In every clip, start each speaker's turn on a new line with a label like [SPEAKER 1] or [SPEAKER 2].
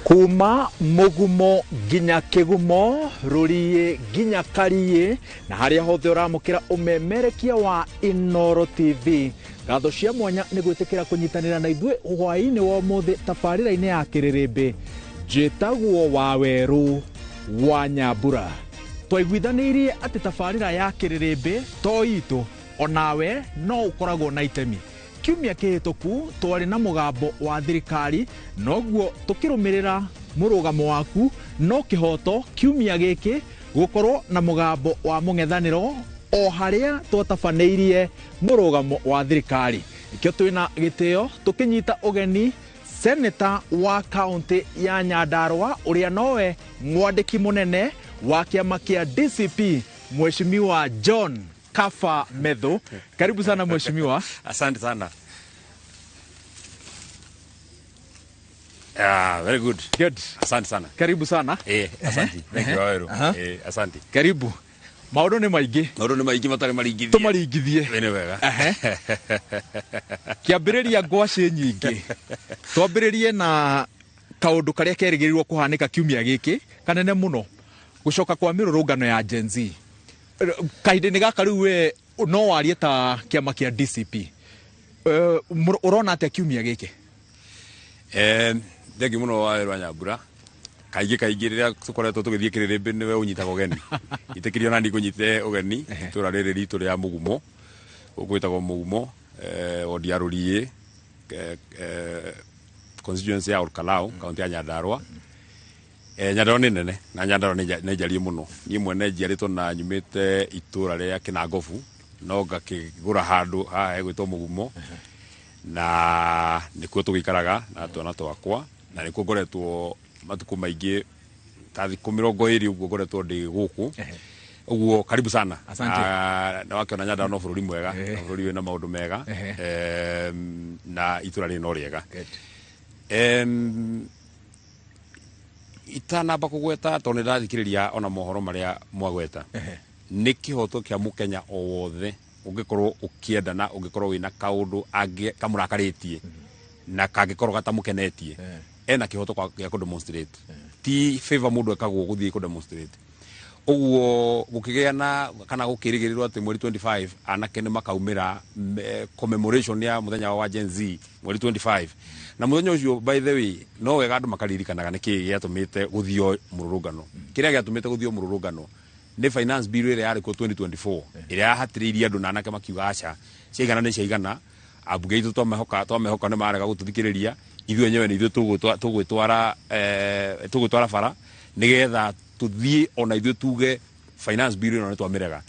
[SPEAKER 1] Kuma mugumo nginya kigumo, ruriĩ nginya kariĩ, na harĩa hothe ũramũkĩra ũmemerekia wa Inooro TV. Ngatho cia mwanya nĩ gwĩtĩkĩra kũnyitanĩra na ithuĩ hwaĩ-inĩ wa ũmũthĩ tabarĩra-inĩ ya Kĩrĩrĩmbĩ. Njĩtagwo Wawerũ wa Nyambura. Twaiguithanĩirie atĩ tabarĩra ya Kĩrĩrĩmbĩ to itũ, onawe no ũkoragwo na itemi. Kiumia kĩhĩtũku twarĩ na mũgambo wa thirikari, noguo tũkĩrũmĩrĩra mũrũgamo waku no kĩhoto kiumia gĩkĩ gũkorwo na mũgambo wa mũng'ethanĩro o harĩa twatabanĩirie mũrũgamo wa thirikari. Nĩkĩo twĩna gĩtĩo tũkĩnyita ũgeni Senator wa kaunti ya Nyandarua ũrĩa nowe mwandĩki mũnene wa kĩama kĩa DCP, Mheshimiwa John Kafa Methu. Karibu sana mheshimiwa.
[SPEAKER 2] Asante sana. Ah, very good.
[SPEAKER 1] Good.
[SPEAKER 2] Asante sana.
[SPEAKER 1] Karibu sana.
[SPEAKER 2] Asante. Thank you, Waweru. Asante.
[SPEAKER 1] Karibu. Maũndũ nĩ maingĩ.
[SPEAKER 2] Maũndũ nĩ maingĩ matarĩ maringithie.
[SPEAKER 1] Tũmaringithie.
[SPEAKER 2] Nĩ wega.
[SPEAKER 1] Kĩambĩrĩria ngwacĩ nyingĩ. Twambĩrĩrie na kaũndũ karĩa kerĩgĩrĩirwo kũhanĩka kiumia gĩkĩ kanene mũno, gũcoka kwa mĩrũrũngano ya Gen Z. Kahinda-inĩ gaka rĩu we no warie ta kĩama kĩa DCP. Ũrona atĩa kiumia gĩkĩ?
[SPEAKER 2] Thengiũ mũno Waweru wa Nyambura. Kaingĩ kaingĩ rĩrĩa tũkoretwo tũgĩthiĩ kĩrĩrĩmbĩ nĩwe ũnyitaga ũgeni. Itĩkĩria ona niĩ ngũnyite ũgeni itũra rĩrĩ ritũ rĩa Mũgumo. Gũkũ gwĩtagwo Mũgumo, wodi ya Rũriĩ, constituency ya Olkalau, kaunti ya Nyandarua. Nyandarua nĩ nene na Nyandarua nĩ njariĩ mũno. Niĩ mwene njiarĩtwo na nyumĩte itũra rĩa Kĩnangobu, no ngakĩgũra handũ haha hegwĩtwo Mũgumo, na nĩkuo tũgĩikaraga na twana twakwa, na nĩkuo ngoretwo matukũ maingĩ ta thikũ mĩrongo ĩrĩ ũguo ngoretwo ndĩ gũkũ. Ũguo karibu sana.
[SPEAKER 1] Asante.
[SPEAKER 2] Na wakĩona Nyandarua no bũrũri mwega, no bũrũri wĩna maũndũ mega, na itũra rĩrĩ no rĩega.
[SPEAKER 1] Good.
[SPEAKER 2] Itanamba kũgweta tondũ nĩ ndathikĩrĩria ona mohoro marĩa mwagweta. Nĩ kĩhoto kĩa mũkenya o wothe ũngĩkorwo ũkĩenda na ũngĩkorwo wĩna kaũndũ kamũrakarĩtie na kangĩkorwo gatamũkenetie, ena kĩhoto gĩa kũ demonstrate. Ti favor mũndũ ekagwo gũthiĩ kũ demonstrate. Ũguo gũkĩgĩa na kana gũkĩrĩgĩrĩrwo atĩ mweri 25 anake nĩ makaumĩra commemoration ya mũthenya wa Gen Z mweri 25. Na mũthenya ũcio by the way no wega andũ makaririkanaga nĩkĩ gĩatũmĩte gũthio mũrũrũngano. Kĩrĩa gĩatũmĩte gũthio mũrũrũngano nĩ finance bill ĩrĩa yarĩ kuo 2024 ĩrĩa yahatĩrĩirie andũ na anake makiuga aca, ciaigana nĩ ciaigana, ambunge aitũ twamehoka nĩ marega gũtũthikĩrĩria, ithuĩ enyewe nĩ ithuĩ tũgwĩtwara bara nĩgetha tũthiĩ ona ithuĩ tuge finance bill ĩno nĩ twamĩrega.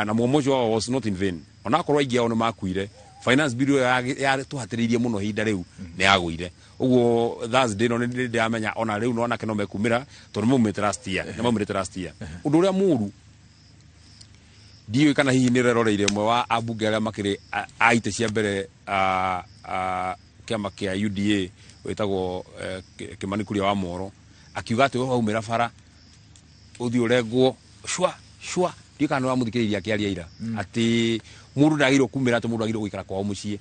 [SPEAKER 2] Na mũgomo ũcio wao was not in vain. Onakorwo aingĩ ao nĩ makuire, finance bill ĩyo yatũhatĩrĩirie mũno ihinda rĩu nĩ yagũire. Ũguo Thursday ĩno nĩ ndĩramenya ona rĩu no anake no mekumĩra tondũ maumĩte last year, nĩ maumĩrĩte last year. Ũndũ ũrĩa mũru ndiũĩ kana hihi nĩ ũreroreire ũmwe wa ambunge arĩa makĩrĩ a itĩ cia mbere kĩama kĩa UDA wĩtagwo Kĩmani Kuria wa Moro akiuga atĩ we waumĩra bara ũthiĩ ũrengwo cua cua. Ndiũĩ kana nĩ wamũthikĩrĩirie akĩaria ira atĩ mũndũ ndagĩrĩirwo kumĩra, atĩ mũndũ agĩrĩirwo gũikara kwao mũciĩ.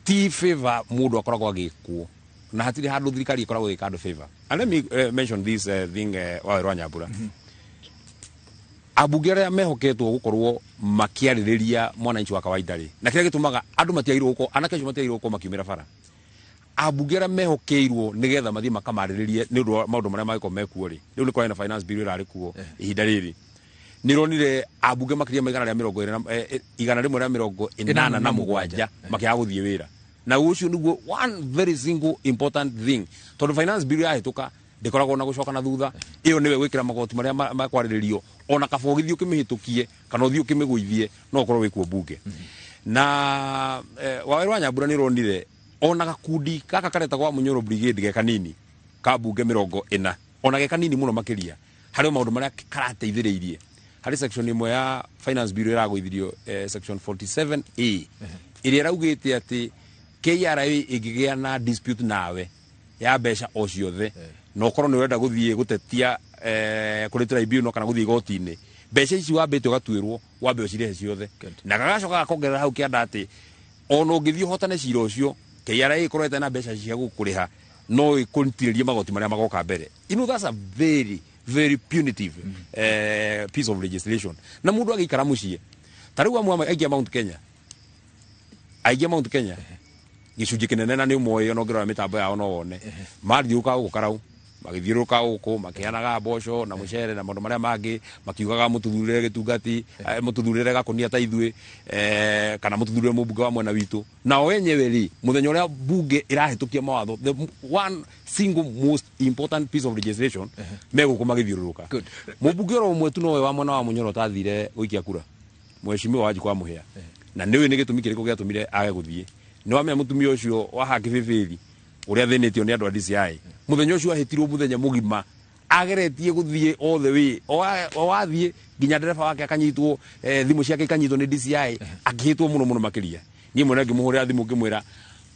[SPEAKER 2] Ti favor mũndũ akoragwo agĩkwo na hatirĩ handũ thirikari ĩkoragwo ĩgĩka andũ favor. And let me mention this thing Waweru wa Nyambura. Ambunge arĩa mehoketwo gũkorwo makĩarĩrĩria mwananchi wa kawaida rĩ, na kĩrĩa gĩtũmaga andũ matiagĩrĩirwo gũkorwo, anake acio matiagĩrĩirwo gũkorwo makiumĩra bara. Ambunge arĩa mehokeirwo nĩgetha mathiĩ makamarĩrĩrie nĩ ũndũ wa maũndũ marĩa mangĩkorwo mekuo rĩ, rĩu nĩ kũrarĩ na finance bill ĩrarĩ kuo ihinda rĩrĩ. Nĩ ũronire ambunge makĩria ma igana rĩa mĩrongo ĩrĩ na igana rĩmwe rĩa mĩrongo ĩnana na mũgwanja makĩaga gũthiĩ wĩra. Na ũcio nĩguo one very single important thing, tondũ finance bill yahĩtũka ndĩkoragwo na gũcoka na thutha. Ĩyo nĩwe gwĩkĩra magoti marĩa makwarĩrĩrio, ona kaba ũgĩthiĩ ũkĩmĩhĩtũkie kana ũthiĩ ũkĩmĩgũithie no ũkorwo wĩ kuo mbunge. Na Waweru wa Nyambura nĩ ũronire ona gakundi gaka karetagwo wa Munyoro Brigade ge kanini ka mbunge mĩrongo ĩna, ona ge kanini mũno makĩria, harĩ o maũndũ marĩa karateithĩrĩirie. Harĩ section ĩmwe ya finance bill ĩragũithirio, section 47A ĩrĩa ĩraugĩte atĩ KRA ĩngĩgĩa na dispute nawe ya mbeca o ciothe, na ũkorwo nĩ ũrenda gũthiĩ gũtetia kũrĩ tribunal kana gũthiĩ igoti-inĩ, mbeca ici wambĩte ũgatuĩrwo wambe ũcirĩhe ciothe. Na gagacoka gakongerera hau kĩanda atĩ ona ũngĩthiĩ ũhotane cira ũcio, KRA ĩkorwo ĩtarĩ na mbeca cia gũkũrĩha, No ĩkũtirĩrie magoti marĩa magoka mbere. You know, that's a very, very punitive piece of legislation. Na mũndũ agĩikara mũciĩ, ta rĩu amwe aingĩ a Mount Kenya, aingĩ a Mount Kenya gĩcunjĩ kĩnene, na nĩ ũmoĩ, ona ũngĩrora mĩtambo yao no wone, mathiũrũrũka gũkũ Karau, magĩthiũrũrũka gũkũ makĩheanaga mboco na mũcere na maũndũ marĩa mangĩ, makiugaga mũtũthurĩre gĩtungati, mũtũthurĩre gakũnia ta ithuĩ, kana mũtũthurĩre mũmbunge wa mwena witũ. Nao enyewe rĩ, mũthenya ũrĩa mbunge ĩrahĩtũkia mawatho, the one single most important piece of legislation, megũkũ magĩthiũrũrũka.
[SPEAKER 1] Good.
[SPEAKER 2] Mũmbunge oro ũmwe tu nowe wa mwena wa Mũnyoro ũtathire gũikia kura, mheshimiwa Wanjikũ wa Mũhĩa. Na nĩũĩ nĩ gĩtũmi kĩrĩkũ gĩatũmire age gũthiĩ? Nĩ wamenya mũtumia ũcio wa hakĩbĩbĩri ũrĩa thĩnĩtio nĩ andũ a DCI, mũthenya ũcio ahĩtirwo mũthenya mũgima ageretie gũthiĩ all the way, o wathiĩ nginya ndereba wake akanyitwo, thimũ ciake ikanyitwo nĩ DCI, akĩhĩtwo mũno mũno makĩria. Niĩ mwene ngĩmũhũrĩra thimũ ngĩmwĩra,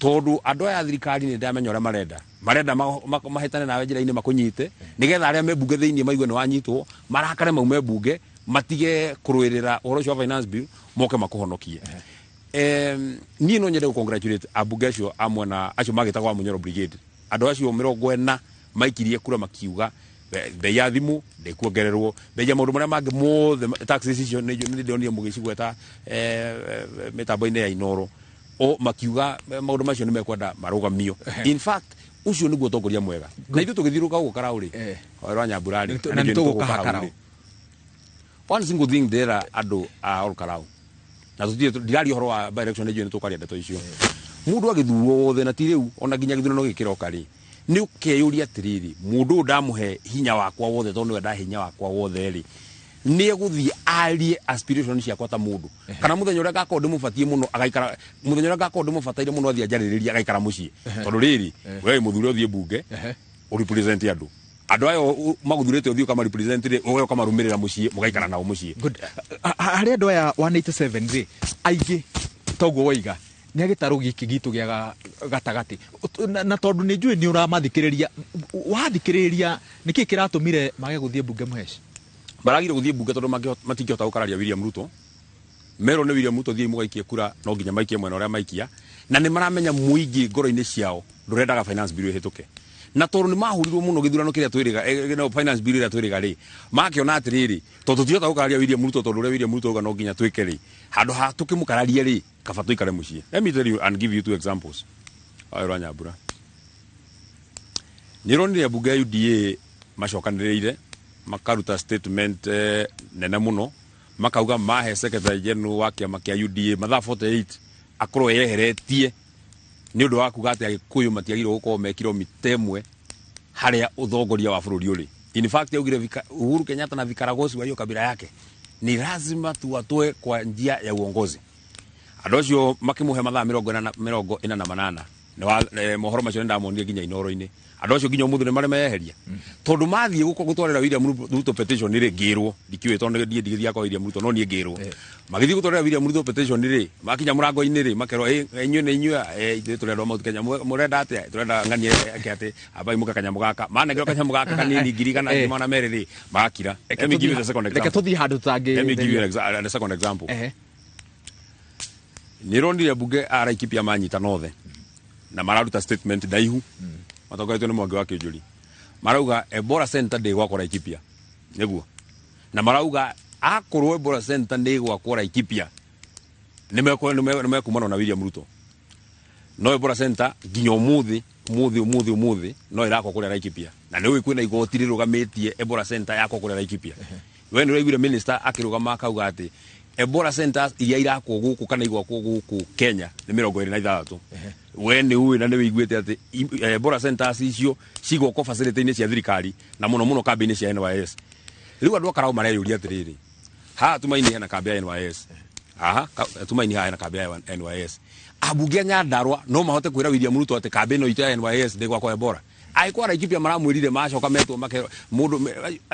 [SPEAKER 2] tondũ andũ aya a thirikari nĩ ndamenya ũrĩa marenda, mahĩtane nawe njĩra-inĩ makũnyite, nĩgetha arĩa me mbunge thĩinĩ maigue nĩ wanyitwo, marakare, maume mbunge, matige kũrũĩrĩra ũhoro ũcio wa finance bill, moke makũhonokie. Niĩ no nyende gũ-congratulate ambunge acio a mwena acio magĩtagwo wa Munyoro Brigade, andũ acio 40 maikirie kura makiuga bei ya thimũ ndĩkuongererwo, bei ya maũndũ marĩa mangĩ mothe, taxes icio nĩ ndĩronire mũgĩcigweta mĩtambo-inĩ ya Inoro, o makiuga maũndũ macio nĩ mekwenda marũgamio. In fact, ũcio nĩguo ũtongoria mwega, na ithuĩ tũgĩthiũrũrũka gũkũ Karau rĩ, rwa Nyambura rĩ,
[SPEAKER 1] Na nĩ tũgũka haha Karau.
[SPEAKER 2] One single thing ndĩra andũ a Ol Karau, na tũtirĩ ndiraria ũhoro wa by election, nĩ njũĩ nĩ tũkaria ndeto icio. Mũndũ agĩthurwo wothe, na ti rĩu, ona nginya gĩthurano gĩkĩroka rĩ, nĩ ũkeyũria atĩrĩrĩ, mũndũ ũyũ ndamũhe hinya wakwa wothe, tondũ nĩwe ndahe hinya wakwa wothe rĩ, nĩ egũthiĩ arie aspiration ciakwa ta mũndũ, kana mũthenya ũrĩa ngakorwo ndĩmũbatiĩ mũno agaikara, mũthenya ũrĩa ngakorwo ndĩmũbataire mũno athiĩ anjarĩrĩrie agaikara mũciĩ? Tondũ rĩrĩ, we wĩ mũthure ũthiĩ mbunge ũrepresent andũ aya magũthurĩte, ũthiĩ ũkamarepresent rĩ, ũge ũkamarũmĩrĩra mũciĩ, mũgaikara nao mũciĩ.
[SPEAKER 1] Good. Harĩ andũ aya 187 rĩ, aingĩ toguo waiga nĩ agĩtarũ gĩkĩ gitũ gĩa gatagatĩ. Na tondũ nĩ njũĩ nĩ ũramathikĩrĩria, wathikĩrĩria, nĩkĩ kĩratũmire mage gũthiĩ mbunge, Mũheci?
[SPEAKER 2] Maragire gũthiĩ mbunge tondũ matingĩhota gũkararia William Ruto. Merwo nĩ William Ruto, thiĩ mũgaikie kura, no nginya maikie mwena ũrĩa maikia, na nĩ maramenya mũingĩ ngoro-inĩ ciao ndũrendaga finance bill ĩhĩtũke, na tondũ nĩ mahurirwo mũno gĩthurano kĩrĩa twĩrĩga, no finance bill ĩrĩa twĩrĩga rĩ, makĩona atĩrĩrĩ, tondũ tũtirahota gũkararia William Ruto, tondũ ũrĩa William Ruto auga no nginya twĩke rĩ, handũ ha tũkĩmũkararie rĩ, kaba tũikare mũciĩ. Let me tell you and give you two examples. Ayo rwa Nyambura, nĩ ũronire mbunge ya UDA macokanĩrĩire makaruta statement nene mũno, makauga mahe secretary general wa kĩama kĩa UDA mathaa 48 akorwo yeheretie nĩ ũndũ wa kuga atĩ Agĩkũyũ matiagĩrĩirwo gũkorwo me kilomita 1 harĩa ũtongoria wa bũrũri ũrĩ. In fact, augire Uhuru Kenyatta na vikaragosi wa hiyo kabila yake ni lazima tuwatoe kwa njia ya uongozi. Andũ acio makĩmũhe mathaa 48. Nĩ mohoro macio nĩ ndamonire nginya Inoro-inĩ. Andũ acio nginya ũmũthĩ nĩ marĩ meyeheria, tondũ mathiĩ gũtwarĩra William Ruto petition rĩ, ngĩrwo, ndikĩũĩ tondũ niĩ ndigĩthiaga kwa William Ruto, no niĩ ngĩrwo magĩthiĩ gũtwarĩra William Ruto petition rĩ, makinya mũrango-inĩ rĩ, makerwo, "Ĩ, inyuĩ nĩ inyuĩ, ithuĩ tũrĩ andũ a Mount Kenya. Mũrenda atĩa?" "Tũrenda ng'anie eke atĩ ambai mũke kanyamũ gaka." Manengerwo kanyamũ gaka kanini, ngiri kana 200 rĩ, magakira. Let me give you the second
[SPEAKER 1] Reke
[SPEAKER 2] example.
[SPEAKER 1] tũthiĩ handũ tũtangĩ.
[SPEAKER 2] Let me give you a second example. Nä ronire mbunge a Laikipia manyitana othe na mararuta statement ndaihu, matongoretio nĩ Mwangi wa Kĩnjũri, marauga Ebola Center ndĩgwakwo Laikipia, nĩguo, na marauga akorwo Ebola Center ndĩgwakwo Laikipia, nĩ mekumana na William Ruto. No Ebola Center nginya ũmũthĩ, ũmũthĩ, ũmũthĩ, ũmũthĩ no ĩrakwo kũrĩa Laikipia, na nĩ ũĩ kwĩna igoti rĩrũgamĩtie Ebola Center yakwo kũrĩa Laikipia. We nĩ ũraiguire minister akĩrũgama akauga atĩ Ebola centers iria irakwo gũkũ kana igwakwo gũkũ Kenya nĩ 26. We nĩ ũĩ na nĩ wĩiguĩte atĩ Ebola centers icio cigwakwo facility-inĩ cia thirikari, na mũno mũno kambĩ-inĩ cia NYS. Rĩu andũ a Karau mareyũria atĩrĩrĩ, haha Tumaini hena kambĩ ya NYS, aha Tumaini haha hena kambĩ ya NYS, ambunge a Nyandarua no mahote kwĩra William Ruto atĩ kambĩ ĩno itũ ya NYS ndĩgwakwo Ebola? Angĩkorwo Laikipia maramwĩrire, macoka metwo makerwo mũndũ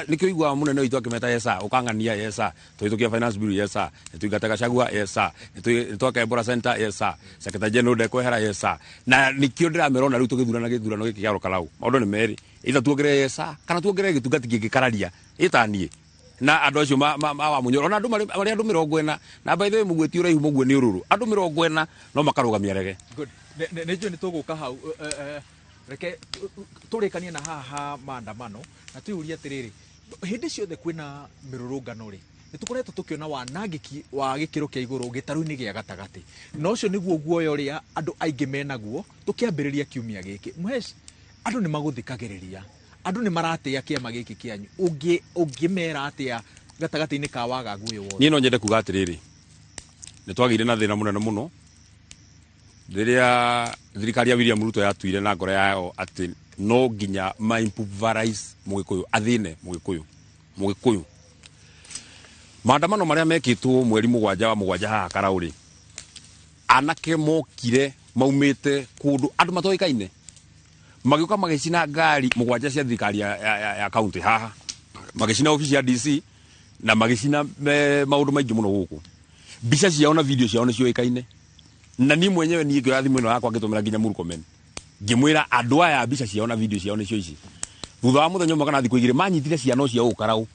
[SPEAKER 2] nĩkĩo iguaga mũnene witũ akĩmeta, "Yes sir," ũkang'ania, "Yes sir, tũhĩtũkia finance bill, yes sir, nĩtũingate Gachagua, yes sir, nĩtwaka Ebola center, yes sir, secretary general ndekwehera, yes sir." Na nĩkĩo ndĩramera ona rĩu tũgĩthurana gĩthurano gĩkĩ kĩa Karau, maũndũ nĩ merĩ, either tuongerere yes sir kana tuongerere gĩtungati kĩngĩkararia ĩtaniĩ na andũ acio ma wa Mũnyoro, ona andũ marĩ andũ 40. Na by the way, mũguĩ ti ũraihu, mũguĩ nĩ ũrũrũ. Andũ 40 no makarũgamia rege.
[SPEAKER 1] Good. Nĩ njũĩ nĩ tũgũka hau. Reke tũrĩkanie na haha maandamano na twĩyũrie atĩrĩrĩ, hĩndĩ ciothe kwĩna mĩrũrũngano rĩ, nĩ tũkoretwo tũkĩona wanangĩki wa gĩkĩro kĩa igũrũ gĩtarũ-inĩ gĩa gatagatĩ, na ũcio nĩguo guoya ũrĩa andũ aingĩ menaguo tũkĩambĩrĩria kiumia gĩkĩ. Mhesh, andũ nĩ magũthikagĩrĩria, andũ nĩ maratĩa kĩama gĩkĩ kĩanyu, ũngĩmera atĩa gatagatĩ-inĩ ka wagagu ũyũ wothe?
[SPEAKER 2] Niĩ no nyende kuga atĩrĩrĩ, nĩ twagĩire na thĩna mũnene mũno rĩrĩa thirikari ya William Ruto yatuire na ngoro yayo atĩ no nginya ma improvise Mũgĩkũyũ athĩne Mũgĩkũyũ. Mũgĩkũyũ maandamano marĩa mekĩtwo mweri 7 wa 7 haha Karau rĩ, anake mokire maumĩte kũndũ andũ matoĩkaine, magĩũka magĩcina ngari 7 cia thirikari ya county haha, magĩcina obici ya DC na magĩcina maũndũ maingĩ mũno gũkũ. Mbica ciao na video ciao nĩ ciũĩkaine, na niĩ mwenyewe niĩ ngĩoya thimũ ĩno yakwa ngĩtũmĩra nginya Murkomen ngĩmwĩra andũ aya mbica ciao na video ciao nĩcio ici. Thutha wa mũthenya ũmwe kana thikũ 2 manyitire ciana cia gũkũ Karau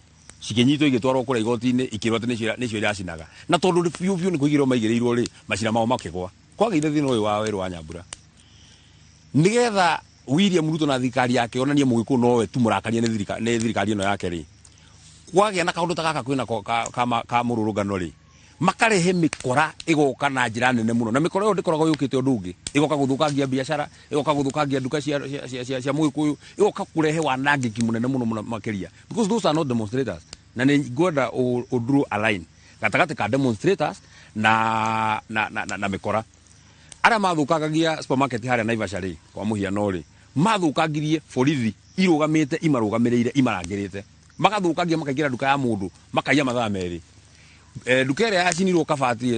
[SPEAKER 2] cikĩnyitwo igĩtwarwo kũrĩa igoti-inĩ, ikĩrwo atĩ nĩcio iracinaga, na tondũ biũ biũ nĩ kũigĩrwo maigĩrĩirwo rĩ, macira mao makĩgwa. Kwagĩire thĩna ũyũ wa werũ wa Nyambura nĩgetha William Ruto na thirikari yake onanie Mũgĩkũyũ nowe tu mũrakarie nĩ thirikari ĩno yake rĩ, kwagĩa na kaũndũ ta gaka kwĩna ka mũrũrũngano rĩ, makarehe mĩkora ĩgoka na njĩra nene mũno, na mĩkora ĩyo ndĩkoragwo yũkĩte ũndũ ũngĩ, ĩgoka gũthũkangia biacara, ĩgoka gũthũkangia nduka cia Mũgĩkũyũ, ĩgoka kũrehe wanangĩki mũnene mũno mũno makĩria, because those are not demonstrators. Na nĩ ngwenda ũ draw a line gatagatĩ ka demonstrators na mĩkora. Arĩa mathũkangagia supermarket harĩa Naivasha rĩ, kwa mũhiano rĩ, mathũkangirie borithi irũgamĩte imarũgamĩrĩire imarangĩrĩte, magathũkangia makaingĩra nduka ya mũndũ makaiya mathaa 2. Nduka ĩrĩa yacinirwo Kabati,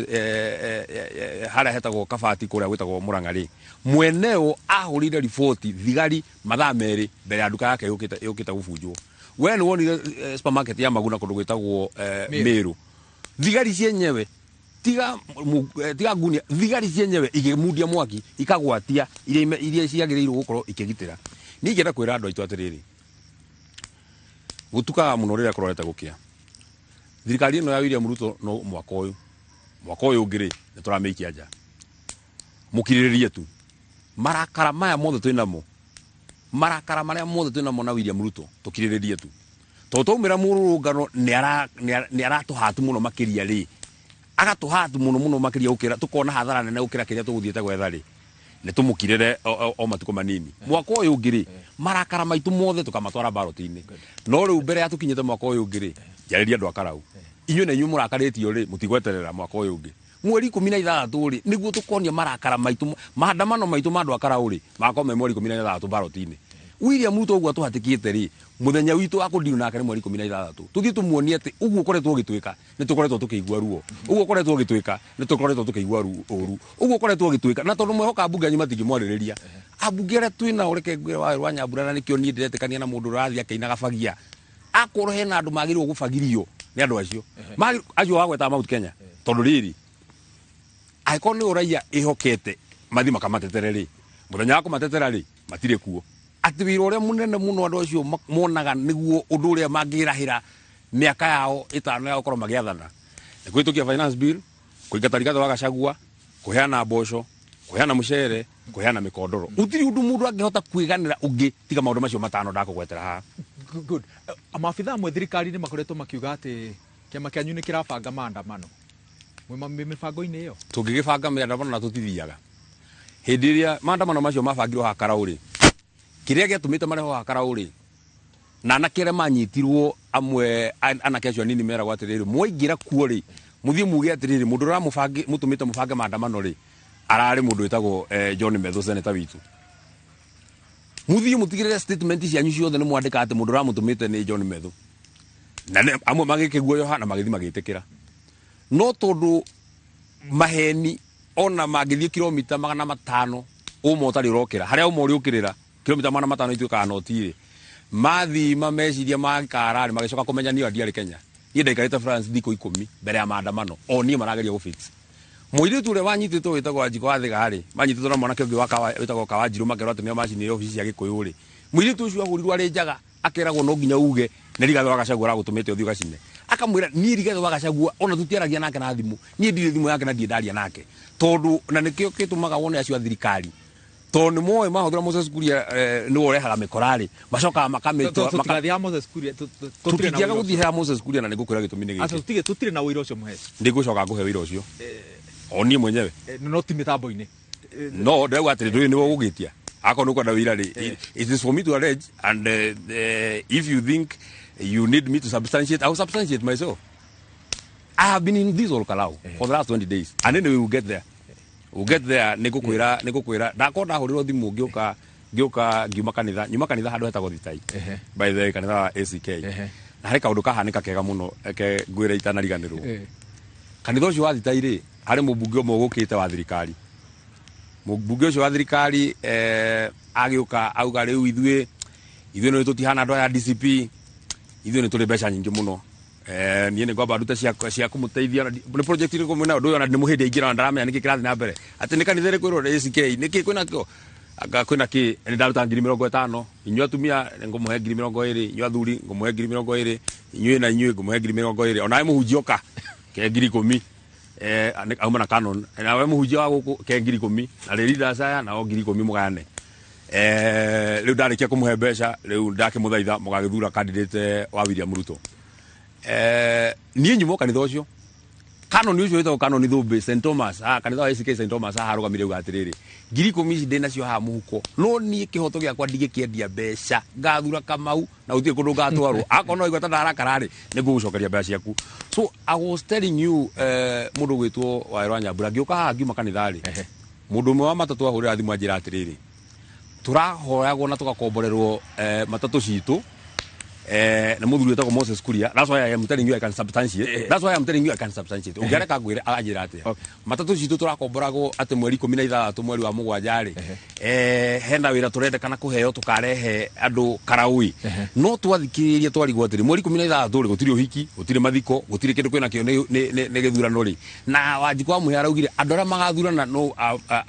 [SPEAKER 2] harĩa hetagwo Kabati kũrĩa gwĩtagwo Murang'a rĩ, mweneo ahũrĩire riboti thigari mathaa 2 mbere ya nduka yake yũkĩte gũbunjwo. We nĩ wonire supermarket ya Maguna kũndũ gwĩtagwo Meru, thigari cienyewe tiga ngunia, thigari cienyewe ikĩmundia mwaki ikagwatia iria ciagĩrĩirwo gũkorwo ikĩgitĩra. Niĩ ingĩenda kwĩra andũ aitũ atĩrĩrĩ, gũtukaga mũno rĩrĩa kũrorete gũkĩa. Thirikari ĩno ya William Ruto no mwaka ũyũ, mwaka ũyũ ũngĩ rĩ, nĩ tũramĩikia nja. Mũkirĩrĩrie tu. Marakara maya mothe twĩnamo, marakara marĩa mothe twĩnamo na William Ruto, tũkirĩrĩrie tu. Tondũ twaumĩra mũrũrũngano nĩ aratũhatu mũno makĩria rĩ, agatũhatu mũno mũno makĩria gũkĩra, tũkona hathara nene gũkĩra kĩrĩa tũgũthiĩte gwetha rĩ, nĩ tũmũkirĩre o matukũ manini. Mwaka ũyũ ũngĩ rĩ, marakara maitũ mothe tũkamatwara ballot-inĩ. No rĩu mbere ya tũkinyĩte mwaka ũyũ ũngĩ rĩ, njarĩria andũ a Karau, inyuĩ na inyuĩ mũrakarĩtio rĩ, mũtigweterera mwaka ũyũ ũngĩ. Mweri 16 rĩ, nĩguo tũkonia marakara maitũ, maandamano maitũ ma andũ a Karau rĩ, magakorwo me mweri 16 ballot-inĩ. William Ruto ũguo atũhatĩkĩte rĩ, mũthenya witũ wa kũndiru nake nĩ mweri 16. Tũthiĩ tũmuonie atĩ ũguo ũkoretwo ũgĩtwĩka, nĩ tũkoretwo tũkĩigua ruo. Ũguo ũkoretwo ũgĩtwĩka, nĩ tũkoretwo tũkĩigua ũru. Ũguo ũkoretwo ũgĩtwĩka, na tondũ mwehoka mbunge yanyu matingĩmwarĩrĩria. Ambunge arĩa twĩnao, reke ngwĩre wa Nyambura, na nĩkĩo niĩ ndĩretĩkania na mũndũ ũrathiĩ akĩinaga bagia. Akorwo hena andũ magĩrĩirwo gũbagirio nĩ andũ acio. Acio wagwetaga Mount Kenya. Tondũ rĩrĩ, angĩkorwo nĩ ũraiya ĩhokete mathiĩ makamatetere rĩ, mũthenya wa kũmatetera rĩ, matirĩ kuo. Atĩ wĩra ũrĩa mũnene mũno andũ acio monaga nĩguo ũndũ ũrĩa mangĩrahĩra mĩaka yao 5 ya gũkorwo magĩathana, nĩ kũhĩtũkia finance bill, kũingata Rigathĩ wa Gachagua, kũheana mboco, kũheana mũcere, kũheana mĩkondoro. Gũtirĩ ũndũ mũndũ angĩhota kwĩganĩra ũngĩ tiga maũndũ macio 5 ndakũgwetera haha.
[SPEAKER 1] Good. Maabithaa amwe thirikari-inĩ makoretwo makiuga atĩ kĩama kĩanyu nĩ kĩrabanga maandamano. Mwĩ mĩbango-inĩ ĩyo?
[SPEAKER 2] Tũngĩgĩbanga maandamano na tũtithiaga. Hĩndĩ ĩrĩa maandamano macio mabangirwo haha Karau rĩ, kĩrĩa gĩatũmĩte marehwo haha Karau rĩ, na anake arĩa manyitirwo amwe, anake acio anini meragwo atĩrĩrĩ, mwaingĩra kuo rĩ, mũthiĩ muge atĩrĩrĩ, mũndũ ũrĩa mũtũmĩte mũbange maandamano rĩ, ararĩ mũndũ wĩtagwo John Methu, senator witũ. Mũthiĩ mũtigĩrĩre statement cianyu ciothe nĩ mwandĩka atĩ mũndũ ũrĩa mũtũmĩte nĩ John Methu. Na amwe magĩkĩguoyoha na magĩthiĩ magĩtĩkĩra. No tondũ maheni ona mangĩthiĩ kilomita 500 ũma ũtarĩ ũrokĩra, harĩa ũma ũrĩũkĩrĩra kilomita 500 ituĩkaga noti rĩ, mathima meciria makara rĩ, magĩcoka kũmenya niĩ ndiarĩ Kenya. Niĩ ndaikarĩte France thikũ 10 mbere ya maandamano, o niĩ marageria gũ fix. Mũirĩtu ũrĩa wanyitĩtwo wĩtagwo Wanjikũ wa Thĩga rĩ, manyitĩtwo na mwanake ũngĩ wa wĩtagwo Kawanjirũ, makerwo atĩ nĩo macinire obici cia Gĩkũyũ rĩ. Mũirĩtu ũcio ahũrirwo arĩ njaga, akeragwo no nginya uge nĩ Rigathĩ wa Gachagua aragũtũmĩte ũthiĩ ũgacine. Akamwĩra niĩ Rigathĩ wa Gachagua ona tũtiaragia nake na thimũ, niĩ ndirĩ thimũ yake na ndirĩ ndaria nake. Tondũ na nĩkĩo gĩtũmaga wone acio a thirikari Tondũ nĩ moĩ mahũthĩra Moses Kuria, nĩwe ũrehaga mĩkora rĩ, macokaga makamĩtwa.
[SPEAKER 1] Tũtigathiĩ ha Moses Kuria.
[SPEAKER 2] Tũtingĩaga gũthiĩ ha Moses Kuria, na nĩngũkwĩra gĩtũmi nĩ
[SPEAKER 1] gĩkĩ. Aca, tũtirĩ na ũira ũcio mũhe.
[SPEAKER 2] Nĩngũcoka ngũhe wĩra ũcio o niĩ mwenyewe.
[SPEAKER 1] No ti mĩtambo-inĩ.
[SPEAKER 2] No ndĩrauga atĩrĩ, ndũĩ nĩwe ũgũgĩtia akorwo nĩ ũkwenda wĩra rĩ, it is for me to arrange, and if you think you need me to substantiate, I will substantiate myself. I have been in this Ol Kalou for the last 20 days, and anyway, we will get there, we'll get there. Nĩngũkwĩra ndakorwo ndahũrĩrwo thimũ ngĩũka ngiuma kanitha, nyuma kanitha handũ hetagwo Thitai, by the way, kanitha wa ACK. Na harĩ kaũndũ kahanĩka kega mũno, reke ngwĩre itanariganĩrwo. Kanitha ũcio wa Thitai rĩ, harĩ mũmbunge ũmwe ũgũkĩte wa thirikari. Mũmbunge ũcio wa thirikari agĩũka auga, rĩu ithuĩ nĩ tũtihana andũ aya DCP, ithuĩ nĩ tũrĩ mbeca nyingĩ mũno. Niĩ nĩ ngwamba ndute cia kũmũteithia nĩ project ĩrĩkũ mwĩnayo. Ũndũ ũyũ ona nĩ mũhĩndĩ aingĩra, ona ndaramenya nĩkĩ kĩrathiĩ na mbere, atĩ nĩ kanitha ĩrĩkũ ĩrwo ACK, nĩkĩ kwĩna kĩo, anga kwĩna kĩ. Nĩ ndaruta 50,000, inyuĩ atumia ngũmũhe 20,000, inyuĩ athuri ngũmũhe 20,000, inyuĩ na inyuĩ ngũmũhe 20,000. Onawe mũhunjia ũka ke 10,000, auma na canon, nawe mũhunjia wa gũkũ ke 10,000, na rĩ leaders aya nao 10,000 mũgayane. Rĩu ndarĩkia kũmũhe mbeca, rĩu ndakĩmũthaitha mũgagĩthura candidate wa William Ruto. Niĩ nyuma kanitha ũcio, kanoni ũcio wĩtagwo Kanoni Thũmbĩ St Thomas, kanitha wa ACK St Thomas, haha arũgamire auga atĩrĩrĩ, 10,000 ici ndĩ nacio haha mũhuko, no niĩ kĩhoto gĩakwa ndigĩkĩendia mbeca, ngathura Kamau na gũtirĩ kũndũ ngatwarwo. Akorwo no igua ta ndarakara rĩ, nĩ ngũgũcokeria mbeca ciaku. So I was telling you, mũndũ ũgwĩtwo Wawerũ Nyambura, ngĩũka haha ngiuma kanitha rĩ, mũndũ ũmwe wa matatũ ahũrĩra thimũ anjĩra atĩrĩrĩ, tũrahoyagwo na tũgakomborerwo matatũ citũ nĩ mũthuri wĩtagwo Moses Kuria. That's why I am telling you I can substantiate. That's why I am telling you I can substantiate. Ũngĩareka ngwĩre anjĩra atĩa. Matatũ citũ tũrakomboragwo atĩ mweri 16 mweri wa mũgwanja rĩ, hena wĩra tũrendekana kũheo tũkarehe andũ Karaũi. No twathikĩrĩria twarigwo atĩrĩ, mweri 16 rĩ, gũtirĩ ũhiki, gũtirĩ mathiko, gũtirĩ kĩndũ kwĩna kĩo, nĩ gĩthurano rĩ. Na Wanjikũ wa Mũhĩa araugire andũ arĩa magathurana no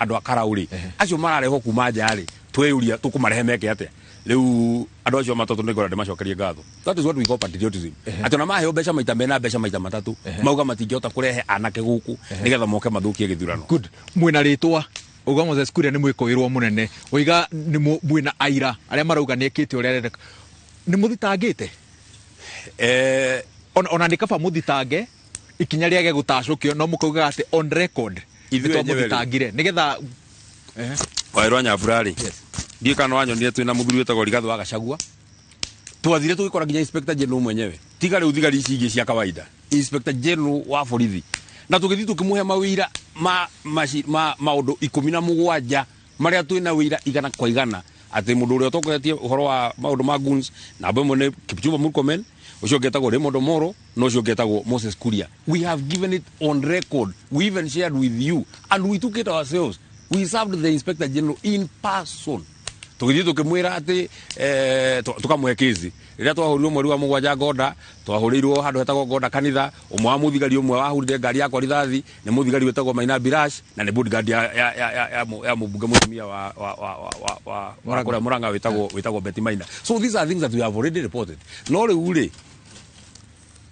[SPEAKER 2] andũ a Karau rĩ, acio mararehwo kuma nja rĩ, tweyũria tũkũmarehe meke atĩa. Rĩu andũ acio matatũ nĩ ngorwo ndĩmacokerie ngatho. That is what we call patriotism, atĩ ona maheo mbeca maita mena mbeca maita matatũ, mauga matingĩhota kũrehe anake gũkũ nĩgetha moke mathũkie gĩthurano.
[SPEAKER 1] Good. Mwĩna rĩtwa uga Moses Kuria nĩ mwĩkũĩrwo mũnene, ũiga nĩ mwĩna aira arĩa marauga nĩ ekĩte ũrĩa arenda, nĩ mũthitangĩte? Ona nĩ kaba mũthitange ikinya rĩage gũtacũkio, no mũkaugaga atĩ on record
[SPEAKER 2] Ithuĩ
[SPEAKER 1] nĩ
[SPEAKER 2] enyewe rĩ.
[SPEAKER 1] twamũthitangire nĩgetha.
[SPEAKER 2] Wawerũ Nyambura rĩ, ndiũĩ kana wanyonire twĩna mũthuri wĩtagwo Rigathĩ wa Gachagua, twathire tũgĩkora nginya Inspector General mwenyewe, tiga rĩu thigari ici ingĩ cia kawaida, Inspector General wa borithi, na tũgĩthiĩ tũkĩmũhe mawĩra ma maũndũ 17 marĩa twĩna wĩira igana kwa igana atĩ mũndũ ũrĩa ũtongoretie ũhoro wa maũndũ ma goons namba ĩmwe nĩ Kipchumba Murkomen, ũcio ũngĩ etagwo Raymond Omolo, na ũcio ũngĩ etagwo Moses Kuria. We have given it on record. We even shared with you and we took it ourselves. We served the Inspector General in person, tũgĩthiĩ tũkĩmwĩra atĩ tũkamũhe kĩsi rĩrĩa twahũrirwo mweri wa mũgwanja Ngoda, twahũrĩirwo handũ hetagwo Ngoda kanitha. Ũmwe wa mũthigari ũmwe wahũrire ngari yakwa rithathi nĩ mũthigari wĩtagwo Maina Birash, na nĩ bodyguard ya mũmbunge mũtumia wa kũrĩa Murang'a wĩtagwo Betty Maina. So these are things that we have already reported. No rĩu rĩ,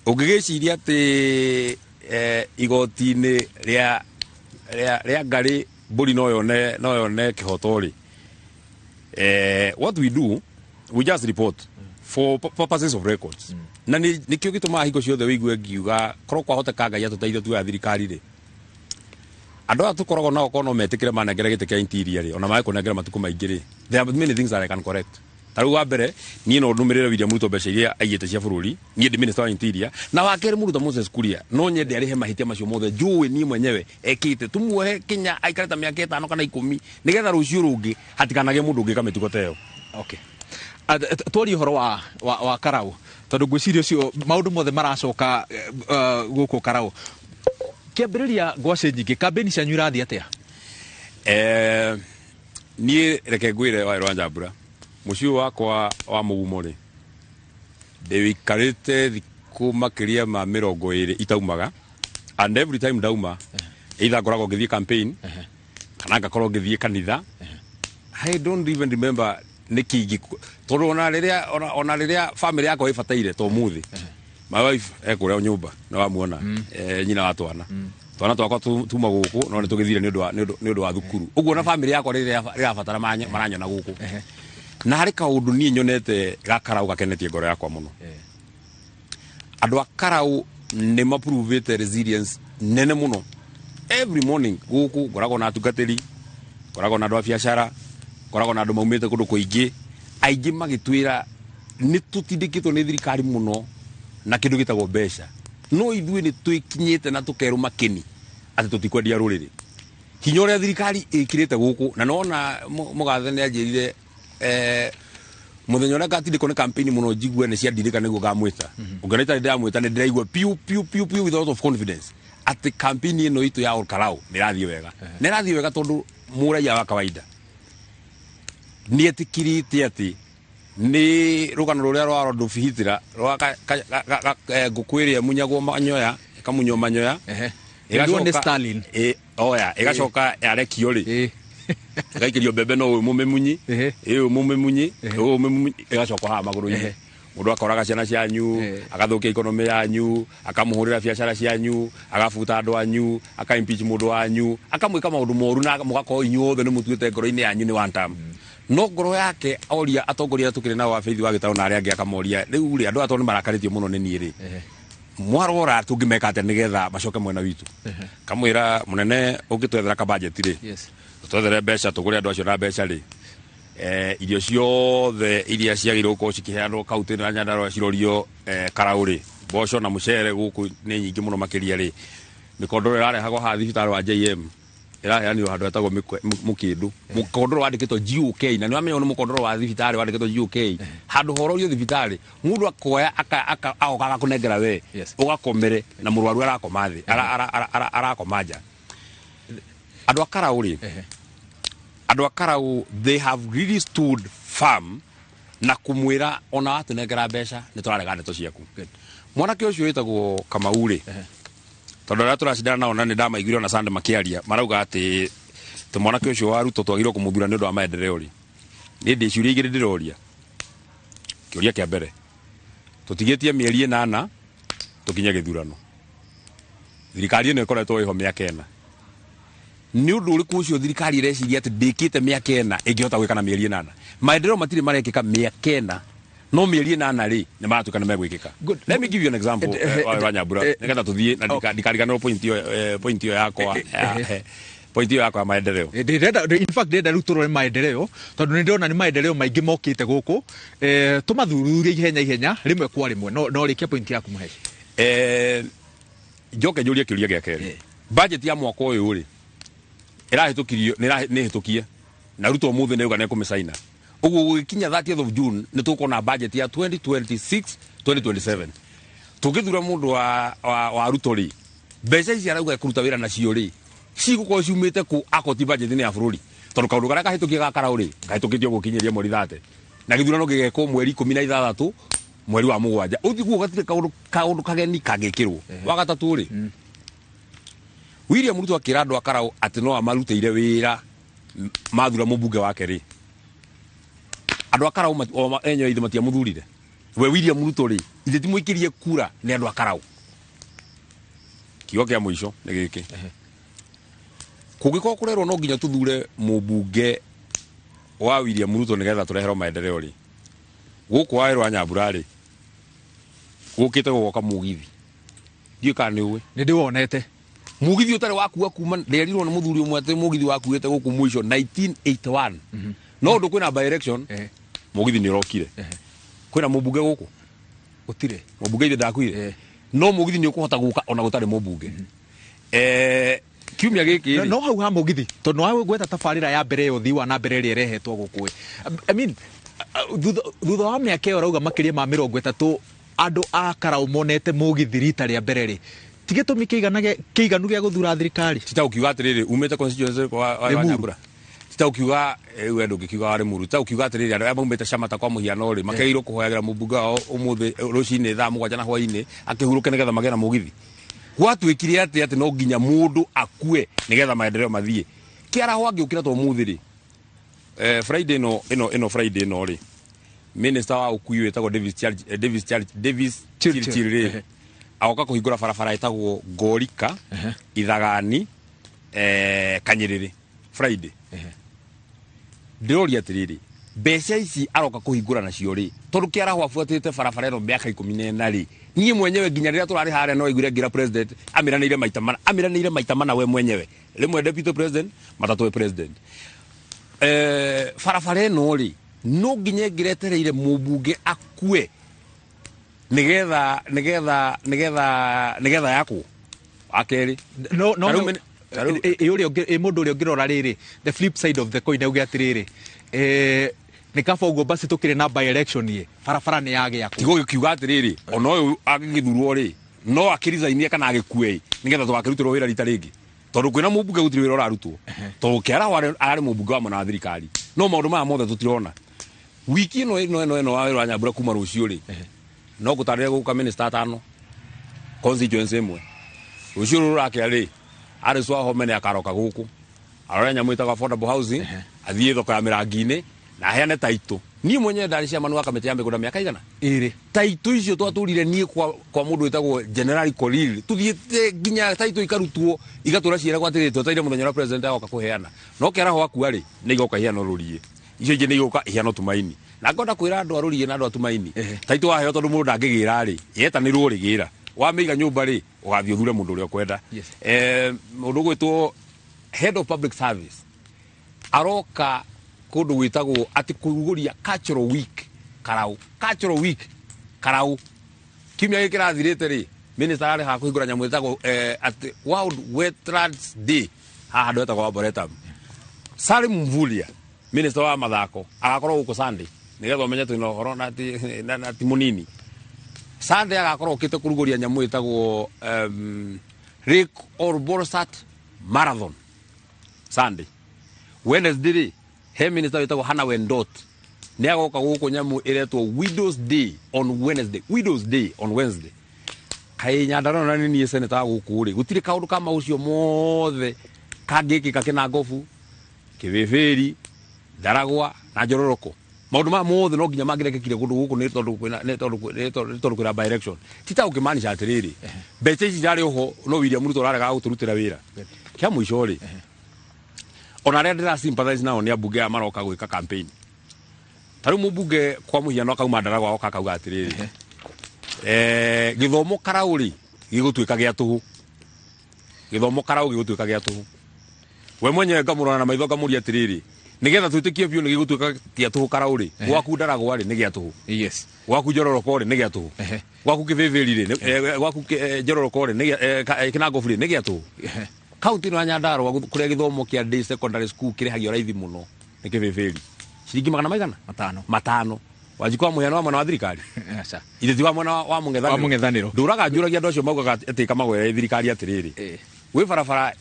[SPEAKER 2] ũngĩgĩciria atĩ igoti-inĩ rĩa ngarĩ mbũri no yone kĩhoto rĩ, what we do, we just report for purposes of records. Na nĩkĩo gĩtũmaga hingo ciothe wĩigue ngiuga korwo kwahoteka Ngai atũteithie tuoya thirikari rĩ, andũ aya tũkoragwo nao korwo no metĩkĩre manengere gĩtĩ kĩa interior rĩ, ona mage kũnengera matukũ maingĩ rĩ, there are many things that I can correct. Ta rĩu wa mbere, niĩ no ndũmĩrĩre William Ruto mbeca iria aigĩte cia bũrũri, niĩ ndĩ minister wa interior. Na wa kerĩ, mũruta Moses Kuria no nyende arĩhe mahĩtia macio mothe njũĩ niĩ mwenyewe ekĩte, tumuohe kinya aikare ta mĩaka 5 kana 10, nĩgetha rũciũ rũngĩ hatikanagĩe mũndũ ũngĩka mĩtugo ta ĩyo.
[SPEAKER 1] Okay. Twarie ũhoro wa Karau, tondũ ngwĩciria ũcio maũndũ mothe maracoka gũkũ Karau. Kĩambĩrĩria ngwacĩ nyingĩ, kambĩni cianyu irathiĩ atĩa?
[SPEAKER 2] Niĩ reke ngwĩre, Wawerũ wa Njambura, mũciĩ ũyũ wakwa wa mũgumo rĩ, ndĩwĩikarĩte thikũ makĩria ma 20 itaumaga, and every time ndauma, either ngoragwo ngĩthiĩ campaign kana ngakorwo ngĩthiĩ kanitha. I don't even remember nĩkĩ ingĩ, tondũ ona rĩrĩa family yakwa ĩbataire, to mũthĩ my wife ekũrĩa nyũmba nĩ wamuona, nyina wa twana. Twana twakwa tuma gũkũ no nĩ tũgĩthire nĩ ũndũ wa thukuru. Ũguo na family yakwa rĩrĩa ĩrabatara maranyona gũkũ. Na harĩ kaũndũ niĩ nyonete ga Karau gakenetie ngoro yakwa mũno. Andũ a Karau nĩ maprovĩte resilience nene mũno. Every morning gũkũ ngoragwo na atungatĩri, ngoragwo na andũ a biacara, ngoragwo na andũ maumĩte kũndũ kũingĩ, aingĩ magĩtwĩra nĩ tũtindĩkĩtwo nĩ thirikari mũno na kĩndũ gĩtagwo mbeca, no ithuĩ nĩ twĩkinyĩte na tũkerwo makĩni atĩ tũtikwendia rũrĩrĩ. Hinya ũrĩa thirikari ĩkĩrĩte gũkũ, na nona mũgathe nĩ anjĩrire mũthenya ũrĩa ngatindĩkwo nĩ campaign mũno njigue nĩ ciandindĩka nĩguo ngamwĩta. Ũngĩona itarĩ ndĩramwĩta nĩ ndĩraigua piũ piũ piũ piũ with a lot of confidence atĩ campaign ĩno itũ ya Ol Kalou nĩ ĩrathiĩ wega. Nĩ ĩrathiĩ wega tondũ mũraiya wa kawaida nĩ etĩkĩrĩte atĩ nĩ rũgano rũrĩa rwa Adolf Hitler rwa ngũkũ ĩrĩa ĩmunyagwo manyoya, ĩkamunywo manyoya.
[SPEAKER 1] Ĩgacoka nĩ Stalin.
[SPEAKER 2] Oya, ĩgacoka yarekio rĩ, ĩgaikĩrio mbembe no ũyũ mũmĩmunyi, ũyũ mũmĩmunyi, ũyũ mũmĩmunyi, ĩgacoka haha magũrũ-inĩ. Mũndũ akoraga ciana cianyu, agathũkia economy yanyu, akamũhũrĩra biacara cianyu, agabuta andũ anyu, aka impeach mũndũ wanyu, akamwĩka maũndũ moru na mũgakorwo inyuothe nĩ mũtuĩte ngoro-inĩ yanyu nĩ one term. No ngoro yake oria atongoria arĩa tũkĩrĩ nao a Faith wa Gĩtarũ na arĩa angĩ akamoria, rĩu rĩ andũ aya tondũ nĩ marakarĩtio mũno nĩ niĩ rĩ, mwarora tũngĩmeka atĩa nĩgetha macoke mwena witũ? Kamwĩra mũnene ũngĩtwethera ka budget rĩ, twethere mbeca tũgũre andũ acio na mbeca rĩ, irio ciothe iria ciagĩrĩirwo gũkorwo cikĩheanwo kaunti na Nyandarua cirorio Karau rĩ, mboco na mũcere gũkũ nĩ nyingĩ mũno makĩria rĩ, mĩkondoro ĩrarehagwo haha thibitarĩ wa JM ĩraheanirwo handũ hetagwo Mũkĩndũ. Mũkondoro wandĩkĩtwo GOK, na nĩ wamenya nĩ mũkondoro wa thibitarĩ wandĩkĩtwo GOK. Handũ hororio thibitarĩ mũndũ akoya agoka agakũnengera we, ũgakomere na mũrwaru arakoma thĩ, arakoma nja. Andũ a Karau rĩ, andũ a Karau they have really stood firm na kumwĩra ona watũnengera mbeca nĩ tũrarega ndeto ciaku. Mwanake ũcio wĩtagwo Kamau rĩ, tondũ arĩa tũracindana nao na nĩ ndamaiguire ona Sunday makĩaria marauga atĩ mwanake ũcio wa Ruto twagĩrĩirwo kũmũthura nĩ ũndũ wa maendeleo rĩ, niĩ ndĩ ciũria igĩrĩ ndĩroria. Kĩũria kĩa mbere, tũtigĩtie mĩeri 8 tũkinye gĩthurano. Thirikari ĩno ĩkoretwo ĩho mĩaka 4. Nĩ ũndũ ũrĩkũ ũcio thirikari ĩreciria atĩ ndĩkĩte mĩaka 4 ĩngĩhota gwĩka na mĩeri 8? Maendeleo matirĩ marekĩka mĩaka 4, no mĩeri 8 rĩ nĩ maratuĩka nĩ megwĩkĩka. Let me give you an example, wa Nyambura, nĩgetha tũthiĩ na ndikariganĩrwo point ĩyo, point ĩyo yakwa, point ĩyo yakwa ya maendeleo.
[SPEAKER 1] Ndĩrenda, in fact ndĩrenda rĩu tũrore maendeleo tondũ nĩ ndĩrona nĩ maendeleo maingĩ mokĩte gũkũ. Tũmathuthurie ihenya ihenya rĩmwe kwa rĩmwe, no rĩkia point yaku Mũheshi.
[SPEAKER 2] Njoke njũrie kĩũria gĩa kerĩ. Budget ya mwaka ũyũ rĩ ĩrahĩtũkirio, nĩ ĩhĩtũkie na Ruto ũmũthĩ nĩ auga nĩ ekũmĩcaina. Ũguo gũgĩkinya 30th of June nĩ tũkuona budget ya 2026 2027. Tũngĩthura mũndũ wa Ruto rĩ, mbeca ici arauga ekũruta wĩra nacio rĩ, cigũkorwo ciumĩte kũ akorwo ti budget nĩ ya bũrũri? Tondũ kaũndũ karĩa kahĩtũkie ga Karau rĩ, kahĩtũkĩtio gũkinyĩria mweri 30. Na gĩthurano gĩgekwo mweri 16 mweri wa 7. Ũguo gatirĩ kaũndũ kageni kangĩkĩrwo. Wa gatatũ rĩ, William Ruto akĩra andũ a Karau atĩ no amarutĩire wĩra mathura mũmbunge wake rĩ, andũ a Karau enyewe ithe matiamũthurire. We William Ruto rĩ, ithe ti mũikĩrie kura nĩ andũ a Karau. Kiugo kĩa mũico nĩ gĩkĩ. Kũngĩkorwo kũrerwo no nginya tũthure mũmbunge wa William Ruto nĩgetha tũreherwo maendeleo rĩ, gũkũ wa Werũ wa Nyambura rĩ, gũkĩte gũgoka mũgithi. Ndiũĩ kana nĩ ũĩ.
[SPEAKER 1] Nĩ ndĩwonete.
[SPEAKER 2] Mũgithi ũtarĩ wakua kuma, nderirwo nĩ mũthuri ũmwe atĩ mũgithi wakuĩte gũkũ mũico 1981. No ũndũ kwĩna by election, mũgithi nĩ ũrokire. Kwĩna mũmbunge gũkũ?
[SPEAKER 1] Gũtirĩ.
[SPEAKER 2] Mũmbunge ithe ndakuire. No mũgithi nĩ ũkũhota gũka ona gũtarĩ mũmbunge. Kiumia gĩkĩ rĩ.
[SPEAKER 1] No hau ha mũgithi, tondũ nĩ wagweta tabarĩra ya mbere ya ũthii wa na mbere ĩrĩa ĩrehetwo gũkũ ĩ. I mean, thutha wa mĩaka ĩyo ũrauga makĩria ma 30 andũ a Karau monete mũgithi rita rĩa mbere rĩ, ti gĩtũmi kĩiganu gĩa gũthura thirikari?
[SPEAKER 2] Ti ta ũkiuga atĩrĩrĩ, umĩte constituency wa
[SPEAKER 1] Limuru.
[SPEAKER 2] Nyambura. Ti ta ũkiuga, we ndũngĩkiuga wa Limuru. Ti ta ũkiuga atĩrĩrĩ, andũ arĩa maumĩte Shamata kwa mũhiano rĩ, makĩagĩrĩirwo kũhoyagĩra mũmbunge wao ũmũthĩ, rũcinĩ thaa 7 na hwainĩ, akĩhurũke nĩgetha magĩe na mũgithi. Gwatuĩkire atĩ atĩ no nginya mũndũ akue nĩgetha maendeleo mathiĩ. Kĩaraho angĩũkĩra to ũmũthĩ rĩ, Friday ĩno, ĩno, ĩno Friday ĩno rĩ, minister wa ũkui wĩtagwo Davis Church, Davis Church, Davis
[SPEAKER 1] Chirchir.
[SPEAKER 2] Chirchir rĩ, Agoka kũhingũra barabara ĩtagwo Ngorika, Ithagani, Kanyĩrĩrĩ, Friday. Ndĩroria atĩrĩrĩ, mbeca ici aroka kũhingũra nacio rĩ, tondũ Kĩaraho abuatĩte barabara ĩno mĩaka 14 rĩ, niĩ mwenyewe nginya rĩrĩa tũrarĩ harĩa no aiguire ngĩra president amĩranĩire maita mana, amĩranĩire maita mana we mwenyewe, rĩmwe deputy president, matatũ we president. Barabara ĩno rĩ, no nginya ĩngĩretereire mũmbunge akue nigetha nigetha nigetha nigetha yakwo wa kerĩ.
[SPEAKER 1] No no.
[SPEAKER 2] Tarĩu
[SPEAKER 1] No. Ĩ ũrĩa mũndũ ũrĩa ũngĩrora rĩrĩ, the flip side of the coin, auge atĩrĩrĩ, nĩ kaba ũguo basi tũkĩrĩ na by election ĩ barabara nĩ yagĩakwo.
[SPEAKER 2] Tigo gĩkiuga atĩrĩrĩ, ona ũyũ angĩgĩthurwo rĩ, no akĩricainie kana agĩkue ĩ, nĩgetha tũgakĩrutĩrwo wĩra rita rĩngĩ, tondũ kwĩna mũmbunge gũtirĩ wĩra ũrarutwo, tondũ Kĩaraho ararĩ mũmbunge wa mwena wa thirikari, no maũndũ maya mothe tũtirona. Wiki ĩno ĩno ĩno ĩno wa wĩra wa Nyambura kuma rũciũ rĩ, no ngũtarĩre gũka minister atano constituency ĩmwe. Rũciũ rũrũ rũrakĩa rĩ, Alice Wahome nĩ akaroka gũkũ arore nyamũ ĩtagwo affordable housing, athiĩ thoko ya mĩrangi-inĩ na aheane taitũ. Niĩ mwenyewe ndarĩ chairman wa kamĩtĩ ya mĩgũnda mĩaka igana.
[SPEAKER 1] Ĩrĩ.
[SPEAKER 2] Taitũ icio twatũrire niĩ kwa mũndũ wĩtagwo General Korir, tuthiĩte nginya taitũ ikarutwo igatũra ciĩragwo atĩrĩ, twetereire mũthenya ũrĩa president agoka kũheana. No Kĩaraho akua rĩ, nĩ igoka iheanwo Rũriĩ, icio ingĩ nĩ igoka iheanwo Tumaini. Na ngwenda kwĩra andũ a Rũriĩ na andũ a Tumaini, taitũ waheo, tondũ mũndũ ndangĩgĩra rĩ, yetanĩrwo rĩgĩra wamĩiga nyũmba rĩ, ũgathiĩ ũthure mũndũ ũrĩa ũkwenda. Mũndũ ũgwĩtwo head of public service aroka kũndũ gwĩtagwo atĩ kũrugũria cultural week Karau, cultural week Karau. Kiumia gĩkĩ kĩrathirĩte rĩ, minister ararĩ haha kũhingũra nyamũ ĩtagwo atĩ World Wetlands Day haha handũ hetagwo Arboretum. Salim Mvurya, minister wa mathako, agakorwo gũkũ Sunday, nĩgetha ũmenye twĩna ũhoro na ti mũnini. Sunday agakorwo okĩte kũrugũria nyamũ ĩtagwo Lake Olbolosat Marathon Sunday. Wednesday rĩ, he minister wĩtagwo Hannah Wendot nĩ agoka gũkũ nyamũ ĩretwo Widows Day on Wednesday, Widows Day on Wednesday. Kaĩ Nyandarua na nĩ niĩ senator wa gũkũ rĩ, gũtirĩ kaũndũ ka maũcio mothe kangĩkĩka Kĩnangobu, Kĩbĩbĩri, Ndaragwa na Njororoko. Maũndũ maya mothe no nginya mangĩrekĩkire kũndũ gũkũ nĩ tondũ kwĩna nĩ tondũ kwĩna by election. Ti ta ũkĩmaanisha atĩrĩrĩ, mbeca ici irarĩ oho, no William Ruto ũraregaga gũtũrutĩra wĩra. Kĩa mũico rĩ, ona arĩa ndĩra sympathize nao nĩ ambunge aya maroka gwĩka campaign. Ta rĩu mũmbunge kwa mũhiano akauma Ndaragwa oka akauga atĩrĩrĩ, gĩthomo Karau rĩ, gĩgũtuĩka gĩa tũhũ, gĩthomo Karau gĩgũtuĩka gĩa tũhũ. We mwenyewe ngamũrora na maitho ngamũria atĩrĩrĩ, nĩgetha twĩtĩkie biũ nĩ gĩgũtuĩka gĩa tũhũ Karau rĩ, gwaku Ndaragwa rĩ, nĩ gĩa tũhũ? Gwaku Njororoko rĩ, nĩ gĩa tũhũ? Gwaku Kĩbĩbĩri rĩ, gwaku Njororoko rĩ, nĩ Kĩnangobu rĩ, nĩ gĩa tũhũ? Kaunti ĩno ya Nyandarua kũrĩa gĩthomo kĩa day secondary school kĩrĩhagio raithi mũno nĩ Kĩbĩbĩri, ciringi magana maigana?
[SPEAKER 1] 5.
[SPEAKER 2] 5. Wanjikũ wa mũhiano wa mwena wa thirikari.
[SPEAKER 1] Aca.
[SPEAKER 2] Ithe ti wa mwena wa mũng'ethanĩro.
[SPEAKER 1] Wa mũng'ethanĩro.
[SPEAKER 2] Ndũraga njũragia andũ acio maugaga atĩ kamagwere thirikari atĩrĩrĩ, gwĩ barabara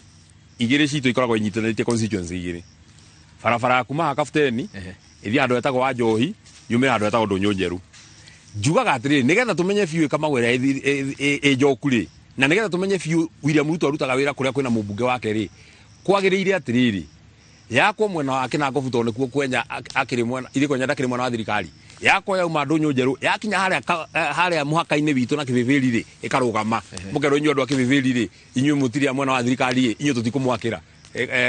[SPEAKER 2] igĩrĩ citũ ikoragwo inyitanĩtie constituency igĩrĩ, barabara ya kuma haha Kabuteni ĩthiĩ handũ hetagwo wa Njohi, yumĩre handũ hetagwo Ndũnyũ Njerũ. Njugaga atĩrĩrĩ, nĩgetha tũmenye biũ ĩkamagwĩra ĩ njoku rĩ, na nĩgetha tũmenye biũ William Ruto arutaga wĩra kũrĩa kwĩna mũmbunge wake rĩ, kwagĩrĩire atĩrĩrĩ, yakwo mwena wa Kĩnangobu, tondũ nĩkuo Kwenya akĩrĩ mwena, ithe Kwenya ndakĩrĩ mwena wa thirikari, yakwo yauma Ndũnyũ Njerũ yakinya harĩa harĩa mũhaka-inĩ witũ na Kĩbĩbĩri rĩ, ĩkarũgama. Mũkerwo inyuĩ andũ a Kĩbĩbĩri rĩ, inyuĩ mũtirĩ a mwena wa thirikari rĩ, inyuĩ tũtikũmwakĩra.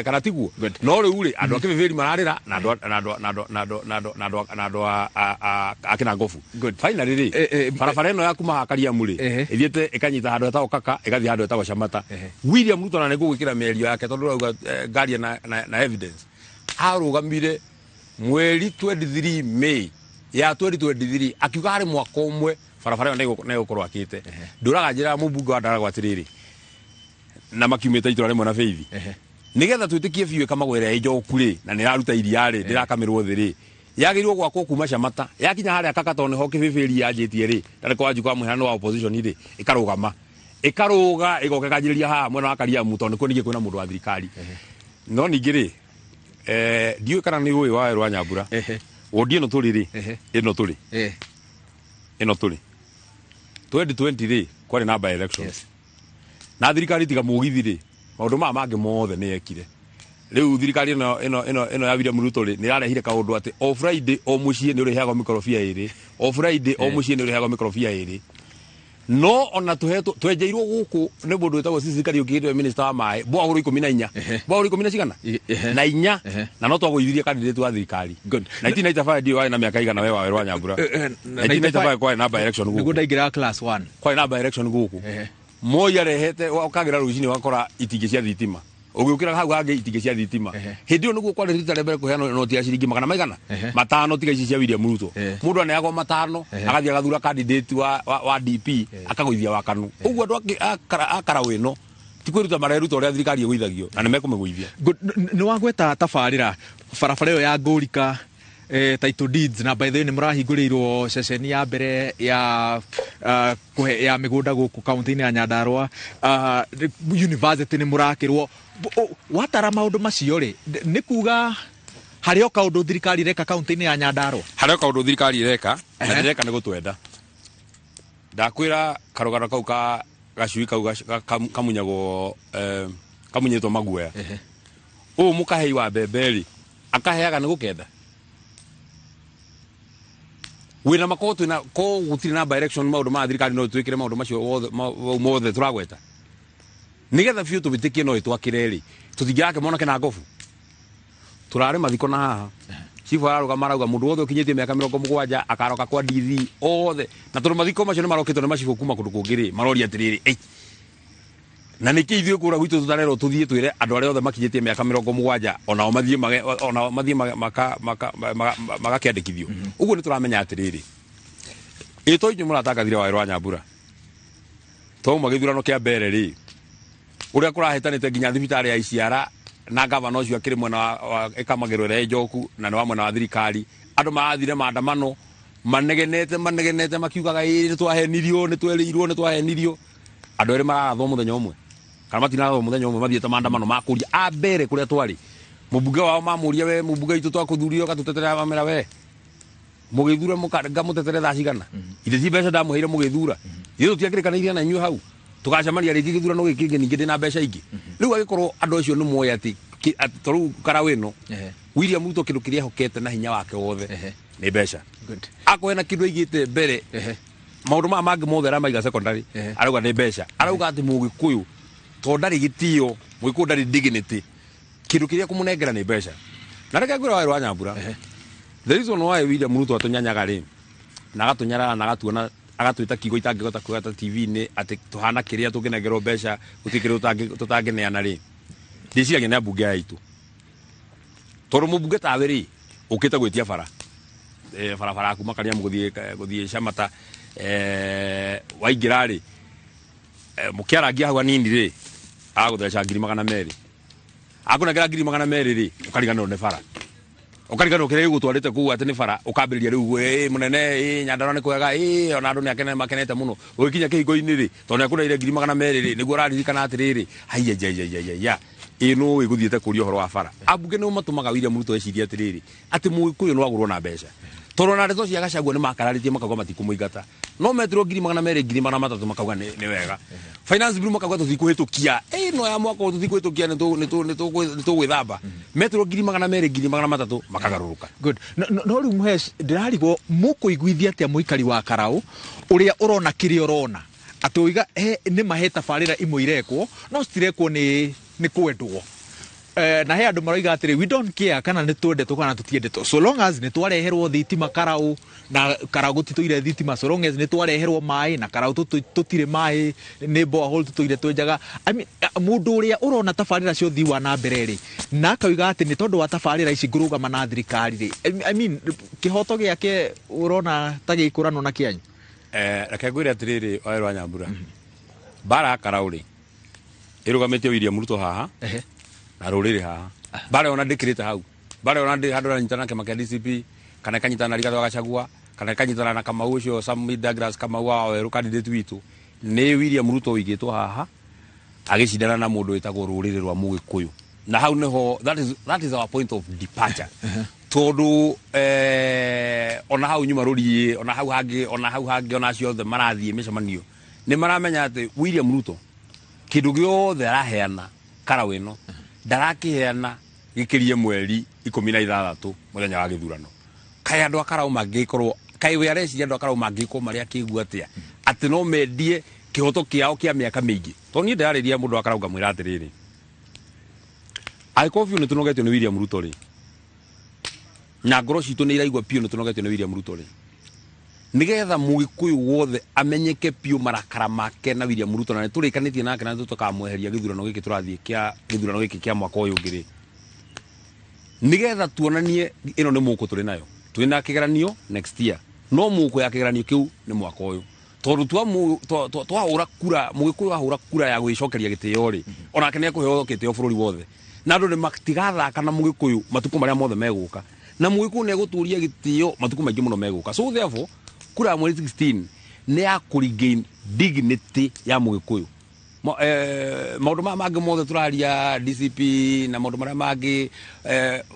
[SPEAKER 2] Kana tiguo? No rĩu rĩ, andũ a Kĩbĩbĩri mararĩra na andũ a- na andũ a- na andũ a- na andũ a- na andũ a- na andũ a- na andũ a Kĩnangobu. Finally rĩ, barabara ĩno ya kuma haha Kariamu rĩ, ĩthiĩte ĩkanyita handũ hetagwo Kaka, ĩgathiĩ handũ hetagwo Camata. William Ruto na nĩngũgwĩkĩra mĩario yake tondũ ũrauga ngaria na evidence. Arũgamire mweri 23 May ya 2023 akiuga harĩ mwaka ũmwe barabara ĩyo nĩgũkorwo akĩte. Ndũraga njĩra mũmbunge wa Ndaragwa atĩrĩrĩ, na makiumĩte itũra rĩmwe na Faith, nĩgetha twĩtĩkie biũ ĩkamagwĩra ĩ njoku rĩ, na nĩraruta iria rĩ, ndĩrakamirwo thĩ rĩ, yagĩrĩirwo gwakwo kuma Camata yakinya harĩa Kaka, tondũ nĩho Kĩbĩbĩri yanjĩtie rĩ, na nĩko Wanjikũ wa mũhiano wa opposition rĩ, ĩkarũgama ĩkarũga ĩgoka ĩkanjĩrĩria haha mwena wa Kariamu, tondũ nĩkuo ningĩ kwĩna mũndũ wa thirikari. No ningĩ rĩ, ndiũĩ kana nĩ ũĩ wa Werũ wa Nyambura, wondi ĩno tũrĩ rĩ, ĩno tũrĩ, ĩno tũrĩ 2020 rĩ, kwarĩ na by elections. Na thirikari tiga mũgithi rĩ, maũndũ maya mangĩ mothe nĩ yekire. Rĩu thirikari ĩno ĩno ĩno ĩno ya William Ruto rĩ, nĩ ĩrarehire kaũndũ atĩ o Friday o mũciĩ nĩ ũrĩheagwo mĩkorobia ĩrĩ, o Friday o mũciĩ nĩ ũrĩheagwo mĩkorobia ĩrĩ. No ona tuhetwo twenjeirwo guku ni mundu witagwo Sisi Kariuki nĩwe minister wa maĩ borehole 14. Borehole 10 na cigana na inya. Na no twagũithirie candidate wa thirikari. 1995 ndiũ warĩ na mĩaka igana we wa Werũ wa Nyambura. 1995 kwarĩ na by election
[SPEAKER 1] Nĩguo
[SPEAKER 2] gũkũ.
[SPEAKER 1] Ndaingĩraga class 1.
[SPEAKER 2] Kwarĩ na by election gũkũ. Moi arehete ũkagĩra rũcinĩ ũgakora itingĩ cia thitima, ũgĩũkĩra hau hangĩ itingĩ cia thitima. Hĩndĩ ĩyo nĩguo kwarĩ rita rĩa mbere kũheanwo noti ya ciringi magana maigana 5 tiga ici cia William Ruto. Mũndũ aneagwo 5 agathiĩ agathura candidate wa DP akagũithia wa KANU. Ũguo andũ a Karaũ ĩno ti kwĩruta mareruta ũrĩa thirikari ĩgũithagio na nĩmekũmĩgũithia.
[SPEAKER 1] Nĩ wagweta tabarĩra barabara ĩyo ya Ngũrika, title deeds, na by the way nĩ mũrahingũrĩirwo ceceni ya mbere ya kũhe ya mĩgũnda gũkũ kaunti-inĩ ya Nyandarua, university nĩ mũrakĩrwo. Watara maũndũ macio rĩ, nĩ kuga harĩ o kaũndũ thirikari ĩreka kaunti-inĩ ya Nyandarua?
[SPEAKER 2] Harĩ o kaũndũ thirikari ĩreka na ndĩreka nĩ gũtwenda. Ndakwĩra karũgano kau ka gacui kau kamunyagwo, kamunyĩtwo maguoya. Ũyũ mũkahei wa mbembe rĩ, akaheaga nĩ gũkenda. Wĩna makorwo twĩna ko gũtirĩ na by election maũndũ ma thirikari no twĩkĩre maũndũ macio mothe tũragweta. Nĩgetha biũ tũbĩtĩkie no ĩtwakĩre rĩ, tũtingĩrake mwanake na ngobu. Tũrarĩ mathiko na haha. Chifu ararũgama arauga mũndũ wothe ũkinyĩtie mĩaka 70 akaroka kwa DV othe. Na tondũ mathiko macio nĩ marokĩtwo nĩ macibũ kuma kũndũ kũngĩ rĩ, maroria atĩrĩrĩ, ei. Na nĩkĩ ithuĩ kũrĩa gwitũ tũtarerwo tũthiĩ twĩre andũ arĩa othe makinyĩtie mĩaka 70 onao mathiĩ mage, onao mathiĩ mage, maka, maka, magakĩandĩkithio. Ũguo nĩ tũramenya atĩrĩrĩ, ĩ to inyuĩ mũratangathire Wawerũ wa Nyambura. Twauma gĩthurano kĩa mbere rĩ, ũrĩa kũrahĩtanĩte nginya thibitarĩ ya Iciara na gavana ũcio akĩrĩ mwena wa ĩkamagĩrwo ĩrĩa ĩ njoku na nĩ wa mwena wa thirikari. Andũ marathire maandamano manegenete, manegenete makiugaga ĩ nĩ twahenirio, nĩ twerĩirwo, nĩ twahenirio. Andũ erĩ mararathwo mũthenya ũmwe kana matinarathwo mũthenya ũmwe mathiĩte maandamano ma kũria a mbere kũrĩa twarĩ. Mũmbunge wao mamũria, we mũmbunge witũ twakũthuria ũgatũteterera, mamera we mũgĩthura ngamũtetere thaa cigana? Ithe ti mbeca ndamũheire mũgĩthura. Ithuĩ tũtiakĩrĩkanĩire na inyuĩ hau tũgacemania rĩngĩ gĩthurano gĩkĩ kĩngĩ ningĩ ndĩna mbeca ingĩ. Rĩu agĩkorwo andũ acio nĩ moĩ atĩ atĩ ta rĩu Karaũ ĩno, William Ruto kĩndũ kĩrĩa ehokete na hinya wake wothe nĩ mbeca. Akorwo hena kĩndũ aigĩte mbere, maũndũ maya mangĩ mothe aramaiga secondary, arauga nĩ mbeca. Arauga atĩ Mũgĩkũyũ tondũ ndarĩ gĩtĩo, Mũgĩkũyũ ndarĩ dignity, kĩndũ kĩrĩa kũmũnengera nĩ mbeca. Na reke ngwĩre Wawerũ wa Nyambura, the reason why William Ruto atũnyanyaga rĩ, na agatũnyarara na agatuona, agatwĩta kiugo itangĩhota kuga ta T V-inĩ atĩ tũhana kĩrĩa tũngĩnengerwo mbeca, gũtirĩ kĩndũ tũtangĩneana rĩ, ndĩciragia nĩ ambunge aya aitũ. Tondũ mũmbunge tawe rĩ, ũkĩte gwĩtia bara. Barabara kuma Kariamu gũthiĩ Shamata, waingĩra rĩ, mũkĩarangia hau hanini rĩ, agũtheca ngiri magana merĩ. Akũnengera ngiri magana merĩ rĩ, ũkariganĩrwo nĩ bara. Ũkariganĩrwo kĩrĩa gĩgũtwarĩte kũu atĩ nĩ bara, ũkambĩrĩria rĩu, mũnene, Nyandarua nĩ kwega, ona andũ nĩ akene, makenete mũno. Ũgĩkinya kĩhingo-inĩ rĩ, tondũ nĩ akũneire ngiri magana merĩ rĩ, nĩguo ũraririkana atĩrĩrĩ, haiya, ja, ja, ja, ja, ja. Ĩ nũ ĩgũthiĩte kũria ũhoro wa bara. Ambunge nĩo matũmaga William Ruto ecirie atĩrĩrĩ, atĩ Mũgĩkũyũ no agũrwo na mbeca. Tondũ ona ndeto cia Gachagua nĩ makararĩtie makauga matikũmũingata. No metirwo ngiri magana merĩ, ngiri magana matatũ makauga nĩ wega. Finance bill makauga tũtikũhĩtũkia. No ya mwaka ũyũ tũtikũhĩtũkia, nĩ tũgwĩthamba. Metirwo ngiri magana merĩ, ngiri magana matatũ makagarũrũka.
[SPEAKER 1] Good. No, no, no rĩu Mũhesh, ndĩrarigwo mũkũiguithia atĩa mũikari wa Karaũ ũrĩa ũrona kĩrĩa ũrona? Atĩ ũiga, he, nĩ mahe tabarĩra imwe irekwo, no citirekwo nĩ kwendwo. Na he andũ maroiga atĩrĩ, we don't care kana nĩ twendetwo kana tũtiendetwo, so long as nĩ twareherwo thitima Karaũ, na Karaũ gũtitũire thitima, so long as nĩ twareherwo maĩ, na Karaũ tũtirĩ maĩ, nĩ borehole tũtũire twenjaga. I mean, mũndũ ũrĩa ũrona tabarĩra cia ũthii wa na mbere rĩ, na akauga atĩ nĩ tondũ wa tabarĩra ici ngũrũgama na thirikari rĩ, I mean, kĩhoto gĩake ũrona ta gĩkũranwo na kĩanyu?
[SPEAKER 2] Reke ngwĩre atĩrĩrĩ, Wawerũ wa Nyambura, mbara ya Karaũ rĩ, ĩrũgamĩtie William Ruto haha, na rũrĩrĩ haha. Mbara ona ndĩkĩrĩte hau. Mbara ona ndĩ handũ aranyitana na kĩama kĩa DCP, kana ĩkanyitana na Rigathĩ wa Gachagua, kana ĩkanyitana na Kamau ũcio Sam Douglas Kamau wa Wawerũ candidate witũ. Nĩ William Ruto ũigĩtwo haha agĩcindana na mũndũ wĩtagwo rũrĩrĩ rwa Mũgĩkũyũ. Na hau nĩho, that is our point of departure. Tondũ, ona hau nyuma rũriĩ, ona hau hangĩ, ona hau hangĩ, ona acio othe marathiĩ mĩcemanio, nĩ maramenya atĩ William Ruto kĩndũ gĩothe araheana Karaũ ĩno, ndarakĩheana gĩkĩrie mweri ikũmi na ithathatũ mũthenya wa gĩthurano. Kaĩ andũ a Karaũ mangĩkorwo, kaĩ we areciria andũ a Karaũ mangĩkorwo marĩ akĩgu atĩa? Atĩ no mendie kĩhoto kĩao kĩa mĩaka mĩingĩ. Tondũ niĩ ndĩrarĩria mũndũ wa Karau ngamwĩra atĩrĩrĩ, angĩkorwo biũ nĩ tũnogetio nĩ William Ruto rĩ, na ngoro citũ nĩ iraigua biũ nĩ tũnogetio nĩ William Ruto rĩ, nigetha Mũgĩkũyũ wothe amenyeke biũ marakara make na William Ruto, na nĩ tũrĩkanĩtie nake na tũkamweheria gĩthurano gĩkĩ tũrathiĩ kĩa gĩthurano gĩkĩ kĩa mwaka ũyũ ũngĩ rĩ, nigetha tuonanie ĩno nĩ mũkũ tũrĩ nayo, twĩ na kĩgeranio next year, no mũkũ ya kĩgeranio kĩu nĩ mwaka ũyũ, tondũ twahũra kura, Mũgĩkũyũ ahũra kura ya gwĩcokeria gĩtĩo rĩ, onake nĩ ekũheo gĩtĩo bũrũri wothe, na andũ nĩ matigathaka na Mũgĩkũyũ matukũ marĩa mothe megũka, na Mũgĩkũyũ nĩ egũtũria gĩtĩo matukũ maingĩ mũno megũka. So therefore kura ya mweri 16 nĩ ya kũ regain dignity ya Mũgĩkũyũ. Maũndũ maya mangĩ mothe tũraria DCP na maũndũ marĩa mangĩ,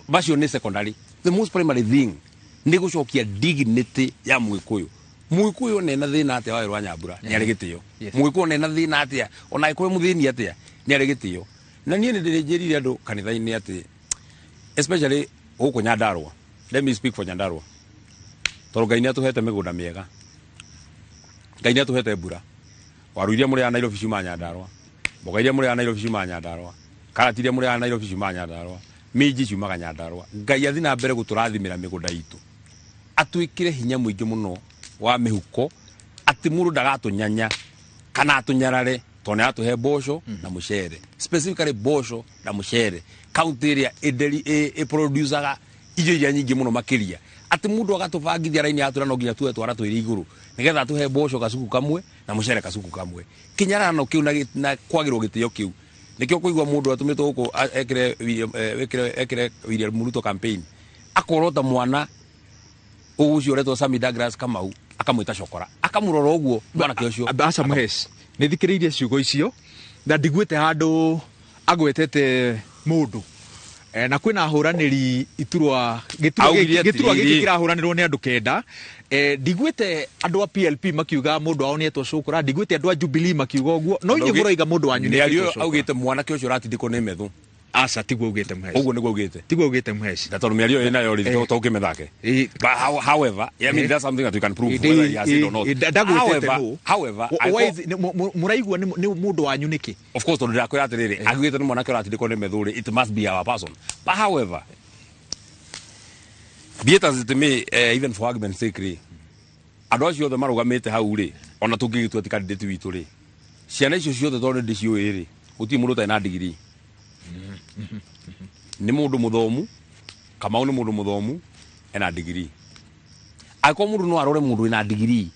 [SPEAKER 2] macio nĩ secondary. The most primary thing nĩ gũcokia dignity ya Mũgĩkũyũ. Mũgĩkũyũ ona ena thĩna atĩa wa Werũ wa Nyambura nĩ arĩ gĩtĩo. Mũgĩkũyũ ona ena thĩna atĩa, ona angĩkorwo mũthĩni atĩa, nĩ arĩ gĩtĩo. Na niĩ nĩ ndĩrĩnjĩrire andũ kanitha-inĩ atĩ especially gũkũ Nyandarua, let me speak for Nyandarua, tondũ Ngai nĩ atũhete mĩgũnda mĩega, Ngai nĩ atũhete mbura. Waru iria mũrĩaga Nairobi ciumaga Nyandarua, mboga iria mũrĩaga Nairobi ciumaga Nyandarua, karati iria mũrĩaga Nairobi ciumaga Nyandarua, minji ciumaga Nyandarua. Ngai athi na mbere gũtũrathimĩra mĩgũnda itũ, atwĩkĩre hinya mũingĩ mũno wa mĩhuko, atĩ mũndũ ndagatũnyanya kana atũnyarare, tondũ nĩ aratũhe mboco na mũcere, specifically mboco na mũcere, kaunti ĩrĩa ĩproducaga irio iria nyingĩ mũno makĩria, atĩ mũndũ agatũbangithia raini yatwĩra no nginya tuoe twara twĩrĩ igũrũ nĩgetha atũhe mboco gacuku kamwe na mũcere gacuku kamwe. Kĩnyarano kĩu na kwagĩrwo gĩtĩo kĩu nĩkĩo kũigua mũndũ atũmĩtwo gũkũ ekĩre William, ekĩre William Ruto campaign, akorwo ta mwana ũcio ũretwo Sammy Douglas Kamau akamwĩta cokora, akamũrora ũguo mwanake ũcio.
[SPEAKER 1] Aca Mũheci, nĩ thikĩrĩirie ciugo icio na ndiguĩte handũ agwetete mũndũ. Na kwĩna ahũranĩri iturwa, gĩturwa
[SPEAKER 2] Augire
[SPEAKER 1] gĩkĩ, gĩturwa gĩkĩ
[SPEAKER 2] atĩrĩrĩ.
[SPEAKER 1] kĩrahũranĩrwo nĩ andũ kenda. Ndiguĩte andũ a PLP makiuga mũndũ wao nĩ etwo cũkũra, ndiguĩte andũ a Jubilee makiuga ũguo, no inyuĩ mũroiga mũndũ wanyu nĩ
[SPEAKER 2] Mĩario
[SPEAKER 1] etwo cũkũra.
[SPEAKER 2] Augĩte mwanake ũcio ũratindĩkwo nĩ methu.
[SPEAKER 1] Aca, tiguo augĩte Mũheci.
[SPEAKER 2] Ũguo nĩguo augĩte.
[SPEAKER 1] Tiguo augĩte Mũheci.
[SPEAKER 2] Na tondũ mĩario ĩyo nayo rĩ, to ũkĩmĩthake. But however, I mean, that's something that we can prove whether he has it or not.
[SPEAKER 1] Ndagwĩtete
[SPEAKER 2] However,
[SPEAKER 1] nũ.
[SPEAKER 2] however, I
[SPEAKER 1] Why
[SPEAKER 2] thought
[SPEAKER 1] is it- mũraigua nĩ mũndũ wanyu nĩkĩ?
[SPEAKER 2] Of course, tondũ ndĩrakwĩra atĩrĩrĩ, augĩte nĩ mwanake ũratindĩkwo nĩ methu rĩ, it must be our person. But however, be it as it may, even for argument's sake rĩ, andũ acio othe marũgamĩte hau rĩ, ona tũngĩgĩtua ti candidate witũ rĩ, ciana icio ciothe tondũ nĩ ndĩciũĩ rĩ, gũtirĩ mũndũ ũtarĩ na degree. Nĩ mũndũ mũthomu, Kamau nĩ mũndũ mũthomu, ena degree. Angĩkorwo mũndũ no arore mũndũ wĩna degree,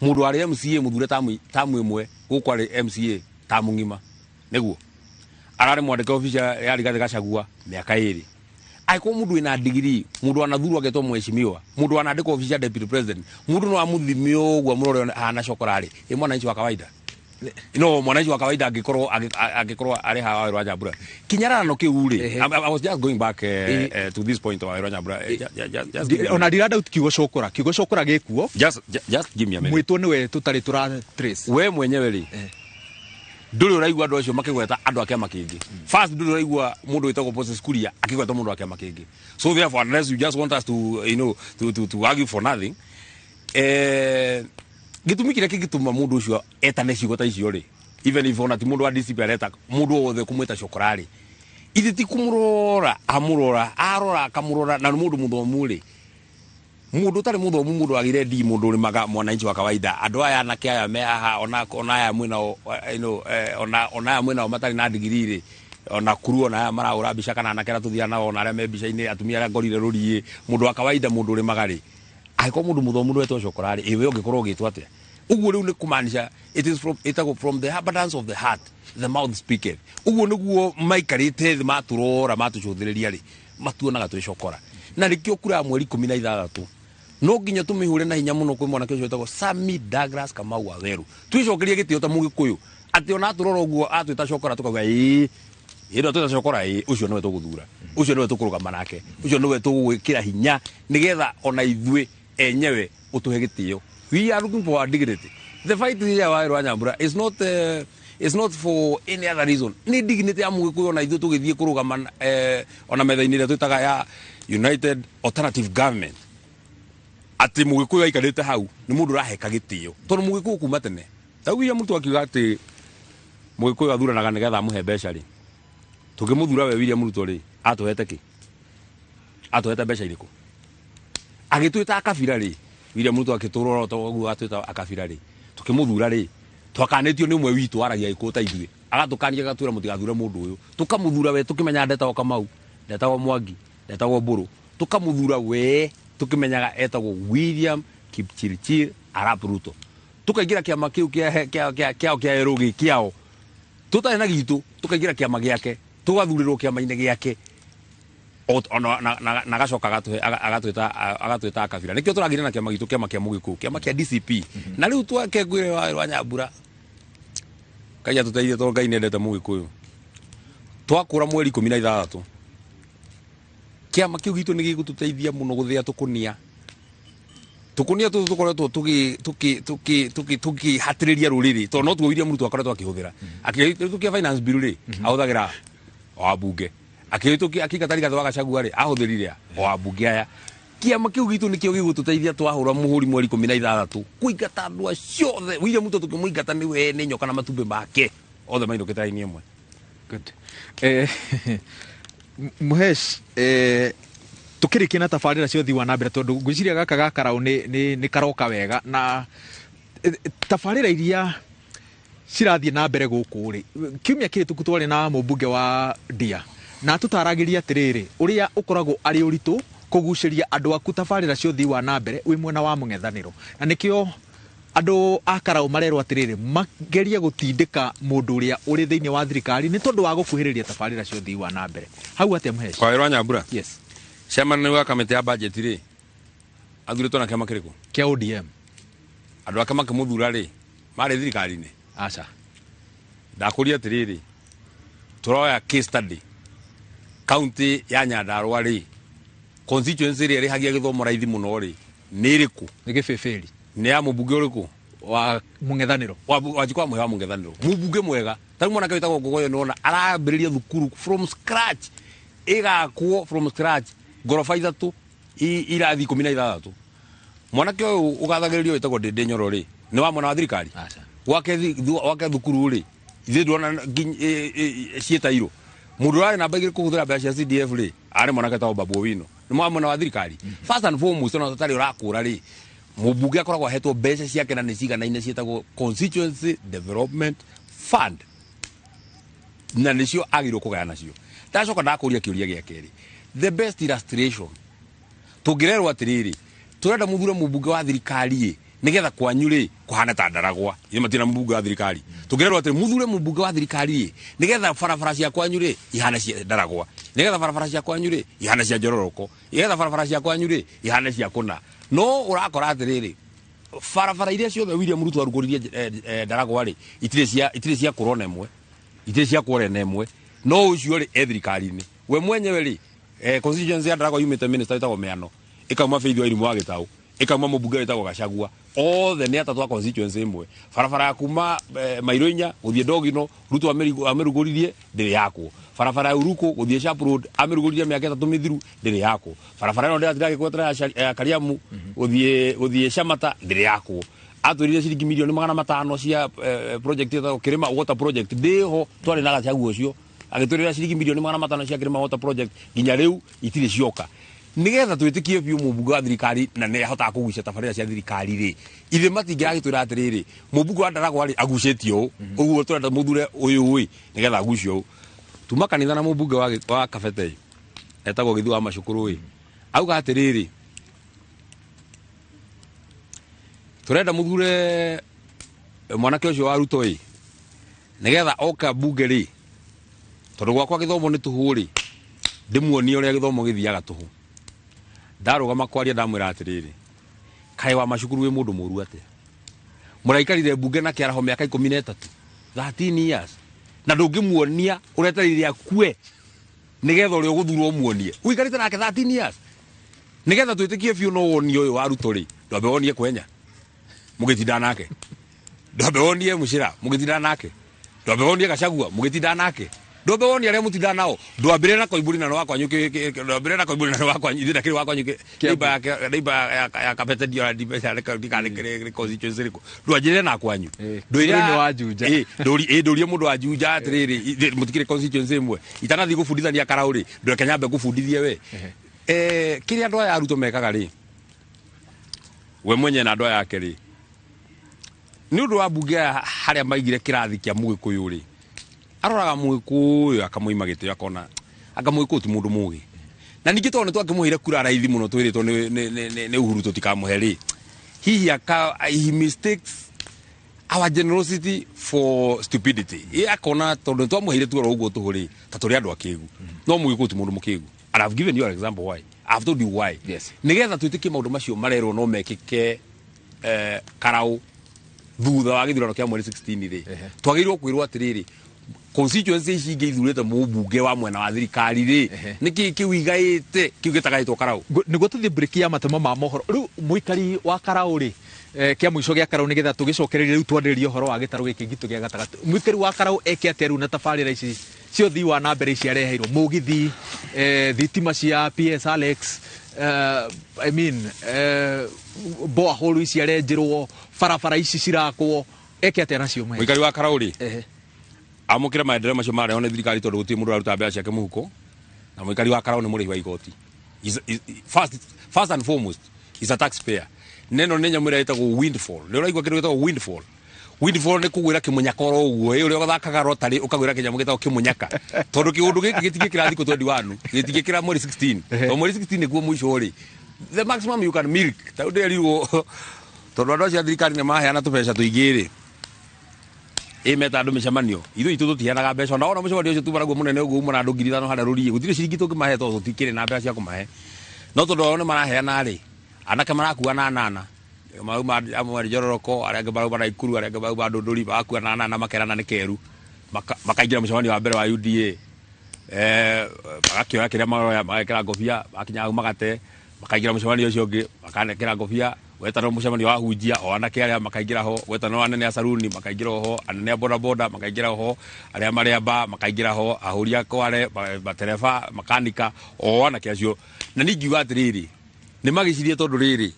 [SPEAKER 2] mũndũ arĩ MCA mũthure tamu ĩmwe, gũkũ arĩ MCA tamu ng'ima, nĩguo ararĩ mwandĩke obici ya Rigathĩ Gachagua mĩaka ĩrĩ. Angĩkorwo mũndũ wĩna degree, mũndũ anathurwo agetwo mheshimiwa, mũndũ anandĩkwo obici ya deputy president, mũndũ no amũthime ũguo amũrore ahana cokora rĩ, ĩ mwananchi wa kawaida. No mwananchi wa kawaida angĩkorwo arĩ haha Waweru wa Nyambura, kinyarano kĩu rĩ, I was just going back to this point wa Waweru wa Nyambura. Just give me a
[SPEAKER 1] Ona
[SPEAKER 2] minute.
[SPEAKER 1] ndiranda kiugo cũkũra, kiugo cũkũra gĩkuo.
[SPEAKER 2] Just give me a minute.
[SPEAKER 1] Mwĩtwo nĩwe tũtarĩ tũra trace.
[SPEAKER 2] We mwenyewe rĩ, ndũrĩ ũraigua andũ acio makĩgweta andũ a kĩama kĩngĩ. First, ndũrĩ ũraigua mũndũ wĩtagwo Moses Kuria akĩgweta mũndũ wa kĩama kĩngĩ. So therefore, unless you just want us to you know to, to, to argue for nothing, gĩtũmi kĩrĩa kĩngĩtũma mũndũ ũcio etane ciugo ta icio rĩ, even if ona ti mũndũ wa DCP areta mũndũ wothe kũmwĩta cokora rĩ, ithe ti kũmũrora amũrora, arora akamũrora, na nĩ mũndũ mũthomu rĩ, mũndũ ũtarĩ mũthomu, mũndũ wagĩire ndi, mũndũ ũrĩmaga, mwananchi wa kawaida, andũ aya anake aya me haha, ona aya mwĩnao, ona aya mwĩnao matarĩ na ndigiri rĩ, ona kuru, ona aya marahũra mbica kana anake arĩa tũthiaga nao, ona arĩa me mbica-inĩ, atumia arĩa ngorire rũriĩ, mũndũ wa kawaida, mũndũ ũrĩmaga rĩ, angĩkorwo mũndũ mũthomu ndwetwo cokora rĩ, ĩ we ũngĩkorwo ũgĩtwo atĩa? Ũguo rĩu nĩ kũmaanisha it is from, ĩtagwo from the abundance of the heart the mouth speaketh. Ũguo nĩguo maikarĩte thĩ matũrora matũcũthĩrĩria rĩ, matuonaga twĩ cokora. Na nĩkĩo kura ya mweri 16 no nginya tũmĩhũre na hinya mũno kwĩ mwanake ũcio wĩtagwo Sammy Douglas Kamau wa Weru, twĩcokerie gĩtĩo ta Mũgĩkũyũ, atĩ ona atũrora ũguo atwĩta cokora tũkauga ĩĩ, ĩĩ, atwĩta cokora ĩĩ, ũcio nĩwe tũgũthura, ũcio nĩwe tũkũrũgama nake, ũcio nĩwe tũgwĩkĩra hinya nĩgetha ona ithuĩ enyewe ũtũhe gĩtĩo. We are looking for our dignity. The fight here wa Waweru wa Nyambura is not for any other reason, nĩ dignity ya Mũgĩkũyũ ona ithuĩ tũgĩthiĩ kũrũgama ona metha-inĩ ĩrĩa twĩtaga ya United Alternative Government. Atĩ Mũgĩkũyũ aikarĩte hau nĩ mũndũ ũraheka gĩtĩo, tondũ Mũgĩkũyũ kuma tene ta William Ruto akiuga atĩ Mũgĩkũyũ athuranaga nĩgetha amũhe mbeca rĩ, tũngĩmũthura we William Ruto rĩ, atũhete kĩ? Atũhete mbeca irĩkũ? Agĩtwĩta akabira rĩ, William Ruto akĩtũrora o ũguo atwĩta akabira rĩ, tũkĩmũthura rĩ, twakanĩtio nĩ ũmwe witũ waragia Gĩkũyũ ta ithuĩ, agatũkania agatwĩra mũtigathure mũndũ ũyũ, tũkamũthura we tũkĩmenya ndetagwo Kamau, ndetagwo Mwangi, ndetagwo Mbũrũ, tũkamũthura we tũkĩmenyaga etagwo William Kipchirchir Arap Ruto, tũkaingĩra kĩama kĩu kĩao kĩa erũ gĩ kĩao tũtarĩ na gitũ, tũkaingĩra kĩama gĩake, tũgathurĩrwo kĩama-inĩ gĩake, na agacoka agatwĩta akabira. Nĩkĩo tũragire na kĩama gitũ, kĩama kĩa Mũgĩkũyũ, kĩama kĩa DCP. Na rĩu twake ngwĩre wa Nyambura, Ngai atũteithie tondũ Ngai nĩendete Mũgĩkũyũ. Twakũra mweri 16, kĩama kĩu gitũ nĩ gĩgũtũteithia mũno gũthĩa tũkũnia. Tũkũnia tũtũ tũkoretwo tũkĩhatĩrĩria rũrĩrĩ, tondũ no tuo William Ruto akoretwo akĩhũthĩra. Akĩhĩtũkia finance bill rĩ, ahũthagĩra o ambunge. Akĩhĩtũkia akĩingata Rigathĩ wa Gachagua rĩ, ahũthĩrire o ambunge aya. Kĩama kĩu gitũ nĩkĩo gĩgũtũteithia twahũra mũhũri mweri 16 kũingata andũ acio othe. William Ruto tũkĩmũingata nĩ we nĩ nyoka na matumbĩ make othe mainũkĩte raini ĩmwe.
[SPEAKER 1] Good. Muhesh, tukĩrĩkia na tabarĩra cia ũthii wa na mbere, tondũ ngwĩciria gaka ga Karau nĩ karoka wega, na tabarĩra iria cirathiĩ na mbere gũkũ rĩ, kiumia kĩhĩtũku twarĩ na mũmbunge wa Ndia na tũtaragĩria atĩrĩrĩ ũrĩa ũkoragwo arĩ ũritũ kũgucĩria andũ aku tabarĩra cia ũthii wa na mbere wĩ mwena wa mũng'ethanĩro, na nĩkĩo andũ a Karau marerwo atĩrĩrĩ magerie gũtindĩka mũndũ ũrĩa ũrĩ thĩinĩ wa thirikari nĩ tondũ wa gũkuhĩrĩria tabarĩra cia ũthii wa na mbere. Hau atĩa Mũheshi?
[SPEAKER 2] Kwa wĩra wa Nyambura?
[SPEAKER 1] Yes.
[SPEAKER 2] Chairman wa kamĩtĩ ya budget rĩ, athurĩtwo na kĩama kĩrĩkũ?
[SPEAKER 1] Kĩa ODM.
[SPEAKER 2] Andũ ake makĩmũthura rĩ, marĩ thirikari-inĩ?
[SPEAKER 1] Aca.
[SPEAKER 2] Ndakũria atĩrĩrĩ, tũroya case study kaunti ya Nyandarua rĩ, constituency ĩrĩa ĩrĩhagia gĩthomo raithi mũno rĩ, nĩ ĩrĩkũ?
[SPEAKER 1] Nĩ Gĩbĩbĩri.
[SPEAKER 2] Nĩ ya mũmbunge ũrĩkũ?
[SPEAKER 1] Wa mũng'ethanĩro.
[SPEAKER 2] Wa Njikwa Mũhĩa wa mũng'ethanĩro. Mũmbunge mwega. Ta rĩu mwanake wĩtagwo Ngogoyo nĩwona arambĩrĩria thukuru from scratch, ĩgakwo from scratch, ngoroba 3, irathi 16. Mwanake ũyũ ũgathagĩrĩrio wĩtagwo Ndĩndĩ Nyoro rĩ, nĩ wa mwena wa thirikari?
[SPEAKER 1] Aca.
[SPEAKER 2] Gwake thukuru rĩ, ithuĩ ndũrona ciĩtairwo. Mũndũ ũrarĩ namba 2 kũhũthĩra mbeca cia CDF rĩ, arĩ mwanake wĩtagwo Babu Owino. Nĩ wa mwena wa thirikari. First and foremost, ona tũtarĩ ũrakũra rĩ, mũmbunge akoragwo ahetwo mbeca ciake na nĩ ciganaine ciĩtagwo Constituency Development Fund, na nĩcio agĩrĩirwo kũgaya nacio. Ndacoka ndakũria kĩũria gĩa kerĩ, the best illustration, tũngĩrerwo atĩrĩrĩ, tũrenda mũthure mũmbunge wa thirikari ĩ, nĩgetha kwanyu rĩ kũhane ta Ndaragwa, ithuĩ matirĩ na mũmbunge wa thirikari. Tũngĩrerwo atĩrĩ, mũthure mũmbunge wa thirikari ĩ, nĩgetha barabara cia kwanyu rĩ ihane cia Ndaragwa, nĩgetha barabara cia kwanyu rĩ ihane cia Njororoko, nĩgetha barabara cia kwanyu rĩ ihane cia kũna. No ũrakora atĩrĩrĩ, barabara iria ciothe William Ruto arugũririe, Ndaragwa rĩ, itirĩ cia kũrwo na ĩmwe, itirĩ cia kũrwo na ĩmwe. No ũcio rĩ e thirikari-inĩ we mwenyewe rĩ, constituency ya Ndaragwa yumĩte minister wĩtagwo Mĩano, ĩkauma Faith wa Irimũ wa Gĩtaũ, ĩkauma mũmbunge wĩtagwo Gachagua, othe nĩ atatũ a constituency ĩmwe. Barabara ya kuma Mairo 4 gũthiĩ Ndogino, Ruto amĩrugũririe, ndĩrĩ yakwo. Barabara ya Uruku gũthiĩ Sharp Road, amĩrugũririe mĩaka 3 mĩthiru, ndĩrĩ yakwo. Barabara ĩno ndĩratinda ngĩgwetera ya Kariamu gũthiĩ Shamata, ndĩrĩ yakwo. Atwĩrire ciringi mirioni magana matano cia project ĩtagwo Kĩrĩma Water Project, ndĩho twarĩ na Gachagua ũcio agĩtwĩrĩra ciringi mirioni magana matano cia Kĩrĩma Water Project, nginya rĩu itirĩ cioka. Nĩgetha twĩtĩkie biũ mũmbunge wa thirikari na nĩ ahotaga kũgucia tabarĩra cia thirikari rĩ, ithe matingĩragĩtwĩra atĩrĩrĩ, mũmbunge wa Ndaragwa rĩ agucĩtie ũũ, ũguo tũrenda mũthure ũyũ ĩ nĩgetha agucie ũũ. Tuma kanitha na mũmbunge wa Kabete etagwo Gĩthu wa Macukuru ĩ, auga atĩrĩrĩ, tũrenda mũthure mwanake ũcio wa Ruto ĩ, nĩgetha oka mbunge rĩ, tondũ gwakwa gĩthomo nĩ tũhũ rĩ, ndĩmuonie ũrĩa gĩthomo gĩthiaga tũhũ. Ndarũgama kwaria ndamwĩra atĩrĩrĩ, kaĩ wa Macukuru wĩ mũndũ mũru atĩa? Mũraikarire mbunge na kĩaraho mĩaka 13, 13 years, na ndũngĩmuonia ũretereire akue nĩgetha ũrĩa ũgũthurwo ũmuonie. Ũikarĩte nake 13 years nĩgetha twĩtĩkie biũ no wonie ũyũ wa Ruto rĩ, ndwambe wonie Kwenya mũgĩtinda nake, ndwambe wonie Mũcĩra mũgĩtinda nake, ndwambe wonie Gachagua mũgĩtinda nake. Ndwambe woni arĩa mũtindaga nao. Ndwambĩrĩre na Koimbũri na nĩ wa kwanyu, ndwambĩrĩre na Koimbũri na nĩ wa kwanyu, ithuĩ ndakĩrĩ wa kwanyu, neighbor yake, neighbor ya Kabete ndiora ndikanĩkĩrĩ constituency ĩrĩkũ. Ndwanjĩrĩre na kwanyu.
[SPEAKER 1] Ndwĩre nĩ wa Juja.
[SPEAKER 2] Ndũrie mũndũ wa Juja atĩrĩrĩ, mũtikĩrĩ constituency ĩmwe. Itanathiĩ gũbundithania Karau rĩ, ndũreke nyambe ngũbundithie we. Kĩrĩa andũ aya a Ruto mekaga rĩ, we mwenye na andũ aya ake rĩ, nĩ ũndũ wa mbunge aya harĩa maigire kĩrathi kĩa Mũgĩkũyũ rĩ, aroraga Mũgĩkũyũ akamũima gĩtĩo, akona anga Mũgĩkũyũ ti mũndũ mũgĩ. Na ningĩ tondũ nĩ twakĩmũheire kura raithi mũno twĩrĩtwo nĩ Uhuru tũtikamũhe rĩ, hihi he mistakes our generosity for stupidity. Ye akona tondũ nĩ twamũheire tu oro ũguo tũhũ rĩ, ta tũrĩ andũ akĩgu. No Mũgĩkũyũ ti mũndũ mũkĩgu. And I've given you an example why. I've told you why. Nĩgetha twĩtĩkie maũndũ macio marerwo no mekĩke, Karau thutha wa gĩthurano kĩa mweri 16 rĩ, twagĩrĩirwo kwĩrwo atĩrĩrĩ, constituency ici ingĩ ithurĩte mũmbunge wa mwena wa thirikari rĩ, nĩkĩ kĩu igaĩte kĩu gĩtagaĩtwo Karau?
[SPEAKER 1] Nĩguo tũthiĩ break ya matemo ma mohoro. Rĩu mũikari wa Karau rĩ, kĩa mũico gĩa Karau nĩgetha tũgĩcokererie rĩu twarĩrĩrie ũhoro wa gĩtarũ gĩkĩ gitũ gĩa gatagatĩ. Mũikari wa Karau eke atĩa rĩu na tabarĩra ici cia ũthii wa na mbere ici areheirwo, mũgithi, thitima cia PS Alex, I mean, borehole ici arenjerwo, barabara ici cirakwo, eke atĩa nacio mwe?
[SPEAKER 2] Mũikari wa Karau rĩ, amũkĩre maendeleo macio marehwo nĩ thirikari tondũ gũtirĩ mũndũ ũraruta mbeca ciake mũhuko, na mũikari wa Karau nĩ mũrĩhi wa igoti. First and foremost is a taxpayer. Neno nĩ nyamũ ĩrĩa ĩtagwo windfall. Nĩ ũraigua kĩndũ gĩtagwo windfall? Windfall nĩ kũgwĩra kĩmũnyaka oro ũguo, ũrĩa ũgathakaga rotary ũkagwĩra kĩnyamũ gĩtagwo kĩmũnyaka. Tondũ kĩũndũ gĩkĩ gĩtingĩkĩra thikũ 21, gĩtingĩkĩra mweri 16. Tondũ mweri 16 nĩguo mũico rĩ. The maximum you can milk. Ta rĩu ndĩrerirwo, tondũ andũ acio a thirikari nĩ maheana tũbeca tũingĩ rĩ, meta andũ mĩcemanio. Ithuĩ itũ tũtiheanaga mbeca. Ona wona mũcemanio ũcio tuma naguo mũnene ũguo uma na andũ 5,000 harĩa rũriĩ, gũtirĩ ciringi tũngĩmahe tondũ tũtikĩrĩ na mbeca cia kũmahe. No tondũ ao nĩ maraheana rĩ, anake marakua na nana. Marauma amwe arĩ Njororoko, arĩa angĩ marauma Naikuru, arĩa angĩ marauma Ndũndũri, marakua na nana makerana nĩ keru. Makaingĩra mũcemanio wa mbere wa UDA. Magakĩoya kĩrĩa maroya, magekĩra ngobia, makinya hau magate, makaingĩra mũcemanio ũcio ũngĩ, makanekĩra ngobia, wetanwo mũcemanio wa hunjia, o anake arĩa makaingĩra ho, wetanwo anene a saruni makaingĩra ho, anene a bodaboda makaingĩra ho, arĩa marĩ amba makaingĩra ho, ahũri a kware, matereba, makanika, o anake acio. Na niĩ ingiuga atĩrĩrĩ, nĩ magĩcirie tondũ rĩrĩ,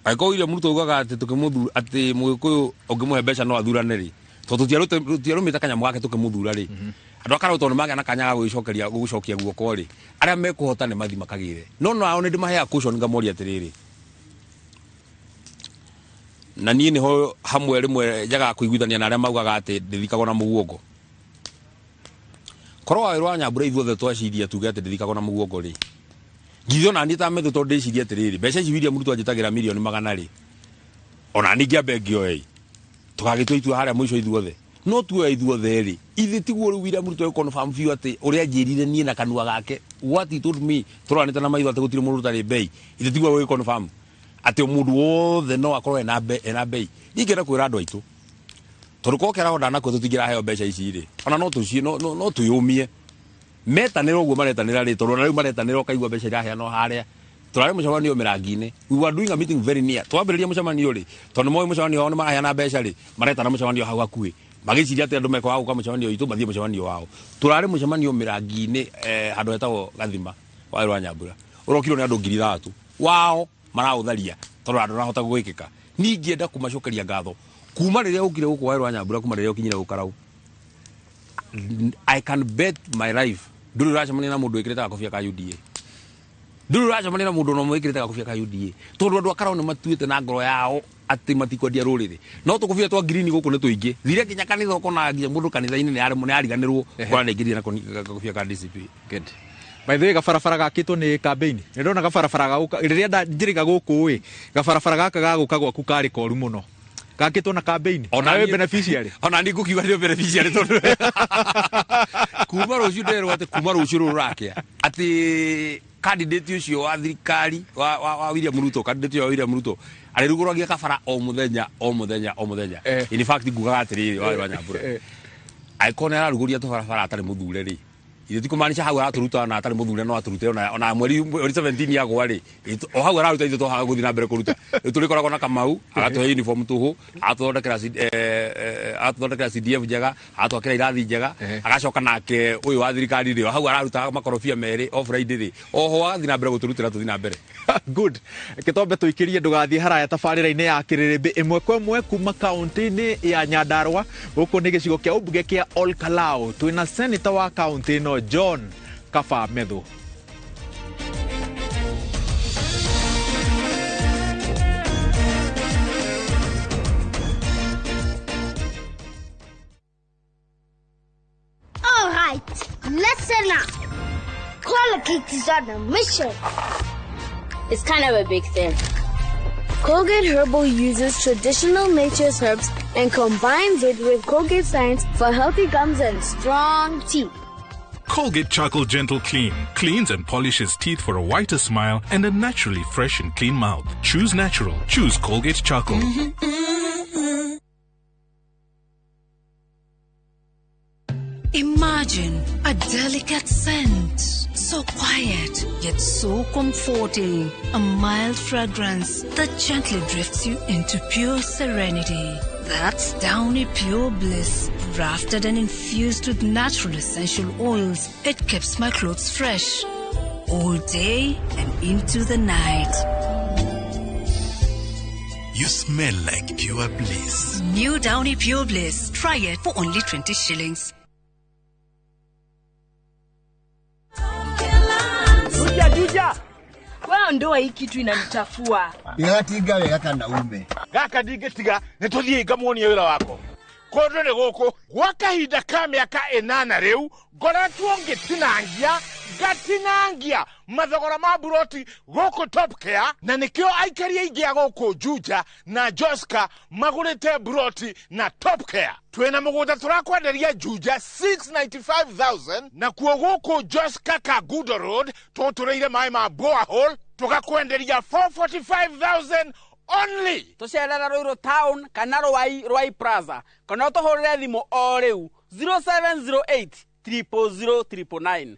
[SPEAKER 2] angĩkorwo William Ruto augaga atĩ tũkĩmũthura, atĩ Mũgĩkũyũ ũngĩmũhe mbeca no athurane rĩ, tondũ tũtiarũmĩte kanyamũ gake tũkĩmũthura rĩ, andũ a Karau tondũ nĩmagĩa na kanya ga gũgĩcokia guoko rĩ, arĩa mekũhota nĩ mathiĩ makagĩre. No nao nĩ ndĩmaheaga caution ngamoria atĩrĩrĩ, na niĩ nĩho hamwe rĩmwe njagaga kũiguithania na arĩa maugaga atĩ ndĩthikagwo na mũguongo. Korwo wawĩrwo wa Nyambura ithuothe twaciria tuge atĩ ndĩthikagwo na mũguongo rĩ, ngithe ona niĩ ta Methu tondũ ndĩcirie atĩrĩrĩ, mbeca ici William Ruto anjĩtagĩra mirioni magana rĩ, ona niĩ ngĩambe ngĩoe, tũgagĩtua itua harĩa mũico ithuothe. No tuoe ithuothe rĩ, ithe tiguo rĩu William Ruto confirm biũ atĩ ũrĩa anjĩrire niĩ na kanua gake, what he told me, tũroranĩte na maitho atĩ gũtirĩ mũndũ ũtarĩ mbei. Ithe tiguo gũgĩ confirm atĩ mũndũ wothe no akorwo ena mbei. Niĩ ingĩenda kwĩra andũ aitũ, tondũ korwo kĩaraho ndanakua tũtingĩraheo mbeca ici rĩ, ona no tũciĩ, no, no, no twĩyũmie. Metanĩra ũguo maretanĩra rĩ, tondũ ona rĩu maretanĩra ũkaigua mbeca iraheanwo harĩa. Tũrarĩ mũcemanio mĩrangi-inĩ. We were doing a meeting very near. Twambĩrĩria mũcemanio rĩ, tondũ nĩmoĩ mũcemanio wao nĩmaraheana mbeca rĩ, maretana mũcemanio hau hakuhĩ. Magĩciria atĩ andũ mekwaga gũka mũcemanio witũ, mathiĩ mũcemanio wao. Tũrarĩ mũcemanio mĩrangi-inĩ, handũ hetagwo Gathima, wa Rwa Nyambura. Ũrokirwo nĩ andũ 3,000. Wao maraũtharia tondũ andũ marahota gwĩkĩka. Niĩ ingĩenda kũmacokeria ngatho kuma rĩrĩa ũkire gũkũ wa Rwa Nyambura, kuma rĩrĩa ũkinyire gũkarau. I can bet my life ndũrĩ ũracemania na mũndũ wĩkĩrĩte gakobia ka UDA. Ndũrĩ ũracemania na mũndũ ona ũmwe wĩkĩrĩte gakobia ka UDA. Tondũ andũ a Karau nĩ matuĩte na ngoro yao atĩ matikwendia rũrĩrĩ. No tũkobia twa green gũkũ nĩ tũingĩ. Thire nginya kanitha ũkona nginya mũndũ kanitha-inĩ nĩ ariganĩrwo kũrĩa nĩ aingĩrire na gakobia ka DCP.
[SPEAKER 1] Good. By the way, gabarabara gakĩtwo nĩ campaign. Nĩ ndona gabarabara gagũka, rĩrĩa njĩrĩga gũkũ ĩ, gabarabara gaka gagũka gwaku karĩ koru mũno. Gakĩtwo na campaign.
[SPEAKER 2] Ona
[SPEAKER 1] Nawe
[SPEAKER 2] niĩ
[SPEAKER 1] beneficiary.
[SPEAKER 2] Ona niĩ ngũkiuga nĩ beneficiary tondũ kuma rũciũ nderwo atĩ kuma rũciũ rũrũ rũrakĩa atĩ candidate ũcio wa thirikari wa William Ruto, candidate ũcio wa William Ruto arĩrugũragia kabara o mũthenya, o mũthenya, o mũthenya. In fact ngugaga atĩrĩrĩ, wa Nyambura. Angĩkorwo nĩ ararugũria tũbarabara atarĩ mũthure rĩ, Ithe ti kumaanisha hau araturuta na atarĩ mũthure no aturute ona mweri 17 yagwa rĩ, o hau araruta ithe twahaga gũthiĩ na mbere kũruta. Rĩu tũrĩkoragwo na Kamau agatũhe uniform tũhũ, agatũthondekera CDF njega, agatwakĩra irathi njega, agacoka nake ũyũ wa thirikari rĩ, o hau araruta makorobia merĩ o Friday rĩ, oho agathiĩ na mbere gũtũrutĩra tũthiĩ na mbere.
[SPEAKER 1] Good. Gĩtombe tũikĩrie ndũgathiĩ haraya tabarĩra-inĩ ya Kĩrĩrĩmbĩ ĩmwe kwa ĩmwe kuma kaunti-inĩ ya Nyandarua. Gũkũ nĩ gĩcigo kĩa ũmbunge kĩa Ol Kalou. Twĩna senator wa kaunti ĩno John Kaba Methu.
[SPEAKER 3] All right, listen up. Colgate is on a mission.
[SPEAKER 4] It's kind of a big thing.
[SPEAKER 3] Colgate Herbal uses traditional nature's herbs and combines it with Colgate science for healthy gums and strong teeth.
[SPEAKER 5] Colgate Charcoal Gentle Clean cleans and polishes teeth for a whiter smile and a naturally fresh and clean mouth. Choose natural. Choose Colgate Charcoal.
[SPEAKER 6] Imagine a delicate scent, so quiet yet so comforting. A mild fragrance that gently drifts you into pure serenity. That's Downy Pure Bliss, crafted and infused with natural essential oils. It keeps my clothes fresh all day and into the night.
[SPEAKER 7] You smell like pure bliss.
[SPEAKER 6] New Downy Pure Bliss. Try it for only 20 shillings.
[SPEAKER 8] Juja.
[SPEAKER 9] Wewe ndoa hii kitu inanichafua.
[SPEAKER 10] Igatinga wega kana ume.
[SPEAKER 8] Gaka ndingĩtiga nĩ tũthiĩ ngamuonie wĩra wako. Kũndũ nĩ gũkũ gwa kahinda ka mĩaka 8 rĩu ngoretwo ngĩtinangia ngatinangia mathogora ma buroti gũkũ Top Care, na nĩkĩo aikari aingĩ a gũkũ Juja na Joska magũrĩte buroti na Top Care. Twĩna mũgũnda tũrakwenderia Juja 695,000, nakuo gũkũ Joska Kagudo Road tũtũrĩire maĩ ma borehole tũgakwenderia 445,000 only.
[SPEAKER 11] Tũcerera Ruiru Town kana Ruai Plaza kana ũtũhũrĩre thimũ o rĩu 0708 000 999.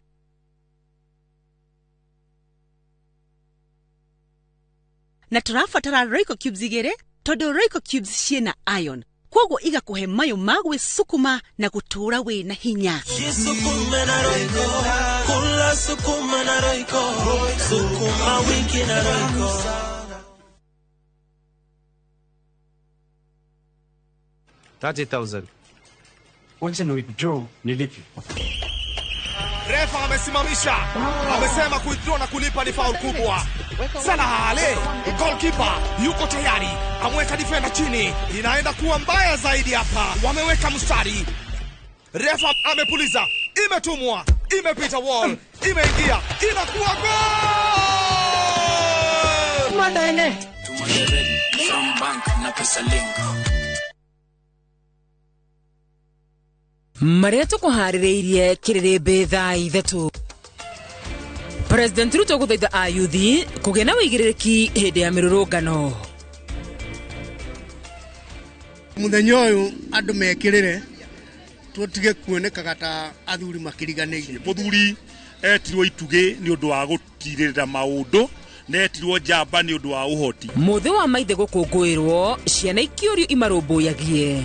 [SPEAKER 12] Na tũrabatara Royco Cubes igĩrĩ tondũ Royco Cubes ciĩna iron, kwoguo igakũhe mayũ ma gwĩcukuma na gũtũũra wĩna hinya.
[SPEAKER 13] Jisukume na Royco, kula sukuma na Royco, sukuma wiki na Royco.
[SPEAKER 14] 30,000. Wacha ni withdraw nilipe.
[SPEAKER 15] Refa amesimamisha. Amesema kuwithdraw na kulipa ni foul kubwa. Salah Ale, goalkeeper yuko tayari. Ameweka defender chini. Inaenda kuwa mbaya zaidi hapa. Wameweka mstari. Refa amepuliza. Imetumwa, imepita wall, imeingia, inakuwa goal.
[SPEAKER 14] Madane.
[SPEAKER 16] Tumadere from bank na pesa link.
[SPEAKER 17] Marĩa tũkũharĩrĩirie kĩrĩrĩmbĩ thaa 3. President Ruto gũthaitha ayuthi kũgĩa na wĩigĩrĩrĩki hĩndĩ ya mĩrũrũngano.
[SPEAKER 18] Mũthenya ũyũ andũ mekĩrĩre tũtige kuonekaga ta athuri makĩriganĩire.
[SPEAKER 19] Mũthuri etirwo itugĩ nĩ ũndũ wa gũtirĩrĩra maũndũ, na etirwo njamba nĩ ũndũ wa ũhoti.
[SPEAKER 17] Mũthĩ wa maithe gũkũngũĩrwo, ciana ikĩũrio imarũmbũyagie.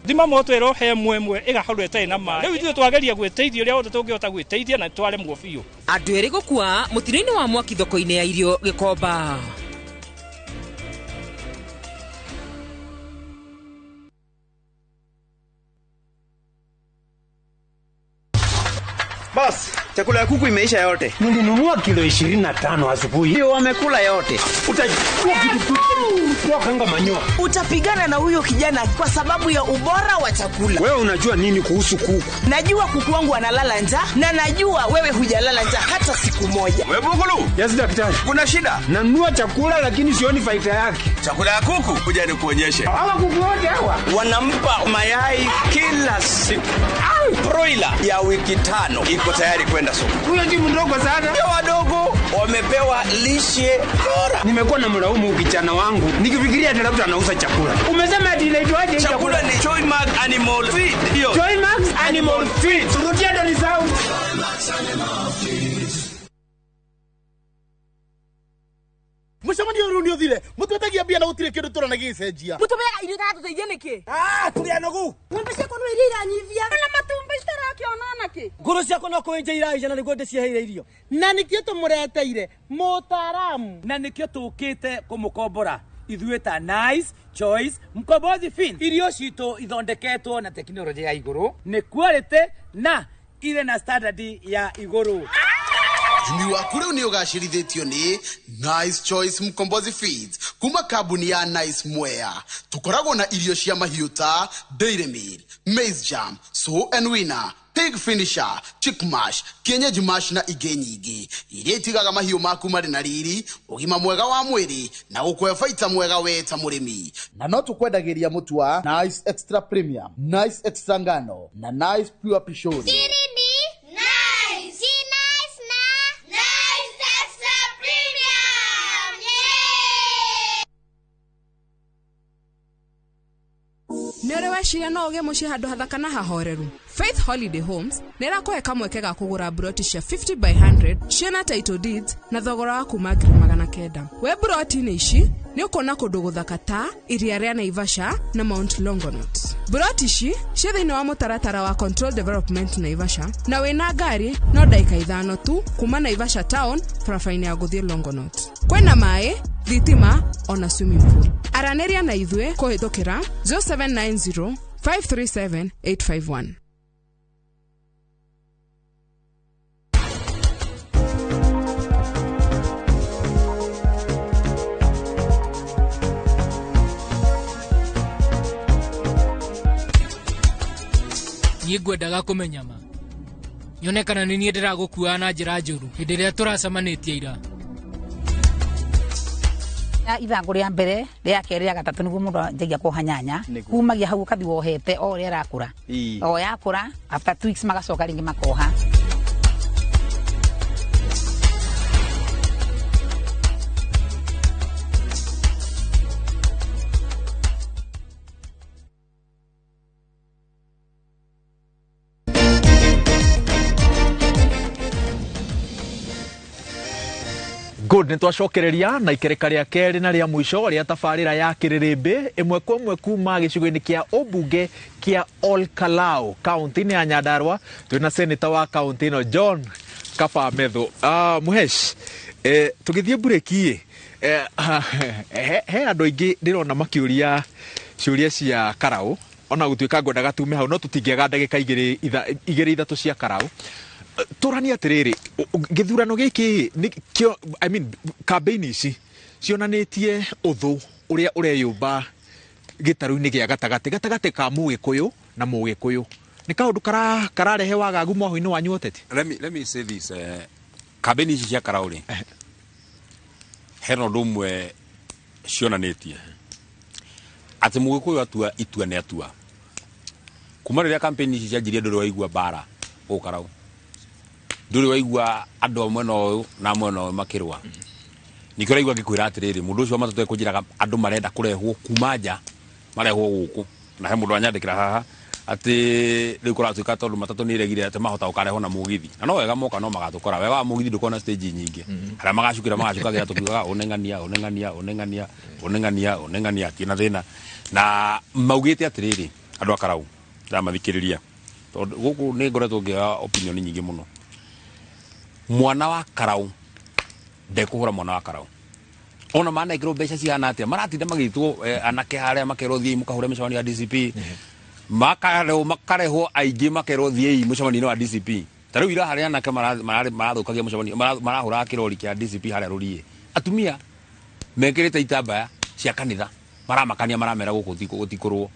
[SPEAKER 20] Thima moto ero he mwemwe ĩgakorwo ĩtarĩ na maĩ. Rĩu ithuĩ twageria gwĩteithia ũrĩa wothe tũngĩhota gwĩteithia na twaremwo biũ.
[SPEAKER 17] Andũ erĩ gũkua mũtino-inĩ wa mwaki thoko-inĩ ya irio Gĩkomba.
[SPEAKER 21] Bas, chakula ya kuku imeisha yote.
[SPEAKER 22] Nilinunua kilo 25 asubuhi.
[SPEAKER 21] Hiyo wamekula yote.
[SPEAKER 22] Utajua kitu kanga manyoa.
[SPEAKER 23] Utapigana na huyo kijana kwa sababu ya ubora wa chakula.
[SPEAKER 22] Wewe unajua nini kuhusu kuku?
[SPEAKER 23] Najua kuku wangu analala njaa na najua wewe hujalala njaa hata siku moja.
[SPEAKER 24] Wewe Bugulu?
[SPEAKER 22] Yes daktari.
[SPEAKER 24] Kuna shida?
[SPEAKER 22] Nanunua chakula lakini sioni faida yake.
[SPEAKER 24] Chakula ya kuku? Kuja nikuonyeshe.
[SPEAKER 22] Hawa kuku wote hawa
[SPEAKER 21] wanampa mayai kila siku. Broiler ya wiki 5 iko tayari kwenda soko.
[SPEAKER 22] Huyo si mdogo sana.
[SPEAKER 21] Ndio wadogo wamepewa lishe bora.
[SPEAKER 22] Nimekuwa na mlaumu kijana wangu nikifikiria ati labda anauza chakula. Umesema ati inaitwaje hii
[SPEAKER 21] Chakula ni Joymax Animal Feed. Ndio.
[SPEAKER 22] Joymax Animal Feed. Rudia ndo nisahau.
[SPEAKER 1] Mũcemanio rĩu nĩ ũthire mũtwetagia mbia na gũtirĩ kĩndũ tũrona gĩgĩcenjia.
[SPEAKER 9] Mũtũmĩaga irio itatũteithia nĩkĩ?
[SPEAKER 1] Ah, tũrĩ anogu.
[SPEAKER 9] Ng'ombe ciakwa no iria iranyivia na matumbĩ citarakĩona nakĩ.
[SPEAKER 2] Ngũrũ ciakwa no kũenja iraija na nĩguo ndĩciheire irio. Na nĩkĩo tũmũreteire mũtaaramu.
[SPEAKER 4] Na nĩkĩo tũkĩte kũmũkombora ithuĩ ta Nice Choice Mkombozi Fin. Irio citũ ithondeketwo na tekinoronjĩ ya igũrũ, nĩ quality na irĩ na standard ya igũrũ.
[SPEAKER 24] Ũrĩmi waku rĩu nĩ ũgacĩrithĩtio nĩ Nice Choice Mkombozi Feeds kuma kambuni ya Nice Mwea. Tũkoragwo na irio cia mahiũ ta Dairy Meal, Maize Jam, Sow and Winner, Pig Finisher, Chick Mash, Kienyeji Mash na ingĩ nyingĩ iria itigaga mahiũ maku marĩ na riri, ũgima mwega wa mwĩrĩ na gũkũhe baita mwega we ta mũrĩmi.
[SPEAKER 1] Na no tũkwendagĩria mũtu wa Nice Extra Premium, Nice Extra Ngano na Nice Pure Pishori.
[SPEAKER 3] Siri ni nice. Si nice na Nice Extra Premium. Yeah!
[SPEAKER 25] Nĩ ũrĩ weciria no ũgĩe mũciĩ handũ hathaka na hahoreru? Faith Holiday Homes nĩ ĩrakũhe kamweke ga kũgũra mburoti cia 50 by 100 ciĩna title deeds na thogora wa kuma 900,000. We mburoti-inĩ ici nĩ ũkuona kũndũ gũthaka ta iria rĩa Naivasha na Mount Longonot. Mburoti ici ciĩ thĩinĩ wa mũtaratara wa Control Development Naivasha na wĩna ngari no ndagĩka 5 tu kuma Naivasha town barabara-inĩ ya gũthiĩ Longonot. Kwĩna maĩ, thitima ona swimming pool. Aranĩria na ithuĩ kũhĩtũkĩra 0790 537 851.
[SPEAKER 26] Niĩ ngwendaga kũmenya ma nyone kana nĩ niĩ ndĩragũkuaga na njĩra njũru hĩndĩ ĩrĩa tũracemanĩtie ira.
[SPEAKER 27] Ithangũ rĩa mbere rĩa kerĩ rĩa gatatũ nĩguo mũndũ anjagia kuoha nyanya. Kumagia hau ũkathi wohete o ũrĩa ĩrakũra. O yakũra after 2 weeks magacoka rĩngĩ makoha.
[SPEAKER 28] Good, nĩ twacokereria na ikereka rĩa kerĩ na rĩa mũico rĩa tabarĩra ya kĩrĩrĩmbĩ ĩmwe kwa ĩmwe kuma gĩcigo-inĩ kĩa ũmbunge kĩa Olkalau kaunti-inĩ ya Nyandarua. Twĩna seneta wa kaunti ĩno John Kaba Methu. Muhesh, tũgĩthiĩ mburĩki he andũ aingĩ ndĩrona makĩũria ciũria cia Karau, ona gũtuĩka ngwendaga tume hau no tũtingĩaga ndagĩka igĩrĩ ithatũ cia Karau. Tũranie atĩrĩrĩ, gĩthurano gĩkĩ nĩkĩo, I mean, campaign ici cionanĩtie ũthũ ũrĩa ũreyũmba gĩtarũ-inĩ gĩa gatagatĩ ka mũgĩkũyũ na mũgĩkũyũ. Nĩ kaũndũ kararehe wagagu mwahũ-inĩ wanyu ũteti?
[SPEAKER 29] Let me say this, campaign ici cia Karau rĩ, hena ũndũ ũmwe cionanĩtie atĩ mũgĩkũyũ atua itua nĩ atua. Kuma rĩrĩa campaign ici cianjirie ndũrĩ waigua mbara gũkũ Karau, ndũrĩ waigua andũ a mwena ũyũ na mwena ũyũ makĩrũa. Nĩkĩo ũraigua ngĩkwĩra atĩrĩrĩ, mũndũ ũcio wa matatũ ekũnjĩraga andũ marenda kũrehwo kuma nja, marehwo gũkũ. Na he mũndũ anyandĩkĩra haha atĩ rĩu kũratuĩka tondũ matatũ nĩ ĩregire atĩ mahota gũkarehwo na mũgithi. Na no wega moka no magatũkora. Wega wa mũgithi ndũkoragwo na stage nyingĩ. Harĩa magacukĩra magacukagĩra tũkiugaga ũneng'ania ũneng'ania ũneng'ania ũneng'ania ũneng'ania hatirĩ na thĩna. Na maugĩte atĩrĩrĩ andũ a Karau ndamathikĩrĩria tondũ gũkũ nĩ ngoretwo ngĩoya opinion nyingĩ mũno. Mwana wa Karau ndekũhũra mwana wa Karau. Ona manekĩrwo mbeca cihana atĩa, maratinda magĩtwo anake harĩa makerwo thiĩi mũkahũre mĩcemanio ya DCP, makarehwo aingĩ makerwo thiĩi mũcemanio-inĩ wa DCP. Ta rĩu ira harĩa anake marathũkagia mũcemanio, marahũraga kĩrori kĩa DCP harĩa Rũriĩ. Atumia mekĩrĩte itambaya cia kanitha, maramakania maramera gũkũ gũtikũrwo.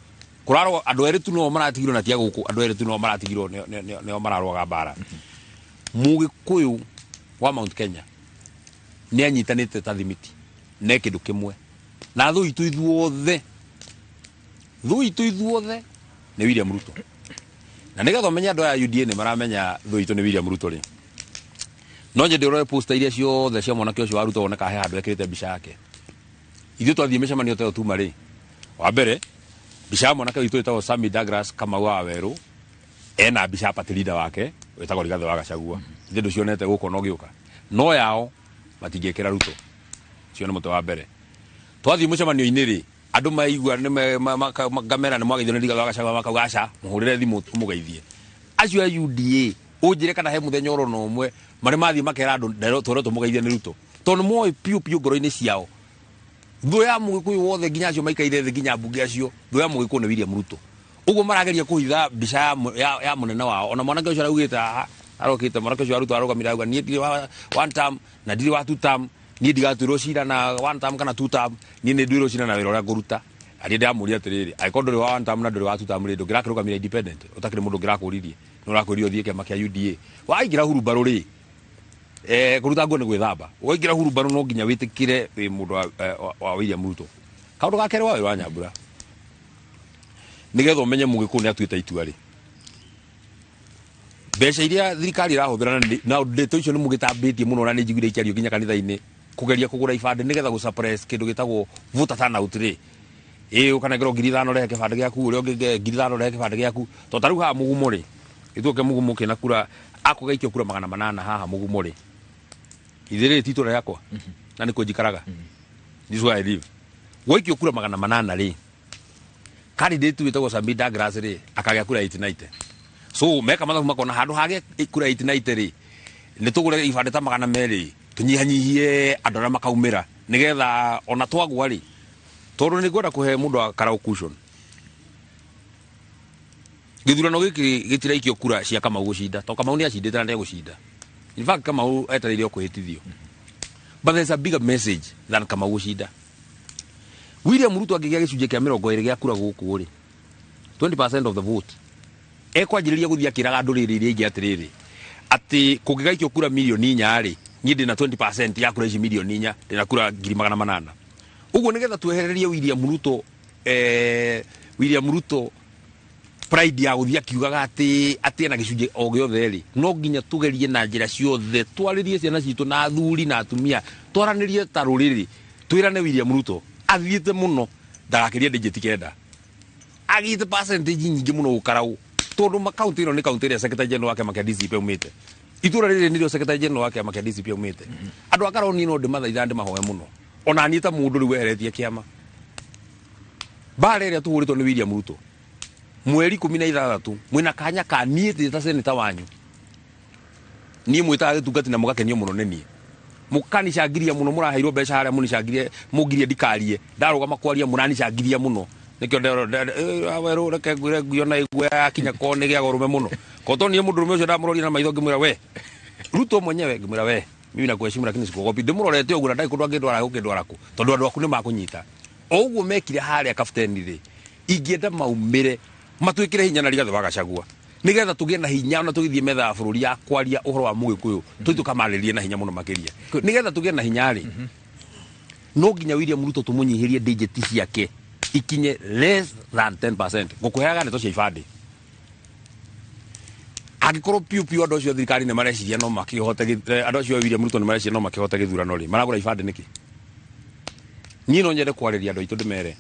[SPEAKER 29] Kũrarwo andũ erĩ tu no maratigirwo na tia gũkũ, andũ erĩ tu no maratigirwo nĩo mararũaga mbara. Mũgĩkũyũ wa Mount Kenya nĩ anyitanĩte ta thimiti ne kĩndũ kĩmwe na thũ itũ ithuothe, thũ itũ ithuothe nĩ William Ruto. Na nĩgetha ũmenye andũ aya UDA nĩ maramenya thũ itũ nĩ William Ruto rĩ, no nyende ũrore poster iria ciothe cia mwanake ũcio wa Ruto woneka he handũ ekĩrĩte mbica yake. Ithuĩ twathiĩ mĩcemanio ta ĩyo tuma rĩ, wa mbere mbica ya mwanake witũ ĩtagwo Sammy Douglas Kamau wa Werũ ena mbica ya party leader wake wĩtagwo Rigathĩ wa Gachagua. Ithuĩ ndũcionete gũkũ no gĩũka no yao matingĩkĩra Ruto. Ũcio nĩ mũtwe wa mbere. Twathiĩ mũcemanio-inĩ rĩ, andũ maigua nĩ ngamera nĩ mwageithio nĩ Rigathĩ wa Gachagua makauga aca, mũhũrĩre thimũ ũmũgeithie. Acio a UDA ũnjĩre kana he mũthenya oro na ũmwe marĩ mathiĩ makera andũ twĩrwo tũmũgeithie nĩ Ruto, tondũ nĩ moĩ piũ piũ ngoro-inĩ ciao thũ ya mũgĩkũyũ wothe nginya acio maikaire thĩ nginya mbunge acio thũ ya mũgĩkũyũ nĩ William Ruto. Ũguo marageria kũhitha mbica ya mũnene wao. Ona mwanake ũcio araugĩte haha, arokĩte mwanake ũcio wa Ruto arũgamire arauga niĩ ndirĩ wa one term na ndirĩ wa two term, niĩ ndigatuĩrwo cira na one term kana two term, niĩ nĩ nduĩrwo cira na wĩra ũrĩa ngũruta. Na niĩ ndĩramũria atĩrĩrĩ, angĩkorwo ndũrĩ wa one term na ndũrĩ wa two term rĩ, ndũngĩrakĩrũgamire independent ũtakĩrĩ mũndũ ũngĩrakũririe, nĩ ũrakwĩrire ũthiĩ kĩama kĩa UDA. Waingĩra hurumbarũ rĩ, kũruta nguo nĩ gwĩthamba. Waingĩra hurumbarũ no nginya wĩtĩkĩre wĩ mũndũ wa William Ruto. Kaũndũ ga kerĩ wa wĩra wa Nyambura, nĩgetha ũmenye mũgĩkũyũ nĩ atuĩte itua rĩ, mbeca iria thirikari ĩrahũthĩra na ndeto icio nĩ mũgĩtambĩtie mũno na nĩ njiguire ikĩario nginya kanitha-inĩ kũgeria kũgũra ibandĩ nĩgetha gũ-suppress kĩndũ gĩtagwo voter turnout rĩ, ĩĩ ũkanengerwo 5,000 rehe kĩbandĩ gĩaku, ũrĩa ũngĩ 5,000 rehe kĩbandĩ gĩaku. To ta rĩu haha Mũgumo rĩ, gĩtuoke Mũgumo kĩna kura akũgaikio kura 800 haha Mũgumo rĩ, ithe rĩ ti itũra rĩakwa na nĩkuo njikaraga, this is where I live. Gwaikio kura 800 rĩ, candidate wĩtagwo Sammy Douglas rĩ akagĩa kura 890. So meka mathabu makona handũ hagĩa kura 890 rĩ, nĩ tũgũre ibandĩ ta 200 tũnyihanyihie andũ arĩa makaumĩra nĩgetha ona twagwa rĩ, tondũ nĩ ngwenda kũhe mũndũ wa Karau cushion. Gĩthurano gĩkĩ gĩtiraikio kura cia Kamau gũcinda, tondũ Kamau nĩ acindĩte na ndegũcinda. In fact Kamau etereire o kwĩhĩtithio. But there's a bigger message than Kamau gũcinda. William Ruto angĩgĩa gĩcunjĩ kĩa 20 gĩa kura gũkũ rĩ, 20% of the vote, ekwanjĩrĩria gũthiĩ akĩraga andũ rĩrĩ iria ingĩ atĩrĩrĩ, atĩ kũngĩgaikio kura 4 million rĩ, niĩ ndĩna 20% ya kura ici 4 million, ndĩna kura 800,000. Ũguo nĩgetha twehererie William Ruto, William Ruto pride ya gũthiĩ akiugaga atĩ ena gĩcunjĩ o gĩothe rĩ, no nginya tũgerie na njĩra ciothe twarĩrie ciana citũ na athuri na atumia, twaranĩrie ta rũrĩrĩ, twĩrane William Ruto athiĩte mũno ndagakĩrie digit 9, agĩte percentage nyingĩ mũno gũkarau, tondũ makaunti ĩno nĩ kaunti ĩrĩa secretary general wa kĩama kĩa DCP aumĩte. Itũra rĩrĩ nĩrĩo secretary general wa kĩama kĩa DCP aumĩte. Andũ a Karau niĩ no ndĩmathaitha ndĩmahoe mũno, ona niĩ ta mũndũ rĩu weheretie kĩama, mbara ĩrĩa tũhũrĩtwo nĩ William Ruto mweri 16 mwĩna kanya ka niĩ ndĩ ta seneta wanyu, niĩ mwĩtaga gĩtungati na mũgakenio mũno nĩ niĩ, mũkanicangiria mũno, mũraheirwo mbeca harĩa mũnicangirie mũngirie ndikarie, ndarũgama kwaria mũranicangiria mũno, nĩkĩo werũ reke ngwĩre nguona iguo yakinya ko nĩ gĩaga ũrũme mũno koto niĩ mũndũrũme ũcio ndamũrorire na maitho ngĩmwĩra we Ruto mwenyewe, ngĩmwĩra we mimi nakuheshimu lakini sikuogopi, ndĩmũrorete ũguo na ndarĩ kũndũ angĩndwara gũkĩndwara kũ, tondũ andũ aku nĩ makũnyita o ũguo mekire harĩa kabuteni rĩ, ingĩenda maumĩre matwĩkĩre hinya na Rigathĩ wa Gachagua nigetha tũgĩe na hinya ona tũgĩthiĩ metha ya bũrũri ya kwaria ũhoro wa mũgĩkũyũ, tũthiĩ tũkamarĩrie na hinya mũno makĩria. Nigetha tũgĩe na hinya rĩ, no nginya William Ruto tũmũnyihĩrie digit ciake ikinye less than 10%. Ngũkũheaga ndeto cia ibandĩ, angĩkorwo piũ piũ andũ acio a thirikari nĩ mareciria no makĩhote andũ acio a William Ruto nĩ mareciria no makĩhote gĩthurano rĩ, maragũra ibandĩ nĩkĩ? Niĩ no nyende kwarĩria andũ aitũ ndĩmere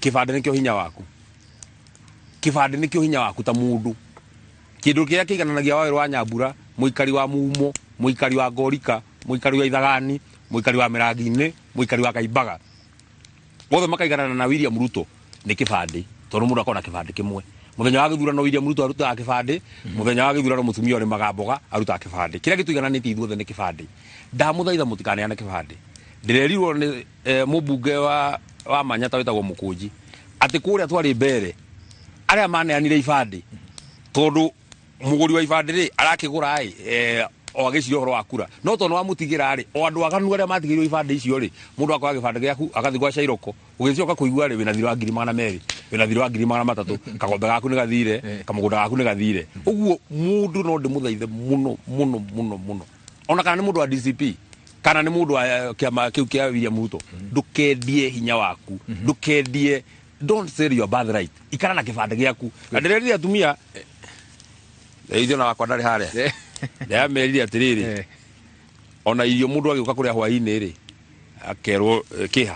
[SPEAKER 29] kĩbandĩ nĩkĩo hinya waku, kĩbandĩ nĩkĩo hinya waku ta mũndũ, kĩndũ kĩrĩa kĩigananagia Wawerũ wa Nyambura, mũikari wa Mumo, mũikari wa Ngorika, mũikari wa Ithagani, mũikari wa Mĩrangi-inĩ, mũikari wa Kaimbaga, othe makaiganana na William Ruto nĩ kĩbandĩ, tondũ mũndũ akorwo na kĩbandĩ kĩmwe. Mũthenya wa gĩthurano William Ruto arutaga kĩbandĩ, mũthenya wa gĩthurano mũtumia ũrĩmaga mboga arutaga kĩbandĩ. Kĩrĩa gĩtũigananĩtie ithuothe nĩ kĩbandĩ. Ndamũthaitha mũtikaneane kĩbandĩ. Ndĩrerirwo nĩ mũmbunge wa Manyata wĩtagwo Mũkũnji atĩ kũrĩa twarĩ mbere arĩa maneanire ibandĩ, tondũ mũgũri wa ibandĩ rĩ arakĩgũra ĩ o agĩciria ũhoro wa kura, no tondũ wamũtigĩra rĩ, o andũ aganu arĩa matigĩirwo ibandĩ icio rĩ, mũndũ akoya gĩbandĩ gĩaku agathiĩ gwa Cairoko, ũgĩcoka kũigua rĩ, wĩna thirĩ wa 200,000, wĩna thirĩ wa 300,000, kagombe gaku nĩ gathire, kamũgũnda gaku nĩ gathire. Ũguo mũndũ no ndĩmũthaithe mũno mũno mũno mũno, ona kana nĩ mũndũ wa DCP kana nĩ mũndũ wa kĩama kĩu kĩa William Ruto, ndũkendie hinya waku, ndũkendie, don't sell your birthright, ikara na kĩbandĩ gĩaku. Na ndĩrerire atumia Ithuĩ ona wakwa ndarĩ harĩa. Ndĩramerire atĩrĩrĩ, ona irio mũndũ agĩũka kũrĩa hwaĩ-inĩ rĩ, akerwo kĩha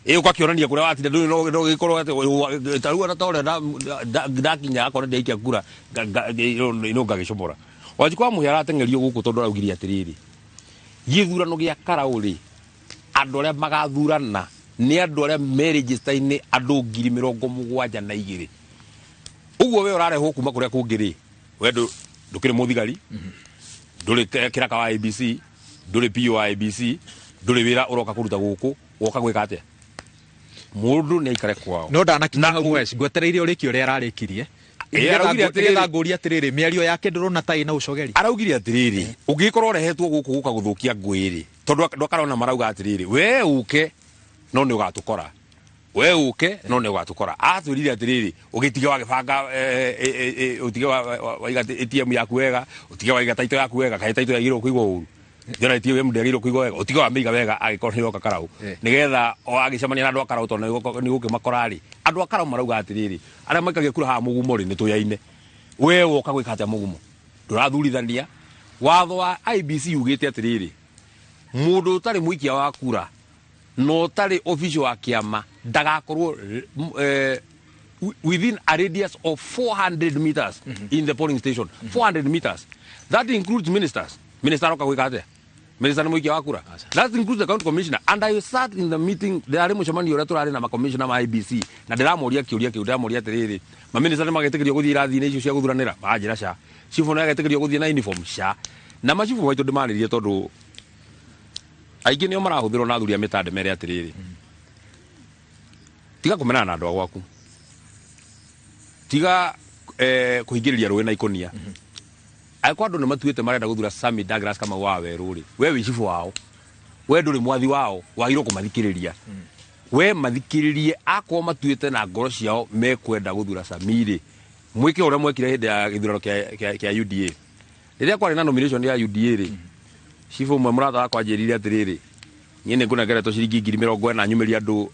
[SPEAKER 29] ĩ ũgakĩonania kũrĩa watinda ndũrĩ no gĩkorwo atĩ tarĩu ona ta ũrĩa ndakinya akorwo ndĩaikia kura no ngagĩcomora. Wanjikũ wa Mũhĩa arateng'erio gũkũ tondũ araugire atĩrĩrĩ, gĩthurano gĩa Karaũ rĩ, andũ arĩa magathurana nĩ andũ arĩa me register-inĩ andũ 72,000. Ũguo we ũrarehwo kuma kũrĩa kũngĩ rĩ, we ndũkĩrĩ mũthigari, ndũrĩ kĩraka wa ABC, ndũrĩ PO wa ABC, ndũrĩ wĩra ũroka kũruta gũkũ, woka gwĩka atĩa? Mũndũ nĩ aikare kwao.
[SPEAKER 28] No ndanakinya hau Mũhesh, ngwetereire ũrĩkie ũrĩa ararĩkirie.
[SPEAKER 29] Araugire atĩrĩrĩ,
[SPEAKER 28] nĩgetha ngũrie atĩrĩrĩ, mĩario yake ndũrona ta ĩna ũcogeri.
[SPEAKER 29] Araugire atĩrĩrĩ, ũngĩgĩkorwo ũrehetwo gũkũ gũka gũthũkia ngũĩ rĩ, tondũ andũ akarona marauga atĩrĩrĩ, we ũke no nĩ ũgatũkora, we ũke no nĩ ũgatũkora. Atwĩrire atĩrĩrĩ, ũgĩtige wagĩbanga, ũtige waiga ATM yaku wega, ũtige waiga taito yaku wega, kaĩ taito yagĩrĩirwo kũigwo ũru, ndĩrona ATM ndĩagĩrĩirwo kũigwo wega, ũtige wamĩiga wega angĩkorwo nĩ ũroka Karaũ, nĩgetha o agĩcemania na andũ a Karaũ tondũ nĩ gũkĩmakora rĩ, andũ a Karaũ marauga atĩrĩrĩ, arĩa maikagia kura haha mũgumo rĩ, nĩ tũyaine. We woka gwĩka atĩa mũgumo? Ndũrathurithania. Watho wa IBC ugĩte atĩrĩrĩ, mũndũ ũtarĩ mũikia wa kura na ũtarĩ official wa kĩama ndagakorwo within a radius of 400 meters in the polling station. 400 meters. That includes ministers. Minister aroka gwĩka atĩa? Minister nĩ mũikia wa kura. That includes the county commissioner. And I sat in the meeting, ndĩrarĩ mũcemanio ũrĩa tũrarĩ na makommissioner ma IBC, na ndĩramoria kĩũria kĩu, ndĩramoria atĩrĩrĩ, maminista nĩ magetĩkĩrio gũthiĩ irathi-inĩ icio cia gũthuranĩra? Manjĩra ca. Cibũ nĩ agetĩkĩrio gũthiĩ na uniform? Ca. Na macibũ maitũ ndĩmarĩrie tondũ aingĩ nĩo marahũthĩrwo na athuri a mĩtande mere atĩrĩrĩ, tiga kũmenana na andũ a gwaku, tiga kũhingĩrĩria rũĩ na ikũnia. Angĩkorwo andũ nĩ matuĩte marenda gũthura Sammy Douglas Kamau wa Werũ rĩ, we wĩ cibũ wao, we ndũrĩ mwathi wao, wagĩrĩirwo kũmathikĩrĩria. We mathikĩrĩrie, akorwo matuĩte na ngoro ciao mekwenda gũthura Sammy rĩ, mwĩke ũrĩa mwekire hĩndĩ ya gĩthurano kĩa UDA. Rĩrĩa kwarĩ na nomination ya UDA rĩ, cibũ ũmwe mũrata wakwa anjĩrire atĩrĩrĩ, niĩ nĩ ngũnengeretwo ciringi 40,000 nyumĩrie andũ,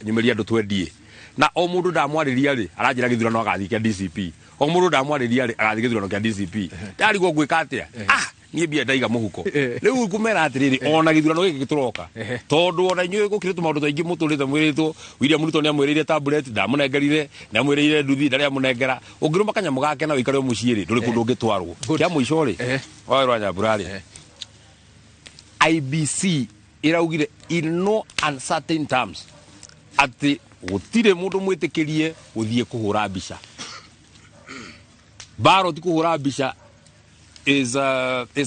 [SPEAKER 29] nyumĩrie andũ twendie. Na o mũndũ ndamwarĩria rĩ, aranjĩra gĩthurano agathiĩ kĩa DCP. O mũndũ ndamwarĩria rĩ, agathiĩ gĩthurano kĩa DCP. Ndarigwo ngwĩka atĩa? Niĩ mbia ndaiga mũhuko. Rĩu ngũmera atĩrĩrĩ, ona gĩthurano gĩkĩ gĩtũroka, tondũ ona inyuĩ gũkĩrĩ tũmaũndũ tũingĩ mũtũrĩte mwĩrĩtwo, William Ruto nĩamwĩrĩire tablet, ndamũnengerire, nĩamwĩrĩire nduthi, ndarĩ amũnengera. Ũngĩrũma kanyamũ gake na ũikare o mũciĩ rĩ, ndũrĩ kũndũ ũngĩtwarwo. Kĩa mũico rĩ, wawerwo Nyambura rĩ, IBC ĩraugire in no uncertain terms atĩ gũtirĩ mũndũ mwĩtĩkĩrie gũthiĩ kũhũra mbica. Ballot kũhũra mbica is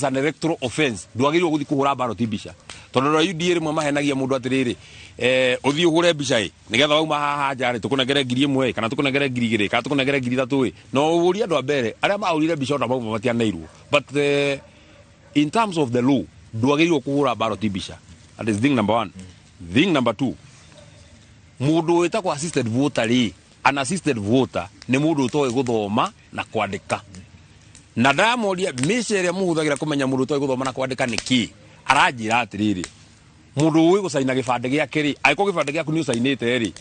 [SPEAKER 29] an electoral offense. Ndwagĩrĩirwo gũthiĩ kũhũra ballot mbica. Tondũ andũ a UDA rĩmwe mahenagia mũndũ atĩrĩrĩ, ũthiĩ ũhũre mbica ĩ, nĩgetha wauma haha nja rĩ, tũkũnengere 1,000 ĩ, kana tũkũnengere 2,000, kana tũkũnengere 3,000 ĩ. Na ũrie andũ a mbere, arĩa mahũrire mbica ona mauma matianeirwo. But in terms of the law, ndwagĩrĩirwo kũhũra ballot mbica. That is thing number one. Thing number two, mũndũ wĩtagwo assisted voter rĩ, an assisted voter nĩ mũndũ ũtoĩ gũthoma na kwandĩka. Na ndamoria mĩce ĩrĩa mũhũthagĩra kũmenya mũndũ ũtoĩ gũthoma na kwandĩka nĩ kĩ? Aranjĩra atĩrĩrĩ, mũndũ ũĩ gũcaina gĩbandĩ gĩake rĩ, angĩkorwo gĩbandĩ gĩaku nĩ ũcainĩte rĩ,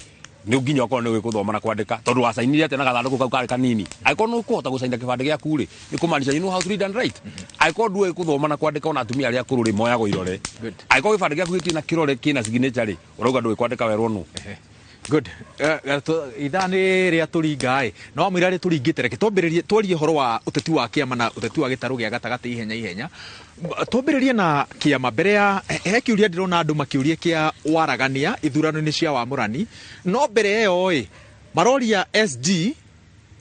[SPEAKER 29] nĩ nginya ũkorwo nĩ ũĩ gũthoma na kwandĩka, tondũ wacainire atĩa na gathandũkũ kau karĩ kanini. Angĩkorwo nĩ ũkũhota gũcaina gĩbandĩ gĩaku rĩ, nĩ kũmaanisha you know how to read and write. Angĩkorwo ndũĩ gũthoma na kwandĩka, ona atumia arĩa akũrũ rĩ, moyagwo irore. Angĩkorwo gĩbandĩ gĩaku gĩtirĩ na kĩrore kĩna signature rĩ, ũrauga ndũĩ kwandĩka werwo nũ.
[SPEAKER 28] Good. Ithaa nĩ rĩa tũringa ĩ, no wamwĩra rĩ tũringĩte, reke twambĩrĩrie twarie ũhoro wa ũteti wa kĩama na ũteti wa gĩtarũ gĩa gatagatĩ ihenya ihenya. Twambĩrĩrie na kĩama mbere ya he kĩũria ndĩrona andũ makĩũria kĩa waragania ithurano-inĩ cia wamũrani, no mbere ĩyo ĩ maroria SG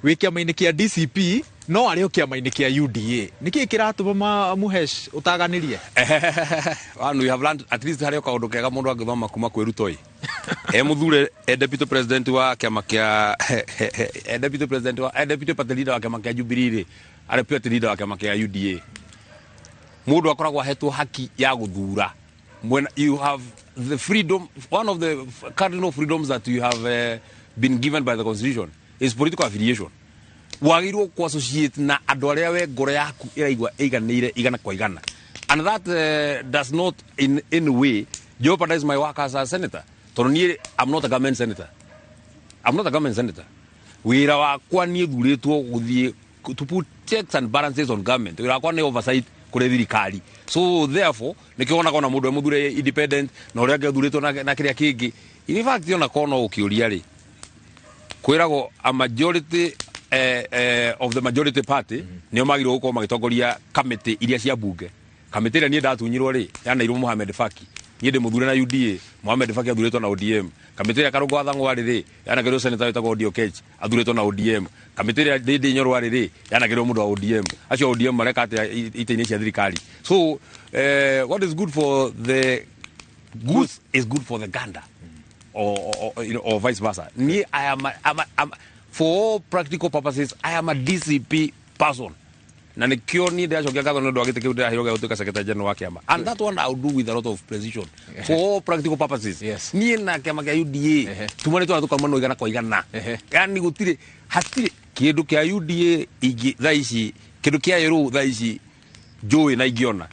[SPEAKER 28] wĩ kĩama-inĩ kĩa DCP no arĩ o kĩama-inĩ kĩa UDA. Nĩkĩĩ kĩratũma Mũhesh ũtaganĩrie?
[SPEAKER 29] One, we have learned at least harĩ o kaũndũ kega mũndũ angĩthoma kuma kwĩ Ruto ĩ. E mũthure e deputy president wa kĩama kĩa e deputy president wa e deputy party leader wa kĩama kĩa Jubilee rĩ, arĩ party leader wa kĩama kĩa UDA. Mũndũ akoragwo ahetwo haki ya gũthura. When you have the freedom, one of the cardinal freedoms that you have been given by the constitution is political affiliation. Wagĩrĩirwo kũ associate na andũ arĩa we ngoro yaku ĩraigua ĩiganĩire igana kwa igana. And that does not in any way jeopardize my work as a senator. Tondũ niĩ I'm not a government senator. I'm not a government senator. Wĩra wakwa niĩ thurĩtwo gũthiĩ to put checks and balances on government. Wĩra wakwa nĩ oversight kũrĩ thirikari. So therefore nĩkĩo wonaga ona mũndũ e mũthure independent na ũrĩa angĩ athurĩtwo na kĩrĩa kĩngĩ. In fact, ona korwo no ũkĩũria rĩ, kwĩragwo a majority of the majority party nĩo magĩrĩirwo gũkorwo magĩtongoria kamĩtĩ iria cia bunge. Kamĩtĩ ĩrĩa niĩ ndatunyirwo rĩ, yaneirwo Mohamed Faki. Niĩ ndĩ mũthure na UDA, Mohamed Faki athurĩtwo na ODM. Kamĩtĩ ĩrĩa Karũngũ wa Thang'wa arĩ rĩ, yanengerirwo senator wĩtagwo Odio Kech, athurĩtwo na ODM. Kamĩtĩ ĩrĩa Ndindi Nyoro arĩ rĩ, yanengerirwo mũndũ wa ODM. Acio a ODM mareka atĩa itĩ-inĩ cia thirikari? So what is good for the goose is good for the gander, or vice versa. Niĩ I am a, I'm a, I'm, for all practical purposes, I am a DCP person. Na nĩkĩo niĩ ndĩracokia ngatho nĩ ũndũ wa gĩtĩ kĩu ndĩraheirwo gĩa gũtuĩka secretary general wa kĩama. And that one I will do with a lot of precision. For all practical purposes. Niĩ na kĩama kĩa UDA tumanĩtwo na tũkauma igana kwa igana. Yani gũtirĩ hatirĩ kĩndũ kĩa UDA ingĩ thaa ici, kĩndũ kĩa ĩrũ thaa ici njũĩ na ingĩona.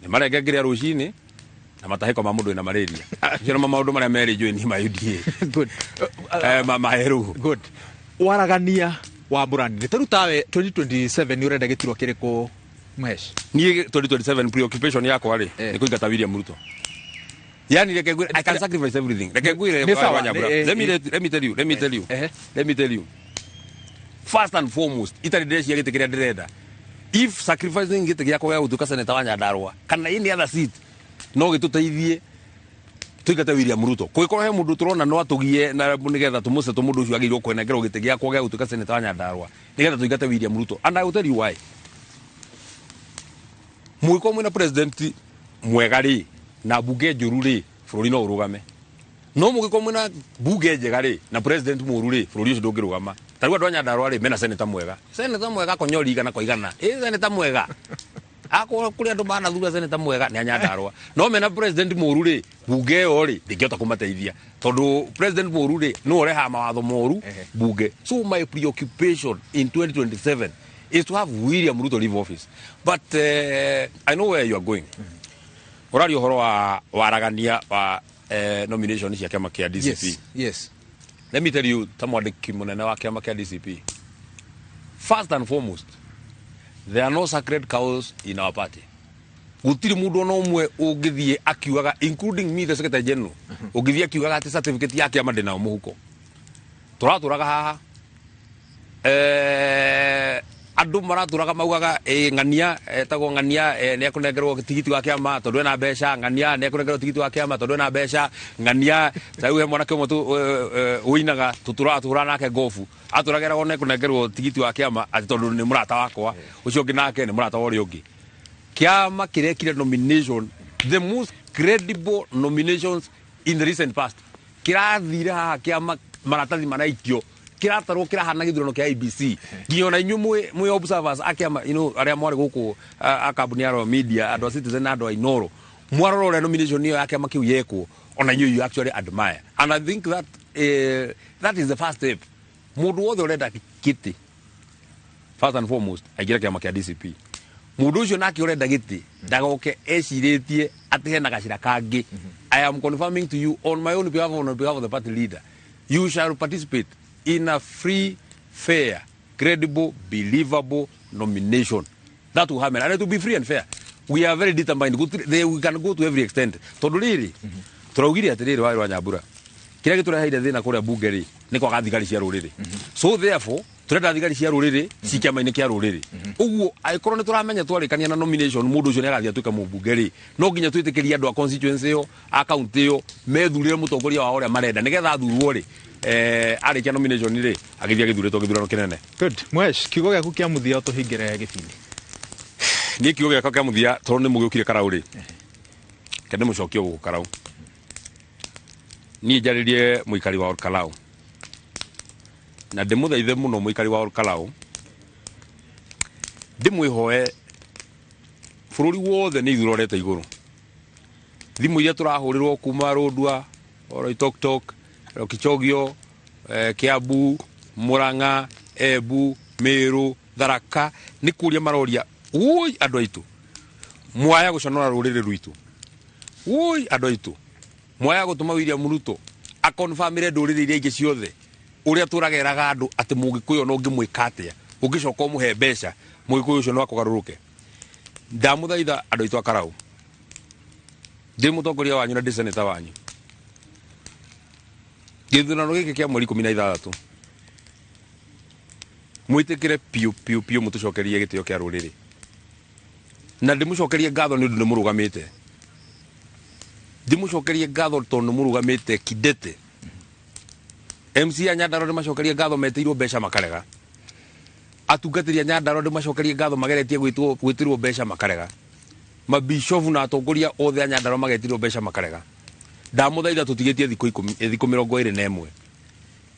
[SPEAKER 29] Nĩ marenge ngĩrĩa rũcinĩ na matahĩko ma mũndũ wĩna malaria. Acio nĩmo maũndũ marĩa merĩ njũĩ niĩ ma UDA.
[SPEAKER 28] Good.
[SPEAKER 29] Ma ĩrũ.
[SPEAKER 28] Good. Waragania wa Mburani. Tarĩu tawe 2027 nĩ ũrenda gĩturwa kĩrĩkũ, Mhesh?
[SPEAKER 29] Niĩ 2027 preoccupation yakwa rĩ, nĩ kũingata William Ruto. Yani reke ngwĩre, I can sacrifice everything. Reke ngwĩre,
[SPEAKER 28] Nĩ sawa,
[SPEAKER 29] Wanyambura. Let me tell you, let me tell you. Let me tell you. First and foremost, itarĩ ndĩreciria gĩtĩ kĩrĩa ndĩrenda. If sacrificing gĩtĩ gĩakwa gĩa gũtuĩka senator wa Nyandarua kana any other seat no gĩtũteithie tũingate William Ruto. Kũngĩkorwo he mũndũ tũrona no atũgie na nĩgetha tũmũsetũ mũndũ ũcio agĩrĩirwo kwenengerwo gĩtĩ gĩakwa gĩa gũtuĩka senator wa Nyandarua nĩgetha tũingate William Ruto. And I will tell you why. Mũngĩkorwo mwĩna president mwega rĩ na bunge njũru rĩ, bũrũri no ũrũgame. No mũngĩkorwo mwĩna bunge njega rĩ na president mũũru rĩ, bũrũri ũcio ndũngĩrũgama. Ta rĩu andũ a Nyandarua rĩ mena senator mwega. Senator mwega konyori igana kwa igana. Ĩ senator mwega. Akorwo kũrĩ andũ manathura senator mwega nĩ a Nyandarua. No mena president mũũru rĩ, bunge ĩyo rĩ ndĩngĩhota kũmateithia. Tondũ president mũũru rĩ nĩwe ũrehaga mawatho moru bunge. So my preoccupation in 2027 is to have William Ruto leave office. But I know where you are going. Ũraria ũhoro wa waragania wa nomination cia kĩama kĩa DCP.
[SPEAKER 28] Yes, yes.
[SPEAKER 29] Let me tell you, ta mwandĩki mũnene wa kĩama kĩa DCP. First and foremost, there are no sacred cows in our party. Gũtirĩ mũndũ ona ũmwe ũngĩthiĩ akiugaga, including me the secretary general, ũngĩthiĩ akiugaga atĩ certificate ya kĩama ndĩnayo mũhuko. Tũratũraga haha. Andũ maratũraga maugaga, ng'ania, etagwo ng'ania, nĩ ekũnengerwo tigiti wa kĩama tondũ ena mbeca, ng'ania nĩ ekũnengerwo tigiti wa kĩama tondũ ena mbeca, ng'ania, ta rĩu he mwanake ũmwe ũinaga, tũtũraga tũhũraga nake ngobu, atũragĩragwo nĩ ekũnengerwo tigiti wa kĩama atĩ tondũ nĩ mũrata wakwa, ũcio ũngĩ nake nĩ mũrata wa ũrĩa ũngĩ. Kĩama kĩrekire nomination, the most credible nominations in the recent past. Kĩrathire haha kĩama maratathi maraikio, kĩratarwo kĩrahana gĩthurano kĩa IEBC. Nginya ona inyuĩ mwĩ observers a kĩama, arĩa mwarĩ gũkũ, a kambuni ya Royal Media, andũ a Citizen na andũ a Inooro, mwarora ũrĩa nomination ĩyo ya kĩama kĩu yekwo, ona inyuĩ you actually admire. And I think that is the first step. Mũndũ wothe ũrenda gĩtĩ, first and foremost, aingĩre kĩama kĩa DCP. Mũndũ ũcio nake ũrenda gĩtĩ ndagoke ecirĩtie atĩ hena gacĩra kangĩ. I am confirming to you on my own behalf, on behalf of the party leader, you shall participate in a free, fair, credible, believable nomination. That will happen, and it will be free and fair. We are very determined. We can go to every extent. Tondũ rĩrĩ, tũraugire atĩrĩrĩ warĩ wa Nyambura, kĩrĩa gĩtũreheire thĩna kũrĩa bunge rĩ, nĩ kwaga thigari cia rũrĩrĩ. So therefore, tũrenda thigari cia rũrĩrĩ ci kĩama-inĩ kĩa rũrĩrĩ. Ũguo angĩkorwo nĩ tũramenya twarĩkania na nomination, mũndũ ũcio nĩ agathiĩ atuĩke mũmbunge rĩ, no nginya twĩtĩkĩrie andũ a constituency ĩyo, a county ĩyo, methurĩre mũtongoria wao ũrĩa marenda, nĩgetha athurwo rĩ, arĩkia nomination rĩ, agĩthiĩ agĩthurĩtwo gĩthurano kĩnene.
[SPEAKER 28] Good. Mhesh, kiugo gĩaku kĩa mũthia ũtũhingĩre gĩbindi.
[SPEAKER 29] Niĩ kiugo gĩakwa kĩa mũthia, tondũ nĩ mũgĩũkire Karau rĩ, reke ndĩmũcokie gũkũ Karau. Niĩ njarĩrie mũikari wa Olkalau, na ndĩmũthaithe mũno mũikari wa Olkalau, ndĩmwĩhoe bũrũri wothe nĩ ithuĩ ũrorete igũrũ. Thimũ iria tũrahũrĩrwo kuma Rũndua, Oloitoktok, Lokichogio, Kiambu, Murang'a, Embu, Meru, Tharaka, nĩ kũria maroria, woi andũ aitũ, mwaya gũconora rũrĩrĩ rwitũ, woi andũ aitũ, mwaya gũtũma William Ruto akonfamire ndũrĩrĩ iria ingĩ ciothe Ũrĩa tũrageraga andũ atĩ mũgĩkũyũ no ũngĩmwĩka atĩa, ũngĩcoka ũmũhe mbeca, mũgĩkũyũ ũcio no akũgarũrũke. Ndamũthaitha andũ aitũ a Karau, ndĩ mũtongoria wanyu na ndĩ seneta wanyu. Gĩthurano gĩkĩ kĩa mweri 16 mwĩtĩkĩre piũ piũ piũ mũtũcokerie gĩtĩo kĩa rũrĩrĩ, na ndĩmũcokerie ngatho nĩ ũndũ nĩ mũrũgamĩte. Ndĩmũcokerie ngatho tondũ nĩ mũrũgamĩte kidete. MC a Nyandarua ndĩmacokerie ngatho metĩirwo mbeca makarega. Atungatĩri a Nyandarua ndĩmacokerie ngatho mageretie gwĩtĩrwo mbeca makarega. Mabishofu na atongoria othe a Nyandarua magetirwo mbeca makarega. Ndamũthaitha tũtigĩtie thikũ 10, thikũ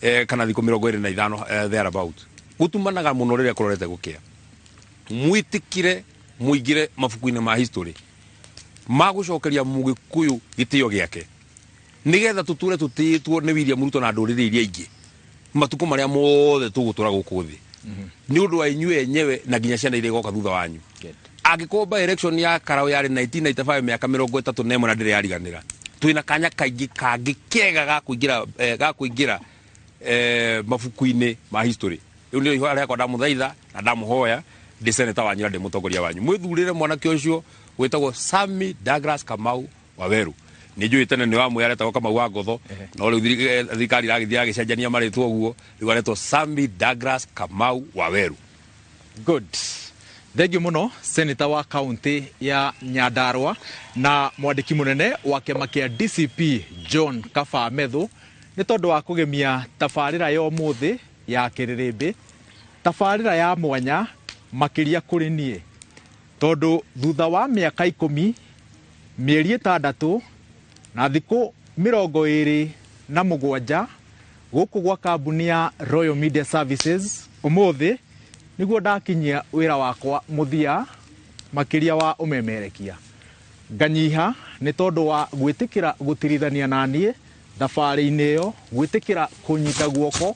[SPEAKER 29] 21, kana thikũ 25 thereabout. Gũtumanaga mũno rĩrĩa kũrorete gũkĩa. Mwĩtĩkire mũingĩre mabuku-inĩ ma history magũcokeria mũgĩkũyũ gĩtĩo gĩake, nĩgetha tũtũre tũtĩĩtwo nĩ William Ruto na ndũrĩrĩ iria ingĩ matukũ marĩa mothe tũgũtũra gũkũ thĩ, nĩ ũndũ wa inyuĩ enyewe na nginya ciana iria igoka thutha wanyu. Angĩkorwo by election ya Karau yarĩ 1995, mĩaka 31 na ndĩrĩ yariganĩra, twĩna kanya kaingĩ kangĩ kega ga kũingĩra mabuku-inĩ ma history. Rĩu nĩrĩo ihoya rĩakwa, ndamũthaitha na ndamũhoya, ndĩ seneta wanyu na ndĩ mũtongoria wanyu, mwĩthurĩre mwanake ũcio wĩtagwo Sammy Douglas Kamau Waweru. Nĩ njũĩ tene nĩ wamwe aretagwo Kamau wa Ngotho, no rĩu thirikari ĩragĩthiĩ ĩgĩcenjania marĩtwa ũguo, rĩu aretwo Sammy Douglas Kamau Waweru.
[SPEAKER 28] Good. Thengiũ mũno seneta wa kaunti ya Nyandarua na mwandĩki mũnene wa kĩama kĩa DCP John Kaba Methu nĩ tondũ wa kũgemia tabarĩra ya ũmũthĩ ya Kĩrĩrĩmbĩ, tabarĩra ya mwanya makĩria kũrĩ niĩ, tondũ thutha wa mĩaka 10, mĩeri 6 na thikũ 27 gũkũ gwa kambuni ya Royal Media Services, ũmũthĩ nĩguo ndakinyia wĩra wakwa mũthia makĩria wa ũmemerekia. Nganyiha nĩ tondũ wa gwĩtĩkĩra gũtirithania na niĩ thabarĩ-inĩ ĩyo, gwĩtĩkĩra kũnyita guoko,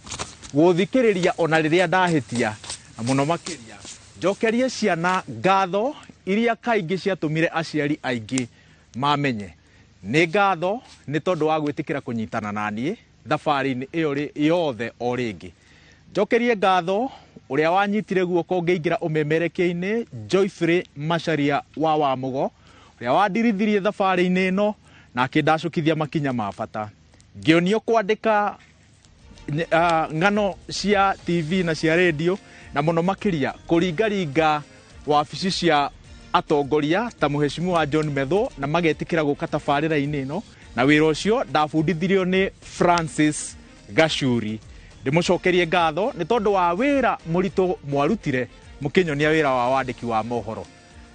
[SPEAKER 28] gũthikĩrĩria ona rĩrĩa ndahĩtia, na mũno makĩria njokerie ciana ngatho iria kaingĩ ciatũmire aciari aingĩ mamenye. Nĩ ngatho nĩ tondũ wa gwĩtĩkĩra kũnyitana na niĩ thabarĩ-inĩ ĩyo yothe o rĩngĩ. Njokerie ngatho ũrĩa wanyitire guoko ngĩingĩra ũmemerekia-inĩ, Joyfrey Macharia wa Wamũgo, ũrĩa wandirithirie thabarĩ-inĩ ĩno na akĩndacũkithia makinya ma bata. Ngĩonio kwandĩka ng'ano cia TV na cia radio, na mũno makĩria kũringaringa wabici cia atongoria ta mũheshimiwa John Methu, na magetĩkĩra gũka tabarĩra-inĩ ĩno, na wĩra ũcio ndabundithirio nĩ Francis Gacuri. Ndĩmũcokerie ngatho nĩ tondũ wa wĩra mũritũ mwarutire mũkĩnyonia wĩra wa wandĩki wa mohoro.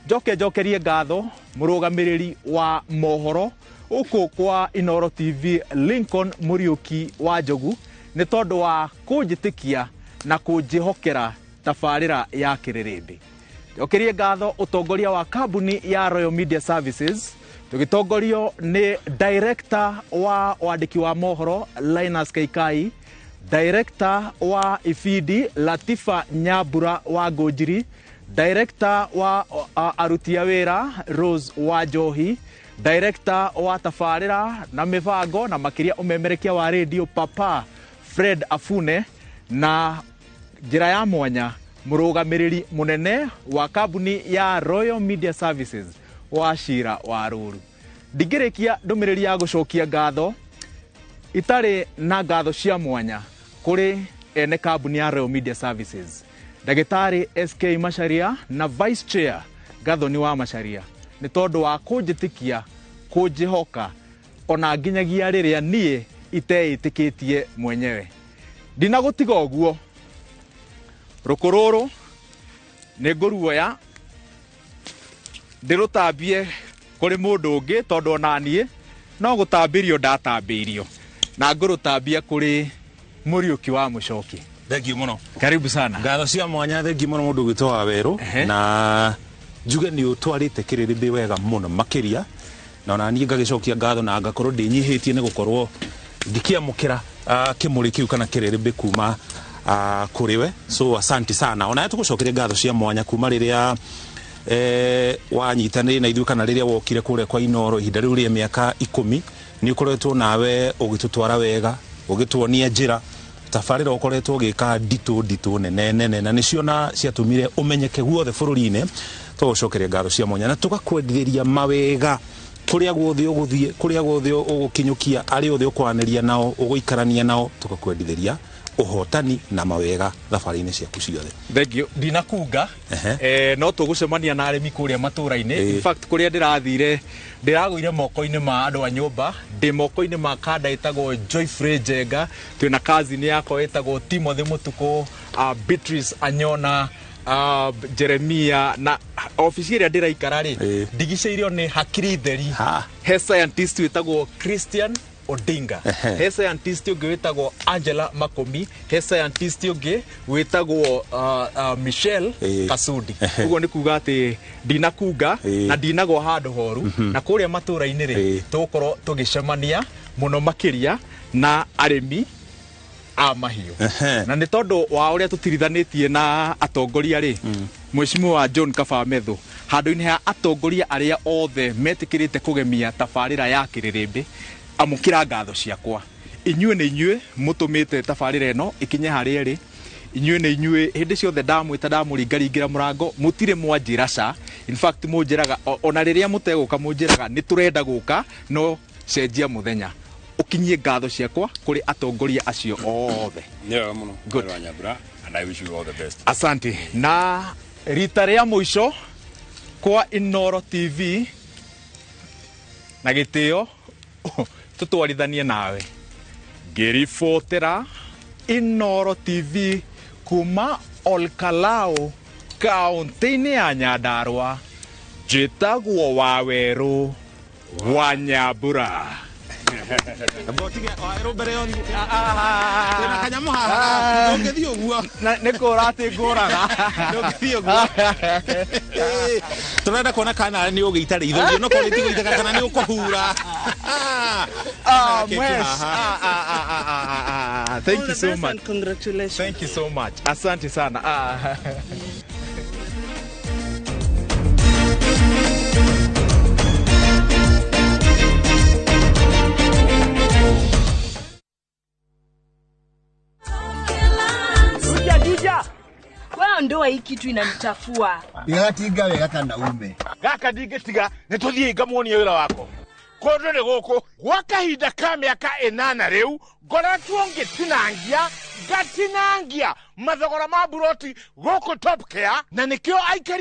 [SPEAKER 28] Njoke njokerie ngatho mũrũgamĩrĩri wa mohoro gũkũ kwa Inooro TV Lincoln Mũriũki wa Njogu nĩ tondũ wa kũnjĩtĩkia na kũnjĩhokera tabarĩra ya Kĩrĩrĩmbĩ. Njokerie ngatho ũtongoria wa kambuni ya Royal Media Services, tũgĩtongorio nĩ director wa wandĩki wa mohoro Linus Kaikai, director wa ibindi Latifa Nyambura wa Ngũnjiri, director wa aruti a wĩra Rose wa Njohi, director wa tabarĩra na mĩbango na makĩria ũmemerekia wa radio Papa Fred Afune, na njĩra ya mwanya mũrũgamĩrĩri mũnene wa kambuni ya Royal Media Services wa Cira wa Rũru. Ndingĩrĩkia ndũmĩrĩri ya gũcokia ngatho itarĩ na ngatho cia mwanya kũrĩ ene kambuni ya Royal Media Services, Ndagĩtarĩ SK Macharia na Vice Chair Gathoni wa Macharia, nĩ tondũ wa kũnjĩtĩkia, kũnjĩhoka ona nginyagia rĩrĩa niĩ iteĩtĩkĩtie mwenyewe. Ndinagũtiga ũguo, rũkũ rũrũ nĩ ngũruoya ndĩrũtambie kũrĩ mũndũ ũngĩ, tondũ ona niĩ no gũtambĩrio ndatambĩirio, na ngũrũtambia kũrĩ Mũriũki wa Mũcoki.
[SPEAKER 5] Thengiũ mũno.
[SPEAKER 28] Karibu sana.
[SPEAKER 5] Ngatho cia mwanya, thengiũ mũno mũndũ ũgwĩtwo Wawerũ, na njuge nĩ ũtwarĩte Kĩrĩrĩmbĩ wega mũno makĩria, na ona niĩ ngagĩcokia ngatho na ngakorwo ndĩnyihĩtie nĩ gũkorwo ngĩkĩamũkĩra kĩmũrĩ kĩu kana Kĩrĩrĩmbĩ kuma kũrĩ we. So asante sana. Ona tũgũcokeria ngatho cia mwanya kuma rĩrĩa wanyitanĩire na ithuĩ kana rĩrĩa wokire kũrĩa kwa Inooro ihinda rĩu rĩa mĩaka 10, nĩ ũkoretwo nawe ũgĩtũtwara wega, ũgĩtuonia njĩra, Tabarĩra ũkoretwo ũgĩka nditũ nditũ nene nene na nĩcio na ciatũmire ũmenyeke guothe bũrũri-inĩ. Tũgũcokeria ngatho cia mwanya na tũgakwendithĩria mawega kũrĩa guothe ũgũthiĩ, kũrĩa guothe ũgũkinyũkia, arĩa othe ũkwaranĩria nao, ũgũikarania nao, tũgakwendithĩria ũhotani na mawega thabarĩ-inĩ ciaku ciothe.
[SPEAKER 28] Thank you. Ndinakunga no tũgũcemania na arĩmi kũrĩa matũra-inĩ. In fact kũrĩa ndĩrathire ndĩragũire moko-inĩ ma andũ a nyũmba, ndĩ moko-inĩ ma kanda ĩtagwo Joyfrey Njenga, twĩna cousin yakwa ĩtagwo Timothy Mũtukũ, Beatrice Anyona, Jeremia, na ofici ĩrĩa ndĩraikara rĩ ndigicĩirio nĩ hakiri theri. He scientist wĩtagwo Christian Odinga, he scientist ũngĩ wĩtagwo Angela Makomi, he scientist ũngĩ wĩtagwo Michelle Kasudi. Ũguo nĩ kuga atĩ ndinakunga na ndinagwa handũ horu, na kũrĩa matũra-inĩ rĩ tũgũkorwo tũgĩcemania mũno makĩria na arĩmi a mahiũ. Na nĩ tondũ wa ũrĩa tũtirithanĩtie na atongoria rĩ, Mheshimiwa John Kaba Methu, handũ-inĩ ha atongoria arĩa othe metĩkĩrĩte kũgemia tabarĩra ya Kĩrĩrĩmbĩ, amũkĩra ngatho ciakwa. Inyuĩ nĩ inyuĩ mũtũmĩte tabarĩra ĩno ĩkinye harĩa ĩrĩ. Inyuĩ nĩ inyuĩ hĩndĩ ciothe ndamwĩta ndamũringaringĩra mũrango, mũtirĩ mwanjĩra ca. In fact mũnjĩraga ona rĩrĩa mũtegũka mũnjĩraga nĩ tũrenda gũka, no cenjia mũthenya. Ũkinyie ngatho ciakwa kũrĩ atongoria acio othe.
[SPEAKER 29] Nĩ wega mũno.
[SPEAKER 28] Good.
[SPEAKER 29] Wanyambura, and I wish you all the best.
[SPEAKER 28] Asante. Na rita rĩa mũico kwa Inooro TV na gĩtĩo tũtwarithanie nawe ngĩribotera Inooro TV kuma Olkalau kaunti-inĩ ya Nyandarua, njĩtagwo Wawerũ wa Nyambura. Nĩ kũra atĩ ngũraga.
[SPEAKER 5] Tũrenda kuona kana nĩ ũgĩita rĩitho no korwo rĩtigũitĩka kana nĩ ũkũhura.
[SPEAKER 28] Thank you so much.
[SPEAKER 6] Congratulations.
[SPEAKER 28] Thank you so much. Asante sana.
[SPEAKER 2] Juja.
[SPEAKER 9] Wewe ndoa hii kitu inanichafua.
[SPEAKER 7] Ndigatinga wega kana ume.
[SPEAKER 8] Gaka ndingĩtiga nĩ tũthiĩ ngamuonie wĩra wako. Kũndũ nĩ gũkũ gwa kahinda ka mĩaka 8 rĩu ngoretwo ngĩtinangia ngatinangia mathogora ma buroti gũkũ Top Care, na nĩkĩo aikari